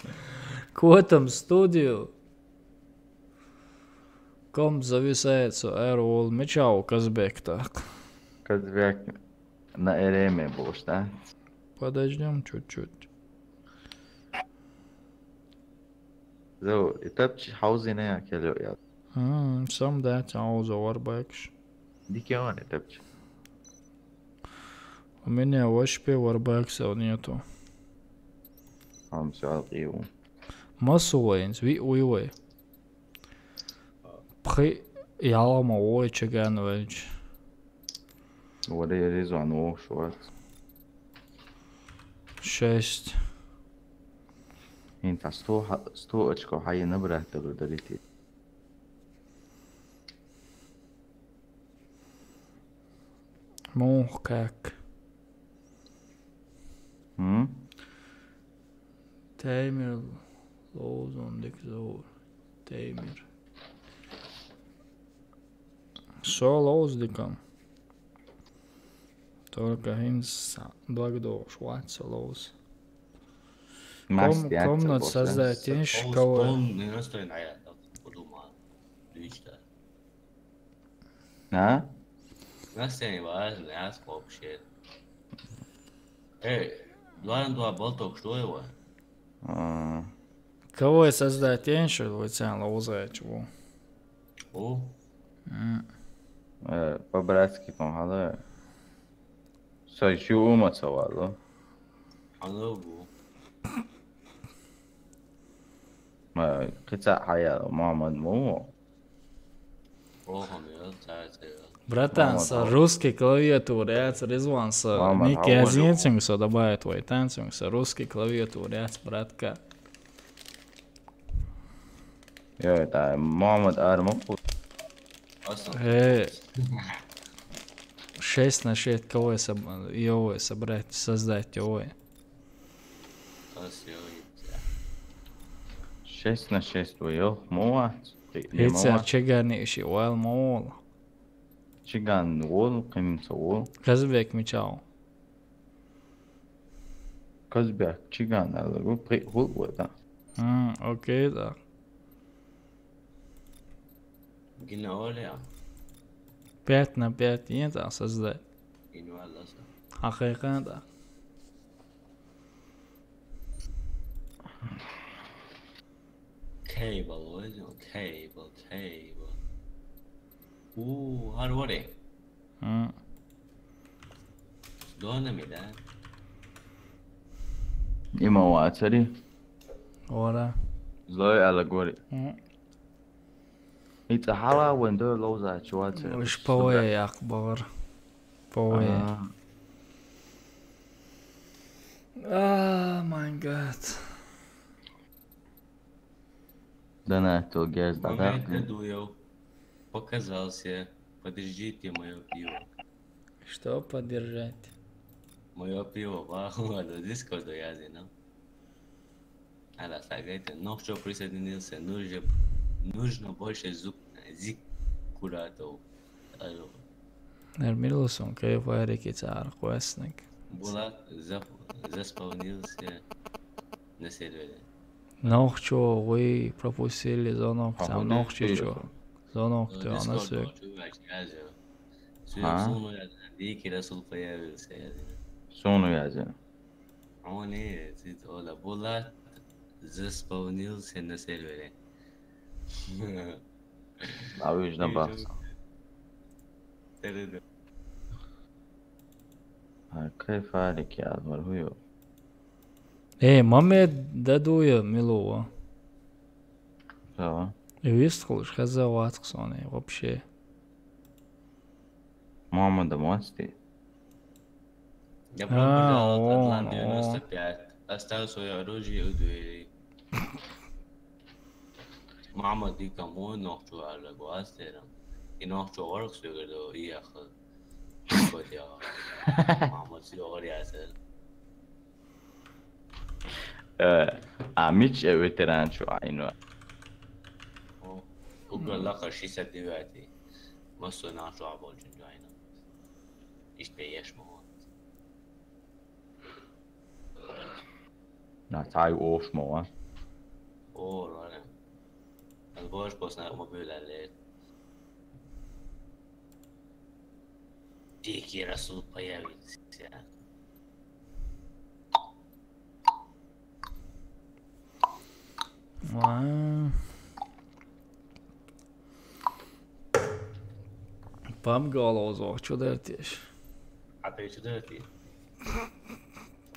Кутам студию. Ком зависает со эрол мечау Казбектак. Казбек на эреме будешь, да? Подождём чуть-чуть. Зо, и тапчи хаузине я келё я. М, сам да, хауза варбекш. Дикеон и тапчи. У меня вообще варбекса нету. Ам сал иу. Масуэйнс, ви уивэй. Пхы ялама ой чаган вэнч. Вода резон о шуат. Шесть. Инта сто ха-, сто очко хайна брат долетит. Мух как. М? Таймер лоузон дик зоур. Таймер. Со лоуз дикам. Только хӀинца дог дохуш вац со ловза. Ком-, комнату создать йиш кого. Полный настроение, а я так подумал. Лично. А? Настроение важно, я вообще. Эй, два на два болток, что его? А. Кого создать йиш ву, вай цхьаьна ловза йиш ву? О. М. Э, по-братски, по-моему, да. Со шу ума ца валу. Алло, бу. Ма, кхин цхьа хьаяла, Мухаммад му? Охо, ма, цхьа, цхьа. Братан, Мухаммад, со хьо- русский клавиатура яц, Ризван, со Мухаммад, ник хьо язъян валу. Цуьнга со добавить вайтан, цуьнга со русский клавиатура яц, братка. Йой, тай, Мухаммад ара ма кху. Аса. Э, шесть на шесть кого со-, йой, собрать, создать, йой. Ас йой, ця. Шесть на шесть вай йох ма вац. Хи-, не ма вац. Хицар чиган иши вал ма вол. Чиган вол, кхин ца вол. Казбек мича ву? Казбек чиган аьлла ву, пхи хул ву, да. М, окей, да. Гина оля. Пять на пять йен цхьа создать. Инваласа. Хьакхайкхана, да. Cable, what is it? Cable, cable. Ooh, how do I? М. Дона ми, да? Има вацари? Ора. Злой аллегори. М. Ица хьала вайн дор ловза чувацари. Уж пове як бавар. Пове. А. Oh my God. Донатил герз. Момент дадахни. Дадуев. Показался. Подержите моё пиво. Что подержать? Моё пиво, ва, ладно, здесь каждый язина. Ала сагайта, нохчо присоединился, нужно, нужно больше зук-, зиккуратов. Алло. Эрмилусон кайф арики цар квестник. Булат за-, заспавнился на сервере. Нохчо, вы пропустили звонок, а там вот нохчо и чё? Звонок. Ну, ты у нас Discord всё. Нохчо, я же. Всё, а? Суну я, Дикий Расул появился, я же. Суну я же. О, нет, это Оля. Булат заспавнился на сервере. А вы же на бах. Да-да-да. А, кайфарик, я говорю, хуё. Э, Мамед дадуя милуа. Да. И вистхулш хаза ватхсоне вообще. Мама, да мастер. Я прям, а, пожалуй, о, Атлант о. Девяносто пять. Оставил своё оружие у двери. Мама, ди кому нохчу ала гуастерам. И нохчу орг сюгердо и яхал. Хотя, мама, сюгер ясел. Э, а мич, э, ветеран чу айну. О, угла лака шестьдесят девятый. Массо нохчу аболчун айну. Иште еш мо. На тай ош мо, а? О, роле. Албош посна мобиль але. Дикий Расул появился. Вау. Паб голозо, чудертиш. А ты чудерти?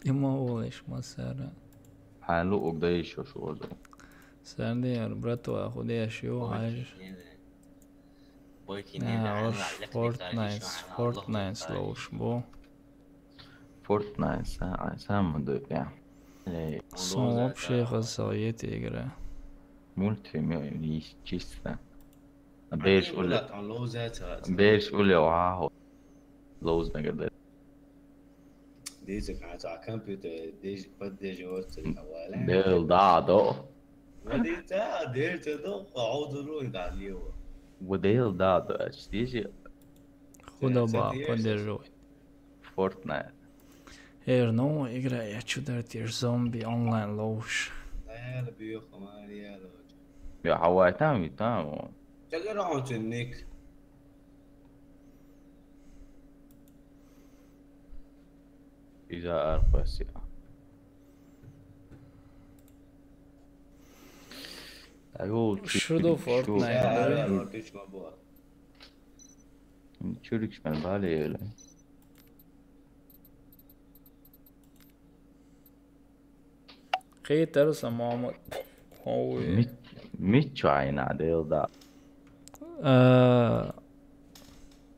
Има улиш масара. Хайлу угда ещё шозо. Сардияр, братва, худеш ю, хаж. Бойки не, а, да, уж Fortnite, Fortnite слоуш бу. Fortnite, а, а, сам дойпя. Эй. Сон вообще хасал ет игра. Мультфильм, э, чисто. А беш уле. Беш уле, вау. Лоуз нагар. Деза кача компьютер, дез, под дез вот. Дел да, до. Вадица, дел те до, аудуру да лево. Вадел да, до, а чтизи. Худоба поддерживает. Fortnite. Эр, ну, игра, я чё дать, эр зомби онлайн лоуш. Наверное, бьёха, Мария, лоуш. Я хавай там, и там, о. Чё ты раунд, ник? Иза арпасия. Ай, о, чё, Шудо чё, Fortnite, чё? Да, да, да, ты чё, бабула? Чё, чё, чё, бале, ёле. Хейтер са Мамут. Ой. Ми-, Мичайна делда. Э.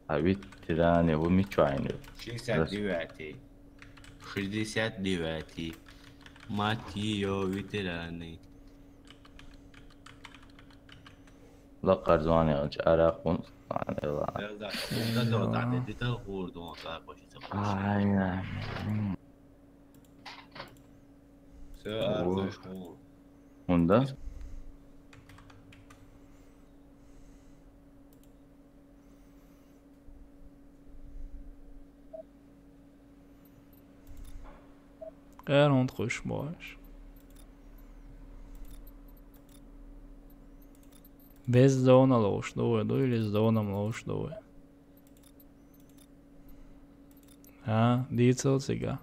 А ветеране, вы Мичайна. Шестьдесят девятый. Шестьдесят девятый. Мать её, ветераны. Лакъар званя, ач аракъун. Делда. Делда, делда, делда, делда, гурдун, Ай, ай. Всё, О. Арзуш, о. Унда? Эр он хуш бош. Без зона лоуш дуе, ду или с зоном лоуш дуе? А, дицел цига.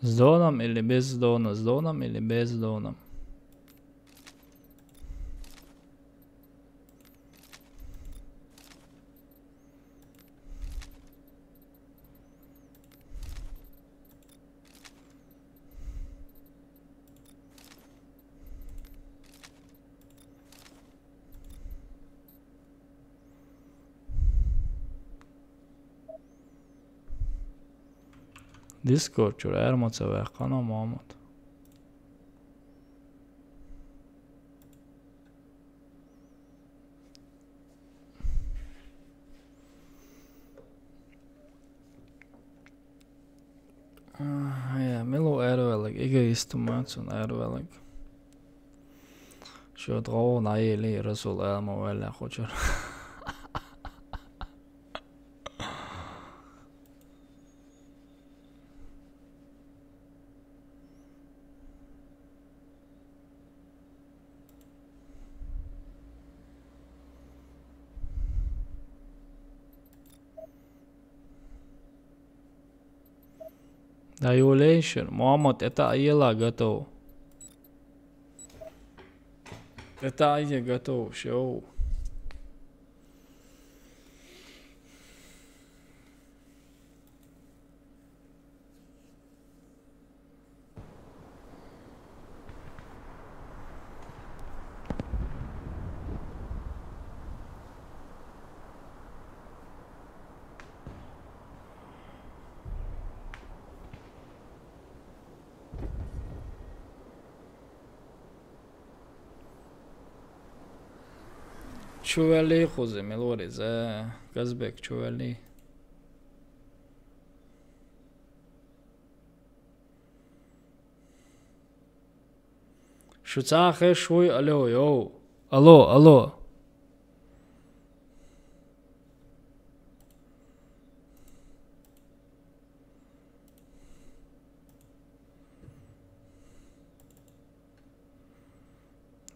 С доном или без дона? С доном или без дона? Discord чура эр ма ца ваьккхана, Мамут. А, я, милу эрвелик, эгоист ма цун эрвелик. Шо дгоу наили Расул Элма вела хочер. Да, Юлейшер, Мамут, это ела готов. Это я готов, шоу. Чувели хузи, милури, зе, Казбек, чувели. Шуца хешуй, алло, йоу. Алло, алло.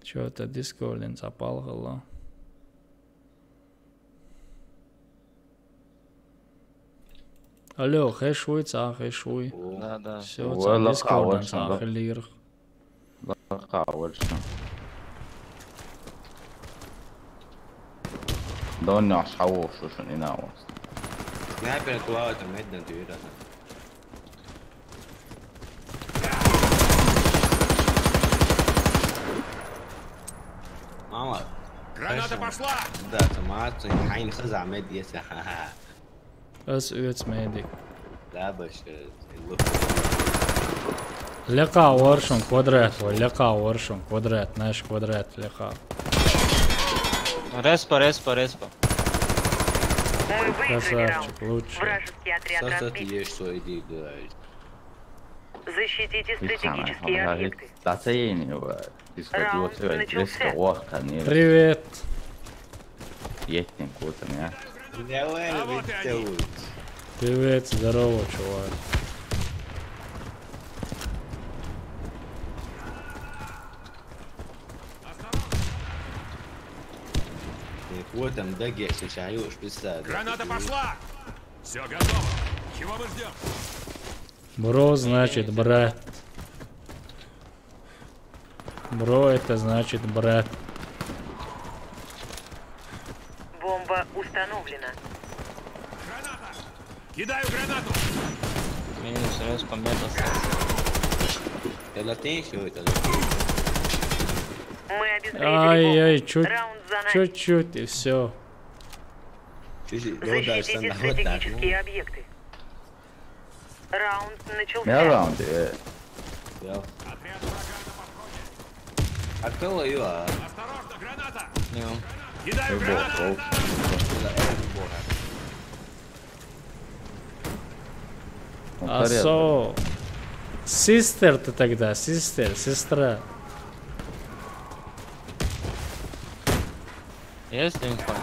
Чё-то Дискордин запал гала. Алло, хешуй, ца хешуй. Да, да. Всё, ца Дискордин ца хелир. Лака варшан. Донна шаво шушун инавас. Снайпер кулава там меддан дюра. Мама. Граната пошла! Да, там ацу хайн хаза мед ес. Ас уец медик. Да, больше. Лека воршун квадрат, ва лека воршун квадрат, наш квадрат лека. Респа, респа, респа. Мы выиграли раунд. Красавчик, лучший. Вражеский отряд разбит. Сосать ешь свой дик, говорит. Защитите стратегические объекты. Раунд начался. Привет. Привет, здорово, чувак. Вот там дагер сейчас, уж представь. Граната пошла! Все готово. Чего мы ждем? Бро значит брат. Бро это значит брат. Бомба установлена. Кидаю гранату. Минус, раз по метру остался. Ela tem, senhor, tá? Мы обезвредили бомбу. Ай-яй, чуть, раунд за нами, чуть-чуть и все. Чуть-чуть. Защитите стратегические объекты. Раунд начался. Раунд, э. Открыл ее, а? Осторожно, граната! Кидаю гранату! А со... Сестер ты тогда, сестер, сестра. Есть инфа?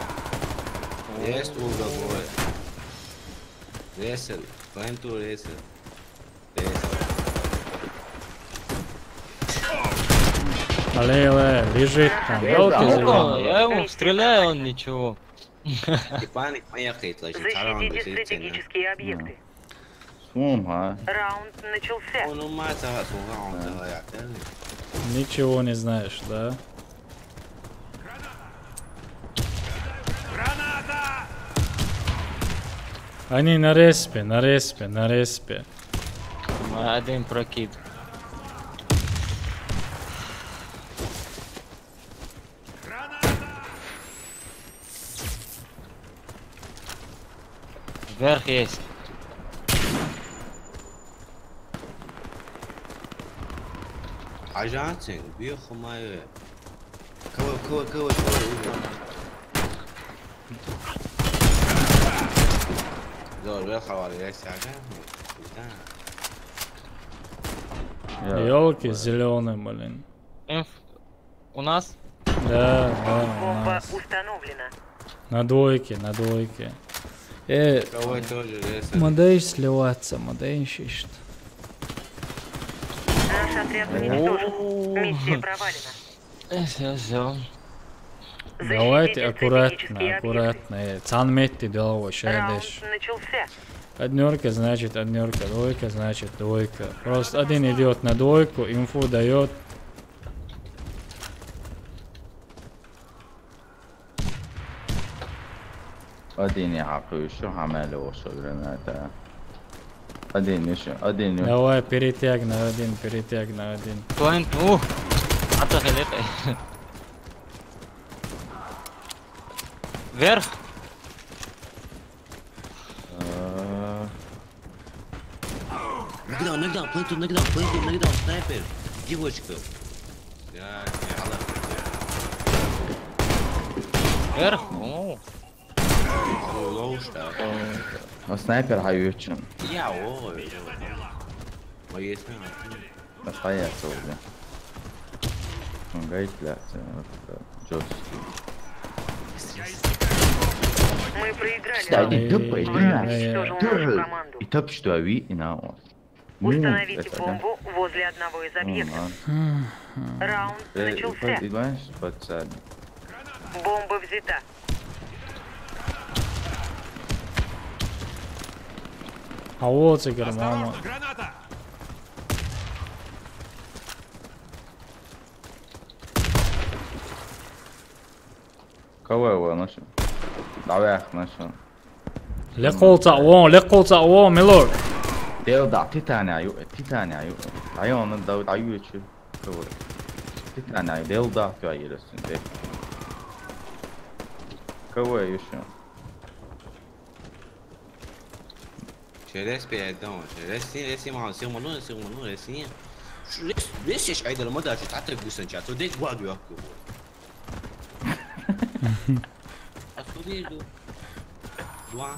Есть угол двое. Весел, пойнту весел. Алло, лежит там. Ёлки-зелёные. Я ему стреляю, он ничего. Степаник, поехали, значит, Защитите стратегические объекты. Сломай. Раунд начался. Onu mata, сломай, он давай, отдали. Ничего не знаешь, да? Они на респе, на респе, на респе. Один прокид. Вверх есть. Ajantin, bir kumayı. Кого, кого, кого, кого? Зор, вверх, а вверх, а вверх. Ёлки зеленые, блин. Инф у нас? Да, да, у нас. Бомба установлена. На двойке, на двойке. Э, кого тоже, да, модей сливаться, модей ищет. Наш отряд уничтожен. Миссия провалена. Э, всё, всё. Давайте аккуратно, аккуратно. Э, цан метти дело вообще. Раунд начался. Однёрка значит однёрка, двойка значит двойка. Просто один идёт на двойку, инфу даёт. Один я хакушу, хамали ошо граната. Один ещё, один ещё. Давай, перетяг на один, перетяг на один. План, ух! Ата халет. Вверх! Э, Knockdown, knockdown, пленту, knockdown, пленту, knockdown, снайпер. Девочка. Я не алар. Вверх? О. Лоу, что ли? А снайпер хаючин. Я, о. Ой, есть, наверное. Настоящий уже. Он говорит, бля, вот это, жёсткий. Мы проиграли. Кстати, тупо, да. Уничтожил нашу команду. И топ что, ви, и на он. Установите бомбу возле одного из объектов. Раунд начался. Бомба взята. А вот игра, мама. Кого его нашел? Давай их нашел. Лекол цаъ вон, лекол цаъ вон, Милор. Дел да, титания ю, титания ю. Айон да, аю чу. Кого? Титания, дел да, тю айресин, де. Кого ещё? Через пять, да, через семь, если мало, если мало, если мало, если нет. Лес, лес, я айдал, мы даже так гусан чат, то десь гуаду яку. Откуда иду? Два.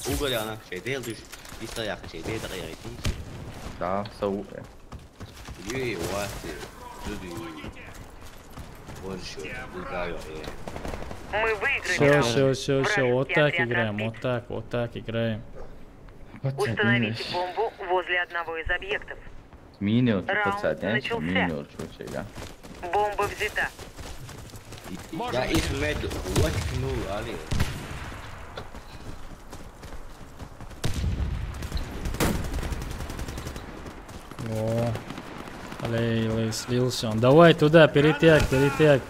Уголяна, şey değil düş. İsta yakın şey değil, daha yakın. Tá, saúde. You what? Dude, you. What is your? Good guy, yeah. Мы выиграли Все, раунд. все, все, все. Вот Вражеский так отряд играем, разбит. Вот так, вот так играем. Установите бомбу возле одного из объектов. Mínimo, Round tipo, né? начался. Mínimo, deixa eu chegar. Бомба взята. That is mad. What? No, Ali. О, Лейлы, слился он. Давай туда, перетяг, перетяг.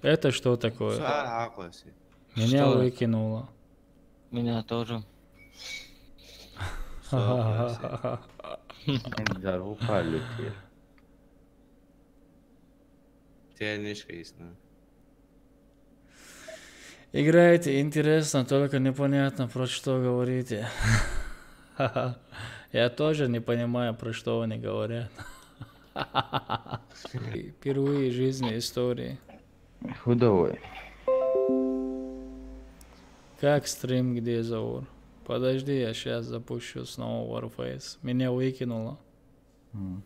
Это что такое? Ah, ah, quoi, c'est. Меня Что? Выкинуло. Меня тоже. J'arrive pas à le tir. Tennis, конечно. Играете интересно, только непонятно, про что говорите. Я тоже не понимаю, про что они говорят. Впервые в жизни истории. Худовой. Как стрим, где Заур? Подожди, я сейчас запущу снова Warface. Меня выкинуло. М.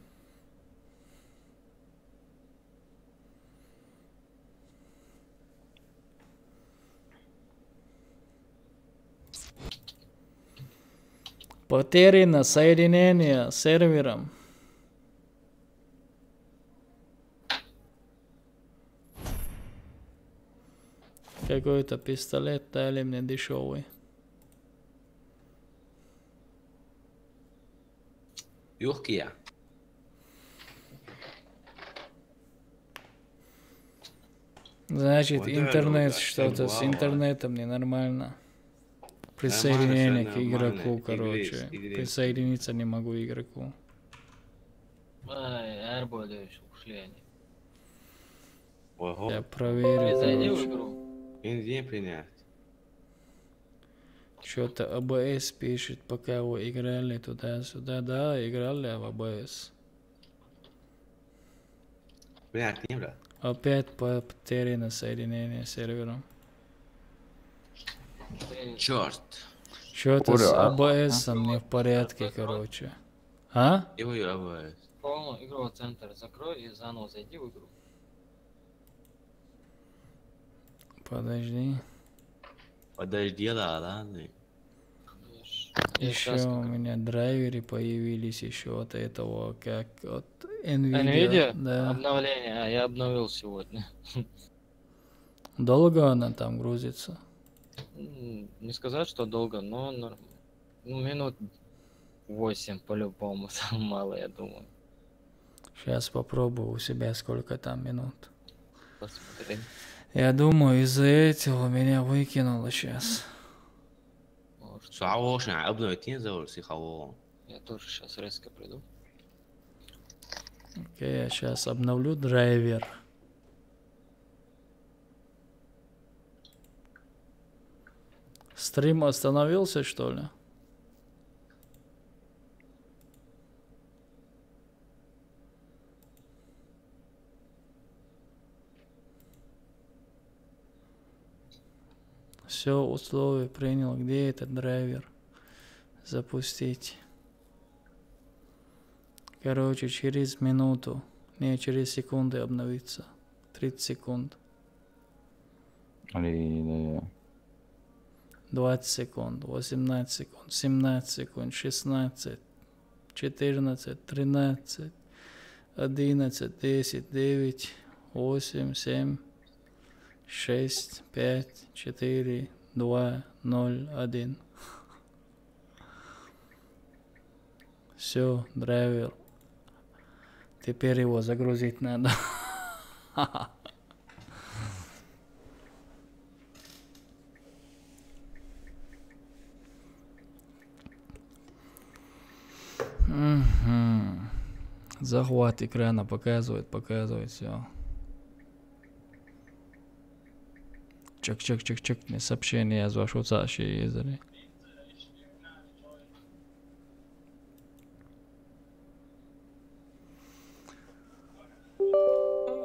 Потеряно соединение с сервером. Какой-то пистолет дали мне дешевый. Юркия. Значит, Вот это интернет, да, что-то с всё, интернетом ненормально. Нормально, Присоединение всё к игроку, нормально. короче. Игры, игры. Присоединиться не могу к игроку. Ай, арбо, да, ещё ушли они. Ого. Я проверю, Зайди в короче. Игру. Индия принять. Что-то АБС пишет, пока вы играли туда-сюда. Да, играли в АБС. Принять не, брат. Опять потеряно соединение с сервером. Блин, Черт. Что-то с Ура. АБС не в порядке, короче. А? Его и АБС. По-моему, игровой центр закрой и заново зайди в игру. Подожди. Подожди, да, ладно. Видишь, я Еще щас у как меня драйверы появились еще от этого, как от Nvidia. Nvidia? Да. Обновление. А, я обновил сегодня. Долго она там грузится? М, Не сказать, что долго, но норм- ну, минут восемь по-любому, самое мало, я думаю. Сейчас попробую у себя, сколько там минут. Посмотри. Я думаю, из-за этого меня выкинуло сейчас. Может, Слава богу, обновить не забыл, сихаво. Я тоже сейчас резко приду. Окей, я сейчас обновлю драйвер. Стрим остановился, что ли? Все, условия принял. Где этот драйвер? Запустить. Короче, через минуту. Не, через секунды обновится. Тридцать секунд. Али, да, да. Двадцать секунд, восемнадцать секунд, семнадцать секунд, шестнадцать, четырнадцать, тринадцать, одиннадцать, десять, девять, восемь, семь, шесть, пять, четыре, два, ноль, один. Все, драйвер. Теперь его загрузить надо. Мгм. Захват экрана показывает, показывает все. Чек, чек, чек, чек. Мне сообщение я звоню, сообщение ездили.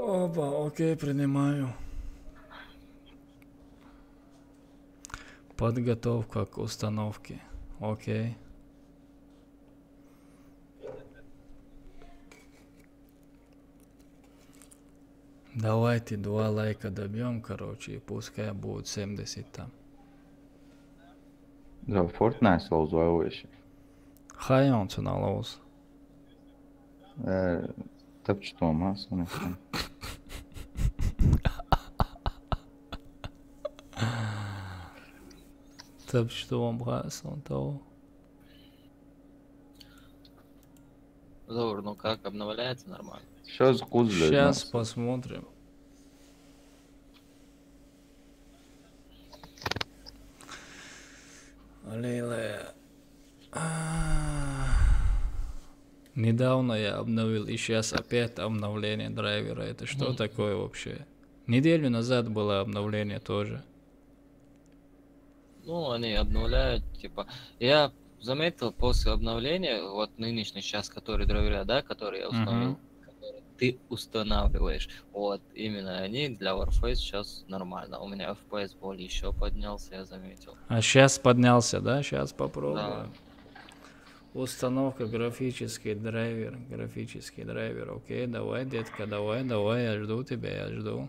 Опа, окей, принимаю. Подготовка к установке. Окей. Давайте два лайка добьем, короче, и пускай будет семьдесят там. Да, Fortnite лоуз вообще. Хайонцу на лоуз. Э, Тапчу Томас, он. Тапчу Томас, он того. Заур, ну как, обновляется нормально? Сейчас кузле. Сейчас посмотрим. Лиле. А, недавно я обновил, и сейчас опять обновление драйвера. Это что такое вообще? Неделю назад было обновление тоже. Ну, они обновляют, типа, я заметил после обновления, вот нынешний сейчас, который драйвера, да, который я установил, который ты устанавливаешь, вот именно они для Warface сейчас нормально. У меня F P S более еще поднялся, я заметил. А сейчас поднялся, да? Сейчас попробуем. Установка графический драйвер, графический драйвер. Окей, давай, детка, давай, давай, я жду тебя, я жду.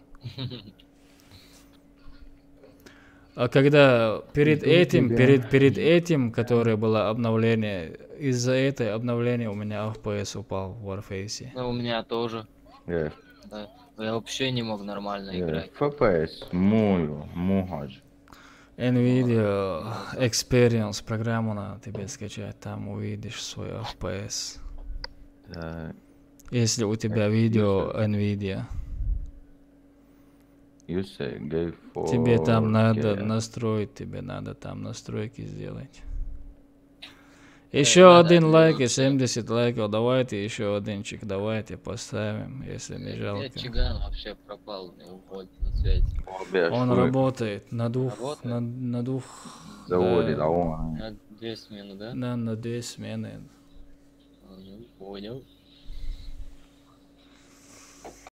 А когда перед Жду этим, тебя. перед, перед этим, которое было обновление, из-за этого обновления у меня F P S упал в Warface. Ну, у меня тоже. Э, Да. Я вообще не мог нормально э, играть. F P S, мую, мухач. Nvidia Experience программу надо тебе скачать, там увидишь свой F P S. Э, Если у тебя видео Nvidia. You say gay for... Тебе там надо okay. настроить, тебе надо там настройки сделать. Еще надо один лайк и отменить, да. семьдесят лайков. Давайте еще одинчик, давайте поставим, если не Я жалко. чиган вообще пропал, не уволить на связи. Обе Он швы работает на двух, Работает? на, на двух. Заводит, Да. а он... На две смены, да? Да, на две смены. А, ну, понял.